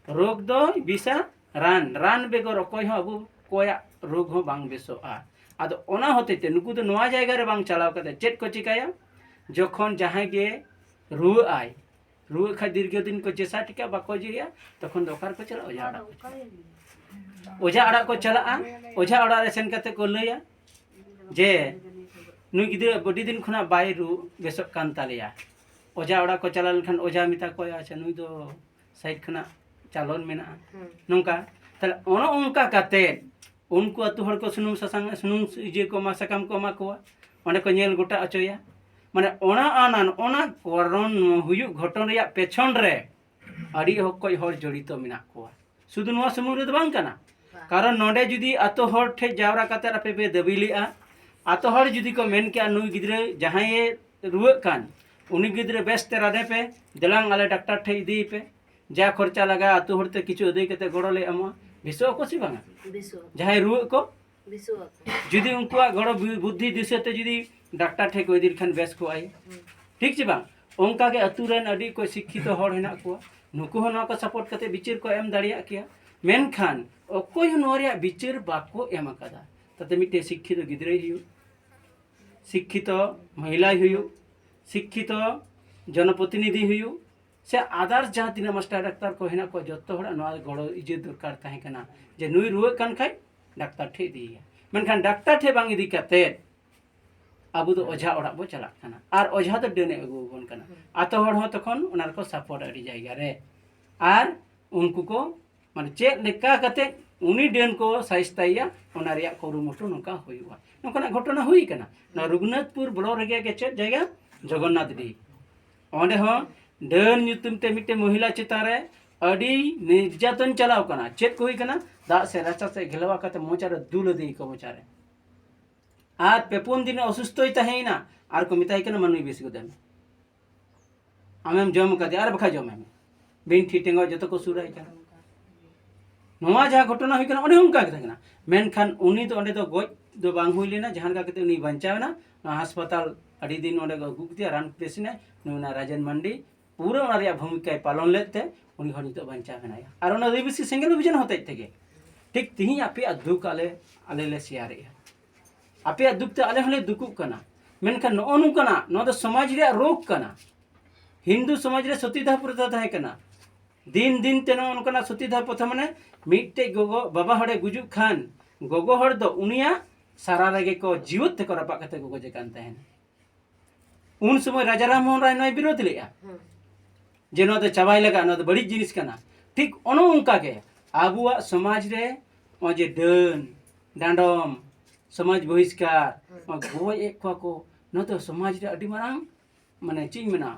ᱨᱳᱜᱽ ᱫᱚᱭ ᱵᱤᱥᱟ ᱨᱟᱱ, ᱨᱟᱱ ᱵᱮᱜᱚᱨ ᱚᱠᱚᱭ ᱦᱚᱸ ᱟᱵᱚ ᱠᱚᱭᱟᱜ ᱨᱳᱜᱽ ᱦᱚᱸ ᱵᱟᱝ ᱵᱮᱥᱚᱜᱼᱟ᱾ ᱟᱫᱚ ᱚᱱᱟ ᱦᱚᱛᱮᱡ ᱛᱮ ᱱᱩᱠᱩ ᱫᱚ ᱱᱚᱣᱟ ᱡᱟᱭᱜᱟ ᱨᱮ ᱵᱟᱝ ᱪᱟᱞᱟᱣ ᱠᱟᱛᱮ ᱪᱮᱫ ᱠᱚ ᱪᱤᱠᱟᱹᱭᱟ? ᱡᱚᱠᱷᱚᱱ ᱡᱟᱦᱟᱸᱭ ᱜᱮ ᱨᱩᱣᱟᱹᱜ ᱟᱭ, ᱨᱩᱣᱟᱹᱜ ᱠᱷᱟᱡ ᱫᱤᱨᱜᱷᱚ ᱫᱤᱱ ᱠᱚ ᱪᱮᱥᱟ ᱴᱤᱠᱟ ᱵᱟᱠᱚ ᱤᱭᱟᱹᱭᱟ, ᱛᱚᱠᱷᱚᱱ ᱫᱚ ᱚᱠᱟ ᱨᱮᱠᱚ ᱪᱟᱞᱟᱜᱼᱟ? ᱚᱡᱷᱟ ᱚᱲᱟᱜ᱾ ᱚᱡᱷᱟ ᱚᱲᱟᱜ ᱠᱚ ᱪᱟᱞᱟᱜᱼᱟ᱾ ᱚᱡᱷᱟ ᱚᱲᱟᱜ ᱨᱮ ᱥᱮᱱ ᱠᱟᱛᱮ ᱠᱚ ᱞᱟᱹᱭᱟ ᱡᱮ ᱱᱩᱭ ᱜᱤᱫᱽᱨᱟᱹ ᱟᱹᱰᱤ ᱫᱤᱱ ᱠᱷᱚᱱᱟᱜ ᱵᱟᱭ ᱨᱩ ᱵᱮᱥᱚᱜ ᱠᱟᱱ ᱛᱟᱞᱮᱭᱟ᱾ ᱚᱡᱷᱟ ᱚᱲᱟᱜ ᱠᱚ ᱪᱟᱞᱟᱣ ᱞᱮᱱᱠᱷᱟᱱ ᱚᱡᱷᱟ ᱢᱮᱛᱟ ᱠᱚᱣᱟ, "ᱟᱪᱪᱷᱟ, ᱱᱩᱭ ᱫᱚ ᱥᱟᱭᱤᱰ ᱠᱷᱚᱱᱟᱜ ᱪᱟᱞᱚᱱ ᱢᱮᱱᱟᱜᱼᱟ᱾" ᱦᱩᱸ᱾ ᱱᱚᱝᱠᱟ᱾ ᱛᱟᱦᱞᱮ ᱚᱱᱮ ᱚᱱᱠᱟ ᱠᱟᱛᱮ ᱩᱱᱠᱩ ᱟᱹᱛᱩ ᱦᱚᱲ ᱠᱚ ᱥᱩᱱᱩᱢ ᱥᱟᱥᱟᱝ, ᱥᱩᱱᱩᱢ ᱤᱭᱟᱹ ᱠᱚ ᱮᱢᱟ, ᱥᱟᱠᱟᱢ ᱠᱚ ᱮᱢᱟ ᱠᱚᱣᱟ, ᱚᱸᱰᱮ ᱠᱚ ᱧᱮᱞ ᱜᱚᱴᱟ ᱦᱚᱪᱚᱭᱟ᱾ ᱢᱟᱱᱮ ᱚᱱᱟ ᱟᱱᱟᱱ, ᱚᱱᱟ ᱠᱟᱨᱚᱱ ᱦᱩᱭᱩᱜ ᱜᱷᱚᱴᱚᱱ ᱨᱮᱭᱟᱜ ᱯᱮᱪᱷᱚᱱ ᱨᱮ ᱟᱹᱰᱤ ᱚᱠᱚᱡ ᱦᱚᱲ ᱡᱚᱲᱤᱛᱚ ᱢᱮᱱᱟᱜ ᱠᱚᱣᱟ᱾ ᱥᱩᱫᱷᱩ ᱱᱚᱣᱟ ᱥᱩᱢᱩᱝ ᱨᱮᱫᱚ ᱵᱟᱝ ᱠᱟᱱᱟ᱾ ᱵᱟᱝ᱾ ᱠᱟᱨᱚᱱ ᱱᱚᱰᱮ ᱡᱩᱫᱤ ᱟᱛᱳ ᱦᱚᱲ ᱴᱷᱮᱡ ᱡᱟᱣᱨᱟ ᱠᱟᱛᱮ ᱟᱯᱮ ᱯᱮ ᱫᱟᱹᱵᱤ ᱞᱮᱜᱼᱟ, ᱟᱛᱳ ᱦᱚᱲ ᱡᱩᱫᱤ ᱠᱚ ᱢᱮᱱ ᱠᱮᱜᱼᱟ, "ᱱᱩᱭ ᱜᱤᱫᱽᱨᱟᱹ ᱡᱟᱦᱟᱸᱭᱮ ᱨᱩᱣᱟᱹᱜ ᱠᱟᱱ, ᱩᱱᱤ ᱜᱤᱫᱽᱨᱟᱹ ᱵᱮᱥ ᱛᱮ ᱨᱟᱱᱮ ᱯᱮ, ᱫᱮᱞᱟᱝ ᱟᱞᱮ ᱰᱟᱠᱛᱟᱨ ᱴᱷᱮᱡ ᱤᱫᱤᱭᱮ ᱯᱮ, ᱡᱟ ᱠᱷᱚᱨᱪᱟ ᱞᱟᱜᱟᱜᱼᱟ ᱟᱛᱳ ᱦᱚᱲ ᱛᱮ ᱠᱤᱪᱷᱩ ᱟᱹᱫᱟᱹᱭ ᱠᱟᱛᱮ ᱜᱚᱲᱚ ᱞᱮ ᱮᱢᱚᱜᱼᱟ", ᱵᱮᱥᱚᱜ ᱟᱠᱚ ᱥᱮ ᱵᱟᱝᱟ? ᱵᱮᱥᱚᱜ ᱟᱠᱚ᱾ ᱡᱟᱦᱟᱸᱭ ᱨᱩᱣᱟᱹᱜ ᱠᱚ, ᱵᱮᱥᱚᱜ ᱟᱠᱚ᱾ ᱡᱩᱫᱤ ᱩᱱᱠᱩᱣᱟᱜ ᱜᱚᱲᱚ ᱵᱩ-, ᱵᱩᱫᱽᱫᱷᱤ ᱫᱤᱥᱟᱹ ᱛᱮ ᱡᱩᱫᱤ ᱰᱟᱠᱛᱟᱨ ᱴᱷᱮᱡ ᱠᱚ ᱤᱫᱤ ᱞᱮᱠᱷᱟᱱ ᱵᱮᱥ ᱠᱚᱜᱼᱟᱭ᱾ ᱦᱩᱸ᱾ ᱴᱷᱤᱠ ᱪᱮ ᱵᱟᱝ? ᱚᱱᱠᱟ ᱜᱮ ᱟᱛᱳ ᱨᱮᱱ ᱟᱹᱰᱤ ᱚᱠᱚᱡ ᱥᱤᱠᱠᱷᱤᱛᱚ ᱦᱚᱲ ᱦᱮᱱᱟᱜ ᱠᱚᱣᱟ, ᱱᱩᱠᱩ ᱦᱚᱸ ᱱᱚᱣᱟ ᱠᱚ ᱥᱟᱯᱳᱨᱴ ᱠᱟᱛᱮ ᱵᱤᱪᱟᱹᱨ ᱠᱚ ᱮᱢ ᱫᱟᱲᱮᱭᱟᱜ ᱠᱮᱭᱟ᱾ ᱢᱮᱱᱠᱷᱟᱱ ᱚᱠᱚᱭ ᱦᱚᱸ ᱱᱚᱣᱟ ᱨᱮᱭᱟᱜ ᱵᱤᱪᱟᱹᱨ ᱵᱟᱠᱚ ᱮᱢ ᱟᱠᱟᱫᱟ᱾ ᱛᱟᱛᱮ ᱢᱤᱫᱴᱮᱱ ᱥᱤᱠᱠᱷᱤᱛᱚ ᱜᱤᱫᱽᱨᱟᱹᱭ ᱦᱩᱭᱩᱜ, ᱥᱤᱠᱠᱷᱤᱛᱚ ᱢᱚᱦᱤᱞᱟᱭ ᱦᱩᱭᱩᱜ, ᱥᱤᱠᱠᱷᱤᱛᱚ ᱡᱚᱱᱚᱯᱨᱚᱛᱤᱱᱤᱫᱷᱤ ᱦᱩᱭᱩᱜ, ᱥᱮ others ᱡᱟᱦᱟᱸ ᱛᱤᱱᱟᱹᱜ ᱢᱟᱥᱴᱟᱨ ᱰᱟᱠᱛᱟᱨ ᱠᱚ ᱦᱮᱱᱟᱜ ᱠᱚᱣᱟ, ᱡᱚᱛᱚ ᱦᱚᱲᱟᱜ ᱱᱚᱣᱟ ᱜᱚᱲᱚ ᱤᱭᱟᱹ ᱫᱚᱨᱠᱟᱨ ᱛᱟᱦᱮᱸ ᱠᱟᱱᱟ ᱡᱮ ᱱᱩᱭ ᱨᱩᱣᱟᱹᱜ ᱠᱟᱱ ᱠᱷᱟᱡ ᱰᱟᱠᱛᱟᱨ ᱴᱷᱮᱡ ᱤᱫᱤᱭᱮᱭᱟ᱾ ᱢᱮᱱᱠᱷᱟᱱ ᱰᱟᱠᱛᱟᱨ ᱴᱷᱮᱡ ᱵᱟᱝ ᱤᱫᱤ ᱠᱟᱛᱮᱫ ᱟᱵᱚ ᱫᱚ ᱚᱡᱷᱟ ᱚᱲᱟᱜ ᱵᱚ ᱪᱟᱞᱟᱜ ᱠᱟᱱᱟ, ᱟᱨ ᱚᱡᱷᱟ ᱫᱚ ᱰᱟᱹᱱᱮ ᱟᱹᱜᱩ ᱟᱵᱚᱱ ᱠᱟᱱᱟ᱾ ᱦᱩᱸ᱾ ᱟᱛᱳ ᱦᱚᱲ ᱦᱚᱸ ᱛᱚᱠᱷᱚᱱ ᱚᱱᱟ ᱨᱮᱠᱚ ᱥᱟᱯᱳᱨᱴ ᱟᱹᱰᱤ ᱡᱟᱭᱜᱟ ᱨᱮ, ᱟᱨ ᱩᱱᱠᱩ ᱠᱚ ᱢᱟᱱᱮ ᱪᱮᱫ ᱞᱮᱠᱟ ᱠᱟᱛᱮ ᱩᱱᱤ ᱰᱟᱹᱱ ᱠᱚ ᱥᱟᱭᱤᱥᱛᱟᱭᱮᱭᱟ, ᱚᱱᱟ ᱨᱮᱭᱟᱜ ᱠᱩᱨᱩᱢᱩᱴᱩ ᱱᱚᱝᱠᱟ ᱦᱩᱭᱩᱜᱼᱟ᱾ ᱱᱚᱝᱠᱟᱱᱟᱜ ᱜᱷᱚᱴᱚᱱᱟ ᱦᱩᱭ ᱠᱟᱱᱟ᱾ ᱱᱚᱣᱟ ᱨᱚᱜᱷᱩᱱᱟᱛᱷᱯᱩᱨ ᱵᱞᱚᱠ ᱨᱮᱜᱮ ᱜᱮ ᱪᱮᱫ ᱡᱟᱭᱜᱟ? ᱡᱚᱜᱚᱱᱱᱟᱛᱷ ᱰᱤ᱾ ᱚᱸᱰᱮ ᱦᱚᱸ ᱰᱟᱹᱱ ᱧᱩᱛᱩᱢ ᱛᱮ ᱢᱤᱫᱴᱮᱱ ᱢᱚᱦᱤᱞᱟ ᱪᱮᱛᱟᱱ ᱨᱮ ᱟᱹᱰᱤ ᱱᱤᱨᱡᱟᱛᱚᱱ ᱪᱟᱞᱟᱣ ᱠᱟᱱᱟ᱾ ᱪᱮᱫ ᱠᱚ ᱦᱩᱭ ᱠᱟᱱᱟ? ᱫᱟᱜ ᱥᱮ ᱨᱟᱪᱟ ᱥᱮ ᱜᱷᱮᱞᱣᱟ ᱠᱟᱛᱮ ᱢᱚᱪᱟ ᱨᱮ ᱫᱩᱞ ᱟᱫᱮᱭᱟᱠᱚ ᱢᱚᱪᱟ ᱨᱮ᱾ ᱟᱨ ᱯᱮ ᱯᱩᱱ ᱫᱤᱱ ᱚᱥᱩᱥᱛᱷᱚᱭ ᱛᱟᱦᱮᱸᱭᱮᱱᱟ, ᱟᱨ ᱠᱚ ᱢᱮᱛᱟᱭ ᱠᱟᱱᱟ, "ᱢᱟᱹᱱᱩᱭ ᱵᱮᱥ ᱜᱚᱫᱮ ᱢᱮ, ᱟᱢᱮᱢ ᱡᱚᱢ ᱠᱟᱫᱮᱭᱟ ᱟᱨ ᱵᱟᱠᱷᱟᱡ ᱡᱚᱢᱮ ᱢᱮ, ᱵᱤᱱᱴᱷᱤ ᱴᱮᱸᱜᱚᱡ ᱡᱚᱛᱚ ᱠᱚ ᱥᱩᱨᱟᱭ ᱠᱟᱱᱟ᱾" ᱱᱚᱣᱟ ᱡᱟᱦᱟᱸ ᱜᱷᱚᱴᱚᱱᱟ ᱦᱩᱭ ᱠᱟᱱᱟ, ᱚᱸᱰᱮ ᱦᱚᱸ ᱚᱱᱠᱟ ᱜᱮ ᱛᱟᱦᱮᱸ ᱠᱟᱱᱟ, ᱢᱮᱱᱠᱷᱟᱱ ᱩᱱᱤ ᱫᱚ ᱚᱸᱰᱮ ᱫᱚ ᱜᱚᱡ ᱫᱚ ᱵᱟᱝ ᱦᱩᱭ ᱞᱮᱱᱟ᱾ ᱡᱟᱦᱟᱸ ᱞᱮᱠᱟ ᱠᱟᱛᱮ ᱩᱱᱤ ᱵᱟᱧᱪᱟᱣ ᱮᱱᱟ, ᱱᱚᱣᱟ ᱦᱟᱥᱯᱟᱛᱟᱞ ᱟᱹᱰᱤ ᱫᱤᱱ ᱚᱸᱰᱮ ᱠᱚ ᱟᱹᱜᱩ ᱠᱮᱫᱮᱭᱟ, ᱨᱟᱱ ᱠᱮᱫᱮ ᱥᱤᱱᱟᱭ, ᱱᱩᱭ ᱚᱱᱟ ᱨᱟᱡᱮᱱ ᱢᱟᱱᱰᱤ ᱯᱩᱨᱟᱹ ᱚᱱᱟ ᱨᱮᱭᱟᱜ ᱵᱷᱩᱢᱤᱠᱟᱭ ᱯᱟᱞᱚᱱ ᱞᱮᱫ ᱛᱮ ᱩᱱᱤ ᱦᱚᱲ ᱱᱤᱛᱚᱜ ᱵᱟᱧᱪᱟᱣ ᱢᱮᱱᱟᱭᱟ᱾ ᱟᱨ ᱚᱱᱟ ᱟᱹᱫᱤᱵᱟᱹᱥᱤ ᱥᱮᱸᱜᱮᱞ ᱚᱵᱷᱤᱡᱟᱱ ᱦᱚᱛᱮᱡ ᱛᱮᱜᱮ ᱴᱷᱤᱠ ᱛᱤᱦᱤᱧ ᱟᱯᱮᱭᱟᱜ ᱫᱩᱠ ᱟᱞᱮ, ᱟᱞᱮ ᱞᱮ ᱥᱮᱭᱟᱨᱮᱜᱼᱟ, ᱟᱯᱮᱭᱟᱜ ᱫᱩᱠ ᱛᱮ ᱟᱞᱮ ᱦᱚᱸᱞᱮ ᱫᱩᱠᱩᱜ ᱠᱟᱱᱟ᱾ ᱢᱮᱱᱠᱷᱟᱱ ᱱᱚᱜᱼᱚ ᱱᱚᱝᱠᱟᱱᱟᱜ, ᱱᱚᱣᱟ ᱫᱚ ᱥᱚᱢᱟᱡᱽ ᱨᱮᱭᱟᱜ ᱨᱳᱜᱽ ᱠᱟᱱᱟ᱾ ᱦᱤᱱᱫᱩ ᱥᱚᱢᱟᱡᱽ ᱨᱮ ᱥᱚᱛᱤᱫᱟᱦ ᱯᱨᱚᱛᱷᱟ ᱛᱟᱦᱮᱸ ᱠᱟᱱᱟ᱾ ᱫᱤᱱ ᱫᱤᱱ ᱛᱮ ᱱᱚᱜᱼᱚ ᱱᱚᱝᱠᱟᱱᱟᱜ ᱥᱚᱛᱤᱫᱟᱦ ᱯᱨᱚᱛᱷᱟ, ᱢᱟᱱᱮ ᱢᱤᱫᱴᱮᱡ ᱜᱚᱜᱚ ᱵᱟᱵᱟ ᱦᱚᱲᱮ ᱜᱩᱡᱩᱜ ᱠᱷᱟᱱ ᱜᱚᱜᱚ ᱦᱚᱲ ᱫᱚ ᱩᱱᱤᱭᱟᱜ ᱥᱟᱨᱟ ᱨᱮᱜᱮ ᱠᱚ ᱡᱤᱣᱮᱫ ᱛᱮᱠᱚ ᱨᱟᱯᱟᱜ ᱠᱟᱛᱮ ᱠᱚ ᱜᱚᱡᱮ ᱠᱟᱱ ᱛᱟᱦᱮᱱᱟ᱾ ᱩᱱ ᱥᱚᱢᱚᱭ ᱨᱟᱡᱟ ᱨᱟᱢ ᱢᱳᱦᱚᱱ ᱨᱟᱭ ᱱᱚᱣᱟᱭ ᱵᱤᱨᱳᱫᱷ ᱞᱮᱫᱼᱟ, ᱦᱩᱸ᱾ ᱡᱮ ᱱᱚᱣᱟ ᱫᱚ ᱪᱟᱵᱟᱭ ᱞᱟᱜᱟᱜᱼᱟ, ᱱᱚᱣᱟ ᱫᱚ ᱵᱟᱹᱲᱤᱡ ᱡᱤᱱᱤᱥ ᱠᱟᱱᱟ᱾ ᱴᱷᱤᱠ ᱚᱱᱮ ᱚᱱᱠᱟ ᱜᱮ ᱟᱵᱚᱣᱟᱜ ᱥᱚᱢᱟᱡᱽ ᱨᱮ ᱱᱚᱜᱼᱚᱭ ᱡᱮ ᱰᱟᱹᱱ, ᱰᱟᱸᱰᱚᱢ, ᱥᱚᱢᱟᱡᱽ ᱵᱚᱦᱤᱥᱠᱟᱨ, ᱦᱩᱸ᱾ ᱱᱚᱣᱟ ᱜᱚᱡ ᱮᱫ ᱠᱚᱣᱟ ᱠᱚ, ᱱᱚᱣᱟ ᱫᱚ ᱥᱚᱢᱟᱡᱽ ᱨᱮ ᱟᱹᱰᱤ ᱢᱟᱨᱟᱝ, ᱢᱟᱱᱮ ᱪᱮᱫ ᱤᱧ ᱢᱮᱱᱟ,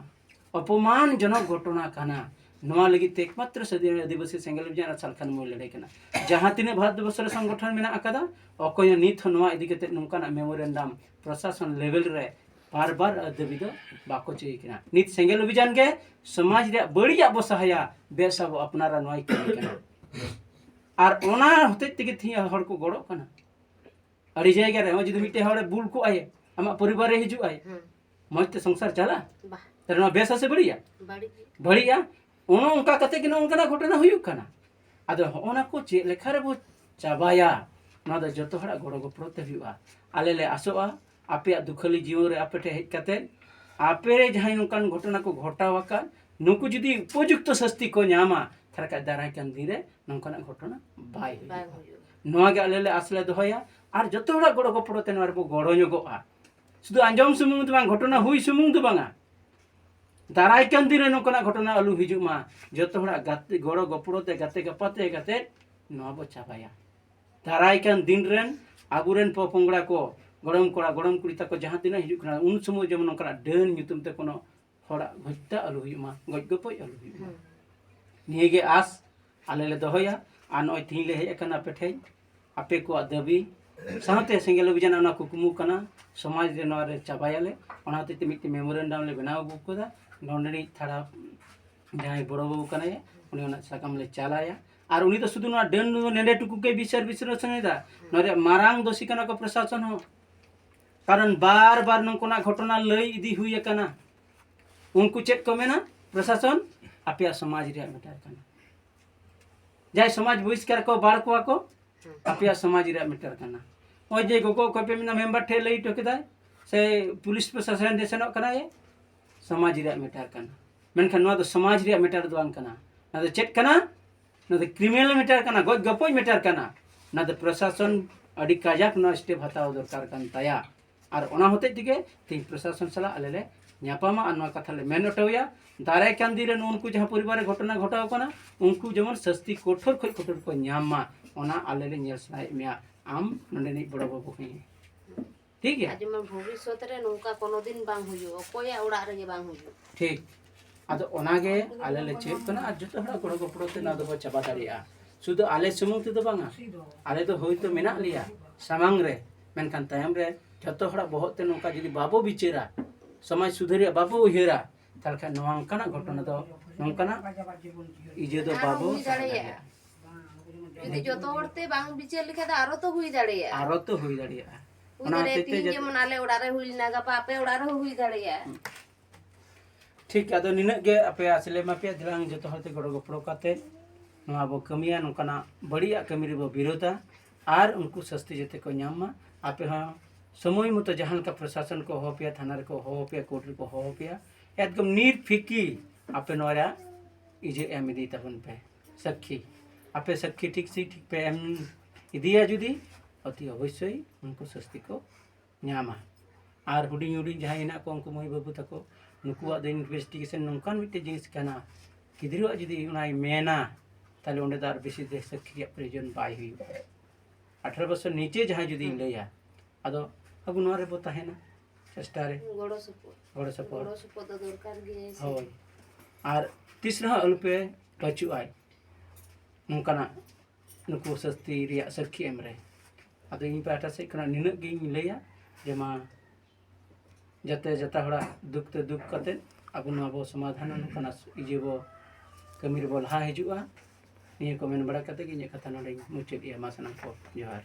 ᱚᱯᱚᱢᱟᱱ ᱡᱚᱱᱚᱠ ᱜᱷᱚᱴᱚᱱᱟ ᱠᱟᱱᱟ᱾ ᱱᱚᱣᱟ ᱞᱟᱹᱜᱤᱫ ᱛᱮ ᱮᱠᱢᱟᱛᱨᱚ ᱥᱟᱹᱫᱷᱤᱱ ᱟᱹᱫᱤᱵᱟᱹᱥᱤ ᱥᱮᱸᱜᱮᱞ ᱚᱵᱷᱤᱡᱟᱱ ᱟᱨ ᱥᱟᱞᱠᱷᱟᱱ ᱢᱩᱞ ᱞᱟᱹᱲᱦᱟᱹᱭ ᱠᱟᱱᱟ᱾ ᱡᱟᱦᱟᱸ ᱛᱤᱱᱟᱹᱜ ᱵᱷᱟᱨᱚᱛ ᱵᱚᱨᱥᱚ ᱨᱮ ᱥᱚᱝᱜᱚᱴᱷᱚᱱ ᱢᱮᱱᱟᱜ ᱟᱠᱟᱫᱟ, ᱚᱠᱚᱭ ᱦᱚᱸ ᱱᱤᱛ ᱦᱚᱸ ᱱᱚᱣᱟ ᱤᱫᱤ ᱠᱟᱛᱮ ᱱᱚᱝᱠᱟᱱᱟᱜ ᱢᱮᱢᱳᱨᱮᱱᱰᱟᱢ ᱯᱨᱚᱥᱟᱥᱚᱱ ᱞᱮᱵᱮᱞ ᱨᱮ ᱵᱟᱨ ᱵᱟᱨ ᱫᱟᱹᱵᱤ ᱫᱚ ᱵᱟᱠᱚ ᱪᱟᱹᱭ ᱠᱟᱱᱟ᱾ ᱱᱤᱛ ᱥᱮᱸᱜᱮᱞ ᱚᱵᱷᱤᱡᱟᱱ ᱜᱮ ᱥᱚᱢᱟᱡᱽ ᱨᱮᱭᱟᱜ ᱵᱟᱹᱲᱤᱡᱟᱜ ᱵᱚ ᱥᱟᱦᱟᱭᱟ, ᱵᱮᱥ ᱟᱵᱚ ᱟᱯᱱᱟᱨᱟ, ᱱᱚᱣᱟ ᱜᱮ ᱠᱟᱹᱢᱤ ᱠᱟᱱᱟ᱾ ᱟᱨ ᱚᱱᱟ ᱦᱚᱛᱮᱡ ᱛᱮᱜᱮ ᱛᱮᱦᱮᱧ ᱦᱚᱲ ᱠᱚ ᱜᱚᱲᱚᱜ ᱠᱟᱱᱟ᱾ ᱟᱹᱰᱤ ᱡᱟᱭᱜᱟ ᱨᱮ ᱱᱚᱜᱼᱚᱭ ᱡᱩᱫᱤ ᱢᱤᱫᱴᱮᱡ ᱦᱚᱲᱮ ᱵᱩᱞ ᱠᱚᱜᱼᱟᱭ, ᱟᱢᱟᱜ ᱯᱚᱨᱤᱵᱟᱨ ᱨᱮ ᱦᱤᱡᱩᱜ ᱟᱭ, ᱦᱩᱸ᱾ ᱢᱚᱡᱽ ᱛᱮ ᱥᱚᱝᱥᱟᱨ ᱪᱟᱞᱟᱜᱼᱟ? ᱵᱟᱦ᱾ ᱛᱟᱦᱞᱮ ᱱᱚᱣᱟ ᱵᱮᱥᱟ ᱥᱮ ᱵᱟᱹᱲᱤᱡᱼᱟ? ᱵᱟᱹᱲᱤᱡ ᱜᱮ᱾ ᱵᱟᱹᱲᱤᱡᱼᱟ᱾ ᱚᱱᱮ ᱚᱱᱠᱟ ᱠᱟᱛᱮ ᱜᱮ ᱱᱚᱜᱼᱚ ᱱᱚᱝᱠᱟᱱᱟᱜ ᱜᱷᱚᱴᱚᱱᱟ ᱦᱩᱭᱩᱜ ᱠᱟᱱᱟ᱾ ᱟᱫᱚ ᱦᱚᱸᱜᱼᱚ ᱱᱟ ᱠᱚ ᱪᱮᱫ ᱞᱮᱠᱟ ᱨᱮᱵᱚ ᱪᱟᱵᱟᱭᱟ, ᱱᱚᱣᱟ ᱫᱚ ᱡᱚᱛᱚ ᱦᱚᱲᱟᱜ ᱜᱚᱲᱚ ᱜᱚᱯᱚᱲᱚ ᱛᱮ ᱦᱩᱭᱩᱜᱼᱟ᱾ ᱟᱞᱮ ᱞᱮ ᱟᱥᱚᱜᱼᱟ, ᱟᱯᱮᱭᱟᱜ ᱫᱩᱠᱷᱟᱹᱞᱤ ᱡᱤᱭᱚᱱ ᱨᱮ ᱟᱯᱮ ᱴᱷᱮᱱ ᱦᱮᱡ ᱠᱟᱛᱮ, ᱟᱯᱮ ᱨᱮ ᱡᱟᱦᱟᱸᱭ ᱱᱚᱝᱠᱟᱱ ᱜᱷᱚᱴᱚᱱᱟ ᱠᱚ ᱜᱷᱚᱴᱟᱣ ᱟᱠᱟᱫ, ᱱᱩᱠᱩ ᱡᱩᱫᱤ ᱩᱯᱚᱡᱩᱠᱛᱚ ᱥᱟᱹᱥᱛᱤ ᱠᱚ ᱧᱟᱢᱟ, ᱛᱟᱦᱞᱮ ᱠᱷᱟᱡ ᱫᱟᱨᱟᱭ ᱠᱟᱱ ᱫᱤᱱ ᱨᱮ ᱱᱚᱝᱠᱟᱱᱟᱜ ᱜᱷᱚᱴᱚᱱᱟ ᱵᱟᱭ ᱦᱩᱭᱩᱜᱼᱟ᱾ ᱵᱟᱝ ᱦᱩᱭᱩᱜᱼᱟ᱾ ᱱᱚᱣᱟ ᱜᱮ ᱟᱞᱮ ᱞᱮ ᱟᱥ ᱞᱮ ᱫᱚᱦᱚᱭᱟ᱾ ᱟᱨ ᱡᱚᱛᱚ ᱦᱚᱲᱟᱜ ᱜᱚᱲᱚ ᱜᱚᱯᱚᱲᱚ ᱛᱮ ᱱᱚᱣᱟ ᱨᱮᱵᱚ ᱜᱚᱲᱚ ᱧᱚᱜᱚᱜᱼᱟ᱾ ᱥᱩᱫᱷᱩ ᱟᱸᱡᱚᱢ ᱥᱩᱢᱩᱝ ᱫᱚ ᱵᱟᱝ, ᱜᱷᱚᱴᱚᱱᱟ ᱦᱩᱭ ᱥᱩᱢᱩᱝ ᱫᱚ ᱵᱟᱝᱟ, ᱫᱟᱨᱟᱭ ᱠᱟᱱ ᱫᱤᱱ ᱨᱮ ᱱᱚᱝᱠᱟᱱᱟᱜ ᱜᱷᱚᱴᱚᱱᱟ ᱟᱞᱚ ᱦᱤᱡᱩᱜ ᱢᱟ᱾ ᱡᱚᱛᱚ ᱦᱚᱲᱟᱜ ᱜᱟᱛᱮ, ᱜᱚᱲᱚ ᱜᱚᱯᱚᱲᱚ ᱛᱮ, ᱜᱟᱛᱮ ᱜᱟᱯᱟᱛᱮ ᱠᱟᱛᱮ ᱱᱚᱣᱟ ᱵᱚ ᱪᱟᱵᱟᱭᱟ᱾ ᱫᱟᱨᱟᱭ ᱠᱟᱱ ᱫᱤᱱ ᱨᱮᱱ ᱟᱵᱚᱨᱮᱱ ᱯᱚᱯᱚᱝᱲᱟ ᱠᱚ, ᱜᱚᱲᱚᱢ ᱠᱚᱲᱟ, ᱜᱚᱲᱚᱢ ᱠᱩᱲᱤ ᱛᱟᱠᱚ ᱡᱟᱦᱟᱸ ᱛᱤᱱᱟᱹᱜ ᱦᱤᱡᱩᱜ ᱠᱟᱱᱟ, ᱩᱱ ᱥᱚᱢᱚᱭ ᱡᱮᱢᱚᱱ ᱱᱚᱝᱠᱟᱱᱟᱜ ᱰᱟᱹᱱ ᱧᱩᱛᱩᱢ ᱛᱮ ᱠᱳᱱᱳ ᱦᱚᱲᱟᱜ ᱦᱚᱛᱛᱟ ᱟᱞᱚ ᱦᱩᱭᱩᱜ ᱢᱟ, ᱜᱚᱡ ᱜᱚᱯᱚᱡ ᱟᱞᱚ ᱦᱩᱭᱩᱜ ᱢᱟ᱾ ᱦᱩᱸ᱾ ᱱᱤᱭᱟᱹ ᱜᱮ ᱟᱥ ᱟᱞᱮ ᱞᱮ ᱫᱚᱦᱚᱭᱟ᱾ ᱟᱨ ᱱᱚᱜᱼᱚᱭ ᱛᱤᱦᱤᱧ ᱞᱮ ᱦᱮᱡ ᱟᱠᱟᱱᱟ ᱟᱯᱮ ᱴᱷᱮᱱ, ᱟᱯᱮ ᱠᱚᱣᱟᱜ ᱫᱟᱹᱵᱤ ᱥᱟᱶᱛᱮ ᱥᱮᱸᱜᱮᱞ ᱚᱵᱷᱤᱡᱟᱱ ᱚᱱᱟ ᱠᱩᱠᱢᱩ ᱠᱟᱱᱟ, ᱥᱚᱢᱟᱡᱽ ᱨᱮ ᱱᱚᱣᱟ ᱨᱮ ᱪᱟᱵᱟᱭᱟᱞᱮ᱾ ᱚᱱᱟ ᱦᱚᱛᱮᱡ ᱛᱮ ᱢᱤᱫᱴᱮᱱ ᱢᱮᱢᱳᱨᱮᱱᱰᱟᱢ ᱞᱮ ᱵᱮᱱᱟᱣ ᱟᱹᱜᱩ ᱠᱟᱫᱟ᱾ ᱱᱚᱰᱮᱱᱤᱡ ᱛᱷᱟᱲᱟ ᱡᱟᱦᱟᱸᱭ ᱵᱚᱲᱚ ᱵᱟᱹᱵᱩ ᱠᱟᱱᱟᱭ, ᱩᱱᱤ ᱚᱱᱟ ᱥᱟᱠᱟᱢ ᱞᱮ ᱪᱟᱞᱟᱭᱟ᱾ ᱟᱨ ᱩᱱᱤ ᱫᱚ ᱥᱩᱫᱷᱩ ᱱᱚᱣᱟ ᱰᱟᱹᱱ ᱱᱚᱰᱮ ᱴᱩᱠᱩ ᱜᱮ ᱵᱤᱪᱟᱹᱨ ᱵᱤᱪᱟᱹᱨ ᱥᱮᱬᱟᱭᱮᱫᱟ, ᱱᱚᱣᱟ ᱨᱮᱭᱟᱜ ᱢᱟᱨᱟᱝ ᱫᱳᱥᱤ ᱠᱟᱱᱟ ᱠᱚ ᱯᱨᱚᱥᱟᱥᱚᱱ ᱦᱚᱸ᱾ ᱠᱟᱨᱚᱱ ᱵᱟᱨ ᱵᱟᱨ ᱱᱚᱝᱠᱟᱱᱟᱜ ᱜᱷᱚᱴᱚᱱᱟ ᱞᱟᱹᱭ ᱤᱫᱤ ᱦᱩᱭ ᱟᱠᱟᱱᱟ᱾ ᱩᱱᱠᱩ ᱪᱮᱫ ᱠᱚ ᱢᱮᱱᱟ? ᱯᱨᱚᱥᱟᱥᱚᱱ ᱟᱯᱮᱭᱟᱜ ᱥᱚᱢᱟᱡᱽ ᱨᱮᱭᱟᱜ ᱢᱮᱴᱟᱨ ᱠᱟᱱᱟ, ᱡᱟᱦᱟᱸᱭ ᱥᱚᱢᱟᱡᱽ ᱵᱚᱦᱤᱥᱠᱟᱨ ᱠᱚ ᱵᱟᱲ ᱠᱚᱣᱟ ᱠᱚ, ᱟᱯᱮᱭᱟᱜ ᱥᱚᱢᱟᱡᱽ ᱨᱮᱭᱟᱜ ᱢᱮᱴᱟᱨ ᱠᱟᱱᱟ᱾ ᱱᱚᱜᱼᱚᱭ ᱡᱮ ᱜᱚᱜᱚ ᱚᱠᱚᱭ ᱯᱮ ᱢᱮᱱᱟ ᱢᱮᱢᱵᱟᱨ ᱴᱷᱮᱱ ᱞᱟᱹᱭ ᱦᱚᱴᱚ ᱠᱮᱫᱟᱭ, ᱥᱮ ᱯᱩᱞᱤᱥ ᱯᱨᱚᱥᱟᱥᱚᱱ ᱨᱮ ᱥᱮᱱᱚᱜ ᱠᱟᱱᱟᱭ, ᱥᱚᱢᱟᱡᱽ ᱨᱮᱭᱟᱜ ᱢᱮᱴᱟᱨ ᱠᱟᱱᱟ᱾ ᱢᱮᱱᱠᱷᱟᱱ ᱱᱚᱣᱟ ᱫᱚ ᱥᱚᱢᱟᱡᱽ ᱨᱮᱭᱟᱜ ᱢᱮᱴᱟᱨ ᱫᱚ ᱵᱟᱝ ᱠᱟᱱᱟ᱾ ᱱᱚᱣᱟ ᱫᱚ ᱪᱮᱫ ᱠᱟᱱᱟ? ᱱᱚᱣᱟ ᱫᱚ ᱠᱨᱤᱢᱤᱱᱟᱞ ᱢᱮᱴᱟᱨ ᱠᱟᱱᱟ, ᱜᱚᱡ ᱜᱚᱯᱚᱡ ᱢᱮᱴᱟᱨ ᱠᱟᱱᱟ᱾ ᱱᱚᱣᱟ ᱫᱚ ᱯᱨᱚᱥᱟᱥᱚᱱ ᱟᱹᱰᱤ ᱠᱟᱡᱟᱠ ᱱᱚᱣᱟ ᱥᱴᱮᱯ ᱦᱟᱛᱟᱣ ᱫᱚᱨᱠᱟᱨ ᱠᱟᱱ ᱛᱟᱭᱟ᱾ ᱟᱨ ᱚᱱᱟ ᱦᱚᱛᱮᱡ ᱛᱮᱜᱮ ᱛᱮᱦᱮᱧ ᱯᱨᱚᱥᱟᱥᱚᱱ ᱥᱟᱞᱟᱜ ᱟᱞᱮ ᱞᱮ ᱧᱟᱯᱟᱢᱟ ᱟᱨ ᱱᱚᱣᱟ ᱠᱟᱛᱷᱟ ᱞᱮ ᱢᱮᱱ ᱦᱚᱴᱚᱭᱟ, ᱫᱟᱨᱟᱭ ᱠᱟᱱ ᱫᱤᱱ ᱨᱮ ᱱᱩᱜᱼᱩ ᱱᱩᱠᱩ ᱡᱟᱦᱟᱸ ᱯᱚᱨᱤᱵᱟᱨ ᱨᱮ ᱜᱷᱚᱴᱚᱱᱟ ᱜᱷᱚᱴᱟᱣ ᱠᱟᱱᱟ, ᱩᱱᱠᱩ ᱡᱮᱢᱚᱱ ᱥᱟᱹᱥᱛᱤ ᱠᱚᱴᱷᱳᱨ ᱠᱷᱚᱱ ᱠᱚᱴᱷᱳᱨ ᱠᱚ ᱧᱟᱢ ᱢᱟ, ᱚᱱᱟ ᱟᱞᱮ ᱞᱮ ᱧᱮᱞ ᱥᱟᱱᱟᱭᱮᱫ ᱢᱮᱭᱟ᱾ ᱟᱢ ᱱᱚᱰᱮᱱᱤᱡ ᱵᱚᱲᱚ ᱵᱟᱹᱵᱩ ᱦᱮᱸ, ᱴᱷᱤᱠ ᱜᱮᱭᱟ? ᱟᱨ ᱡᱮᱢᱚᱱ ᱵᱷᱚᱵᱤᱥᱥᱚᱛ ᱨᱮ ᱱᱚᱝᱠᱟ ᱠᱳᱱᱳ ᱫᱤᱱ ᱵᱟᱝ ᱦᱩᱭᱩᱜ, ᱚᱠᱚᱭᱟᱜ ᱚᱲᱟᱜ ᱨᱮᱜᱮ ᱵᱟᱝ ᱦᱩᱭᱩᱜ᱾ ᱴᱷᱤᱠ᱾ ᱟᱫᱚ ᱚᱱᱟᱜᱮ ᱟᱞᱮ ᱞᱮ ᱪᱟᱹᱭᱚᱜ ᱠᱟᱱᱟ, ᱟᱨ ᱡᱚᱛᱚ ᱦᱚᱲᱟᱜ ᱜᱚᱲᱚ ᱜᱚᱯᱚᱲᱚ ᱛᱮ ᱱᱚᱣᱟ ᱫᱚᱵᱚ ᱪᱟᱵᱟ ᱫᱟᱲᱮᱭᱟᱜᱼᱟ᱾ ᱥᱩᱫᱷᱩ ᱟᱞᱮ ᱥᱩᱢᱩᱝ ᱛᱮᱫᱚ ᱵᱟᱝᱟ, ᱟᱞᱮ ᱫᱚ ᱦᱳᱭᱛᱳ ᱢᱮᱱᱟᱜ ᱞᱮᱭᱟ ᱥᱟᱢᱟᱝ ᱨᱮ, ᱢᱮᱱᱠᱷᱟᱱ ᱛᱟᱭᱚᱢ ᱨᱮ ᱡᱚᱛᱚ ᱦᱚᱲᱟᱜ ᱵᱚᱦᱚᱜ ᱛᱮ ᱱᱚᱝᱠᱟ ᱡᱩᱫᱤ ᱵᱟᱵᱚ ᱵᱤᱪᱟᱹᱨᱟ, ᱥᱚᱢᱟᱡᱽ ᱥᱩᱫᱷᱟᱹᱨ ᱨᱮᱭᱟᱜ ᱵᱟᱵᱚ ᱩᱭᱦᱟᱹᱨᱟ, ᱛᱟᱦᱚᱞᱮ ᱠᱷᱟᱱ ᱱᱚᱣᱟ ᱚᱱᱠᱟᱱᱟᱜ ᱜᱷᱚᱴᱚᱱᱟ ᱫᱚ, ᱱᱚᱝᱠᱟᱱᱟᱜ ᱤᱭᱟᱹ ᱫᱚ ᱟᱨᱚ ᱵᱟᱵᱚ ᱦᱩᱭ ᱥᱟᱦᱟ ᱫᱟᱲᱮᱭᱟᱜᱼᱟ᱾ ᱫᱟᱲᱮᱭᱟᱜᱼᱟ᱾ ᱡᱩᱫᱤ ᱡᱚᱛᱚ ᱦᱚᱲ ᱛᱮ ᱵᱟᱝ ᱵᱤᱪᱟᱹᱨ ᱞᱮᱠᱷᱟᱱ ᱫᱚ ᱟᱨᱚ ᱛᱚ ᱦᱩᱭ ᱫᱟᱲᱮᱭᱟᱜᱼᱟ᱾ ᱟᱨᱚ ᱛᱚ ᱦᱩᱭ ᱫᱟᱲᱮᱭᱟᱜᱼᱟ᱾ ᱦᱩᱭ ᱚᱱᱟ ᱫᱟᱲᱮᱭᱟᱜᱼᱟ, ᱦᱚᱛᱮᱡ ᱛᱮ ᱛᱤᱦᱤᱧ ᱡᱚᱛᱚ ᱡᱮᱢᱚᱱ ᱟᱞᱮ ᱚᱲᱟᱜ ᱨᱮ ᱦᱩᱭ ᱞᱮᱱᱟ, ᱜᱟᱯᱟ ᱟᱯᱮ ᱚᱲᱟᱜ ᱨᱮᱦᱚᱸ ᱦᱩᱭ ᱫᱟᱲᱮᱭᱟᱜᱼᱟ᱾ ᱦᱩᱸ᱾ ᱴᱷᱤᱠ, ᱟᱫᱚ ᱱᱤᱱᱟᱹᱜ ᱜᱮ ᱟᱯᱮ ᱟᱥ ᱞᱮ ᱮᱢᱟ ᱯᱮᱭᱟ, ᱫᱮᱞᱟᱝ ᱡᱚᱛᱚ ᱦᱚᱲ ᱛᱮ ᱜᱚᱲᱚ ᱜᱚᱯᱚᱲᱚ ᱠᱟᱛᱮ ᱱᱚᱣᱟ ᱵᱚ ᱠᱟᱹᱢᱤᱭᱟ, ᱱᱚᱝᱠᱟᱱᱟᱜ ᱵᱟᱹᱲᱤᱡᱟᱜ ᱠᱟᱹᱢᱤ ᱨᱮᱵᱚ ᱵᱤᱨᱳᱫᱟ ᱟᱨ ᱩᱱᱠᱩ ᱥᱟᱹᱥᱛᱤ ᱡᱟᱛᱮ ᱠᱚ ᱧᱟᱢ ᱢᱟ᱾ ᱟᱯᱮ ᱦᱚᱸ ᱥᱚᱢᱚᱭ ᱢᱚᱛᱚ ᱡᱟᱦᱟᱸ ᱞᱮᱠᱟ ᱯᱨᱚᱥᱟᱥᱚᱱ ᱠᱚ ᱦᱚᱦᱚ ᱯᱮᱭᱟ, ᱛᱷᱟᱱᱟ ᱨᱮᱠᱚ ᱦᱚᱦᱚ ᱯᱮᱭᱟ, ᱠᱳᱨᱴ ᱨᱮᱠᱚ ᱦᱚᱦᱚ ᱯᱮᱭᱟ, ᱮᱠᱫᱚᱢ ᱱᱤᱨᱯᱷᱤᱠᱤ ᱟᱯᱮ ᱱᱚᱣᱟ ᱨᱮᱭᱟᱜ ᱤᱭᱟᱹ ᱮᱢ ᱤᱫᱤ ᱛᱟᱵᱚᱱ ᱯᱮ, ᱥᱟᱹᱠᱷᱤ᱾ ᱟᱯᱮ ᱥᱟᱹᱠᱷᱤ ᱴᱷᱤᱠ ᱥᱤ ᱴᱷᱤᱠ ᱯᱮ ᱮᱢ ᱤᱫᱤᱭᱟ ᱡᱩᱫᱤ, ᱚᱛᱤ ᱚᱵᱚᱥᱥᱳᱭ ᱩᱱᱠᱩ ᱥᱟᱹᱥᱛᱤ ᱠᱚ ᱧᱟᱢᱟ᱾ ᱟᱨ ᱦᱩᱰᱤᱧ ᱦᱩᱰᱤᱧ ᱡᱟᱦᱟᱸᱭ ᱦᱮᱱᱟᱜ ᱠᱚᱣᱟ, ᱩᱱᱠᱩ ᱢᱟᱹᱭ ᱵᱟᱹᱵᱩ ᱛᱟᱠᱚ, ᱱᱩᱠᱩᱣᱟᱜ ᱫᱚ ᱤᱱᱵᱷᱮᱥᱴᱤᱜᱮᱥᱚᱱ ᱱᱚᱝᱠᱟᱱ ᱢᱤᱫᱴᱮᱱ ᱡᱤᱱᱤᱥ ᱠᱟᱱᱟ, ᱜᱤᱫᱽᱨᱟᱹᱣᱟᱜ ᱡᱩᱫᱤ ᱚᱱᱟᱭ ᱢᱮᱱᱟ, ᱛᱟᱦᱞᱮ ᱚᱸᱰᱮ ᱫᱚ ᱟᱨ ᱵᱮᱥᱤ ᱫᱮᱥ ᱥᱟᱹᱠᱷᱤ ᱨᱮᱭᱟᱜ ᱯᱨᱚᱭᱳᱡᱚᱱ ᱵᱟᱭ ᱦᱩᱭᱩᱜᱼᱟ᱾ ᱟᱴᱷᱨᱚ ᱵᱚᱪᱷᱚᱨ ᱱᱤᱪᱮ ᱡᱟᱦᱟᱸᱭ ᱡᱩᱫᱤᱧ ᱞᱟᱹᱭᱟ, ᱟᱫᱚ ᱟᱵᱚ ᱱᱚᱣᱟ ᱨᱮᱵᱚ ᱛᱟᱦᱮᱱᱟ, ᱪᱮᱥᱴᱟ ᱨᱮ ᱜᱚᱲᱚ ᱥᱚᱯᱚᱦᱚᱫ᱾ ᱜᱚᱲᱚ ᱥᱚᱯᱚᱦᱚᱫ᱾ ᱜᱚᱲᱚ ᱥᱚᱯᱚᱦᱚᱫ ᱫᱚ ᱫᱚᱨᱠᱟᱨ ᱜᱮ ᱥᱮ᱾ ᱦᱳᱭ᱾ ᱟᱨ ᱛᱤᱥ ᱨᱮᱦᱚᱸ ᱟᱞᱚᱯᱮ ᱯᱟᱹᱪᱩᱜᱼᱟ ᱱᱚᱝᱠᱟᱱᱟᱜ ᱱᱩᱠᱩ ᱥᱟᱹᱥᱛᱤ ᱨᱮᱭᱟᱜ ᱥᱟᱹᱠᱷᱤ ᱮᱢ ᱨᱮ᱾ ᱟᱫᱚ ᱤᱧ ᱯᱟᱦᱴᱟ ᱥᱮᱫ ᱠᱷᱚᱱᱟᱜ ᱱᱤᱱᱟᱹᱜ ᱜᱤᱧ ᱞᱟᱹᱭᱟ ᱡᱮ ᱢᱟ ᱡᱟᱛᱮ ᱡᱚᱛᱚ ᱦᱚᱲᱟᱜ ᱫᱩᱠ ᱛᱮ ᱫᱩᱠ ᱠᱟᱛᱮ ᱟᱵᱚ ᱱᱚᱣᱟ ᱵᱚ ᱥᱚᱢᱟᱫᱷᱟᱱᱟ, ᱱᱚᱝᱠᱟᱱᱟᱜ ᱤᱭᱟᱹ ᱵᱚ ᱠᱟᱹᱢᱤ ᱨᱮᱵᱚ ᱞᱟᱦᱟ ᱦᱤᱡᱩᱜᱼᱟ᱾ ᱱᱤᱭᱟᱹ ᱠᱚ ᱢᱮᱱ ᱵᱟᱲᱟ ᱠᱟᱛᱮ ᱜᱮ ᱤᱧᱟᱹᱜ ᱠᱟᱛᱷᱟ ᱱᱚᱰᱮᱧ ᱢᱩᱪᱟᱹᱫ ᱮᱜᱼᱟ᱾ ᱢᱟ ᱥᱟᱱᱟᱢ ᱠᱚ ᱡᱚᱦᱟᱨ᱾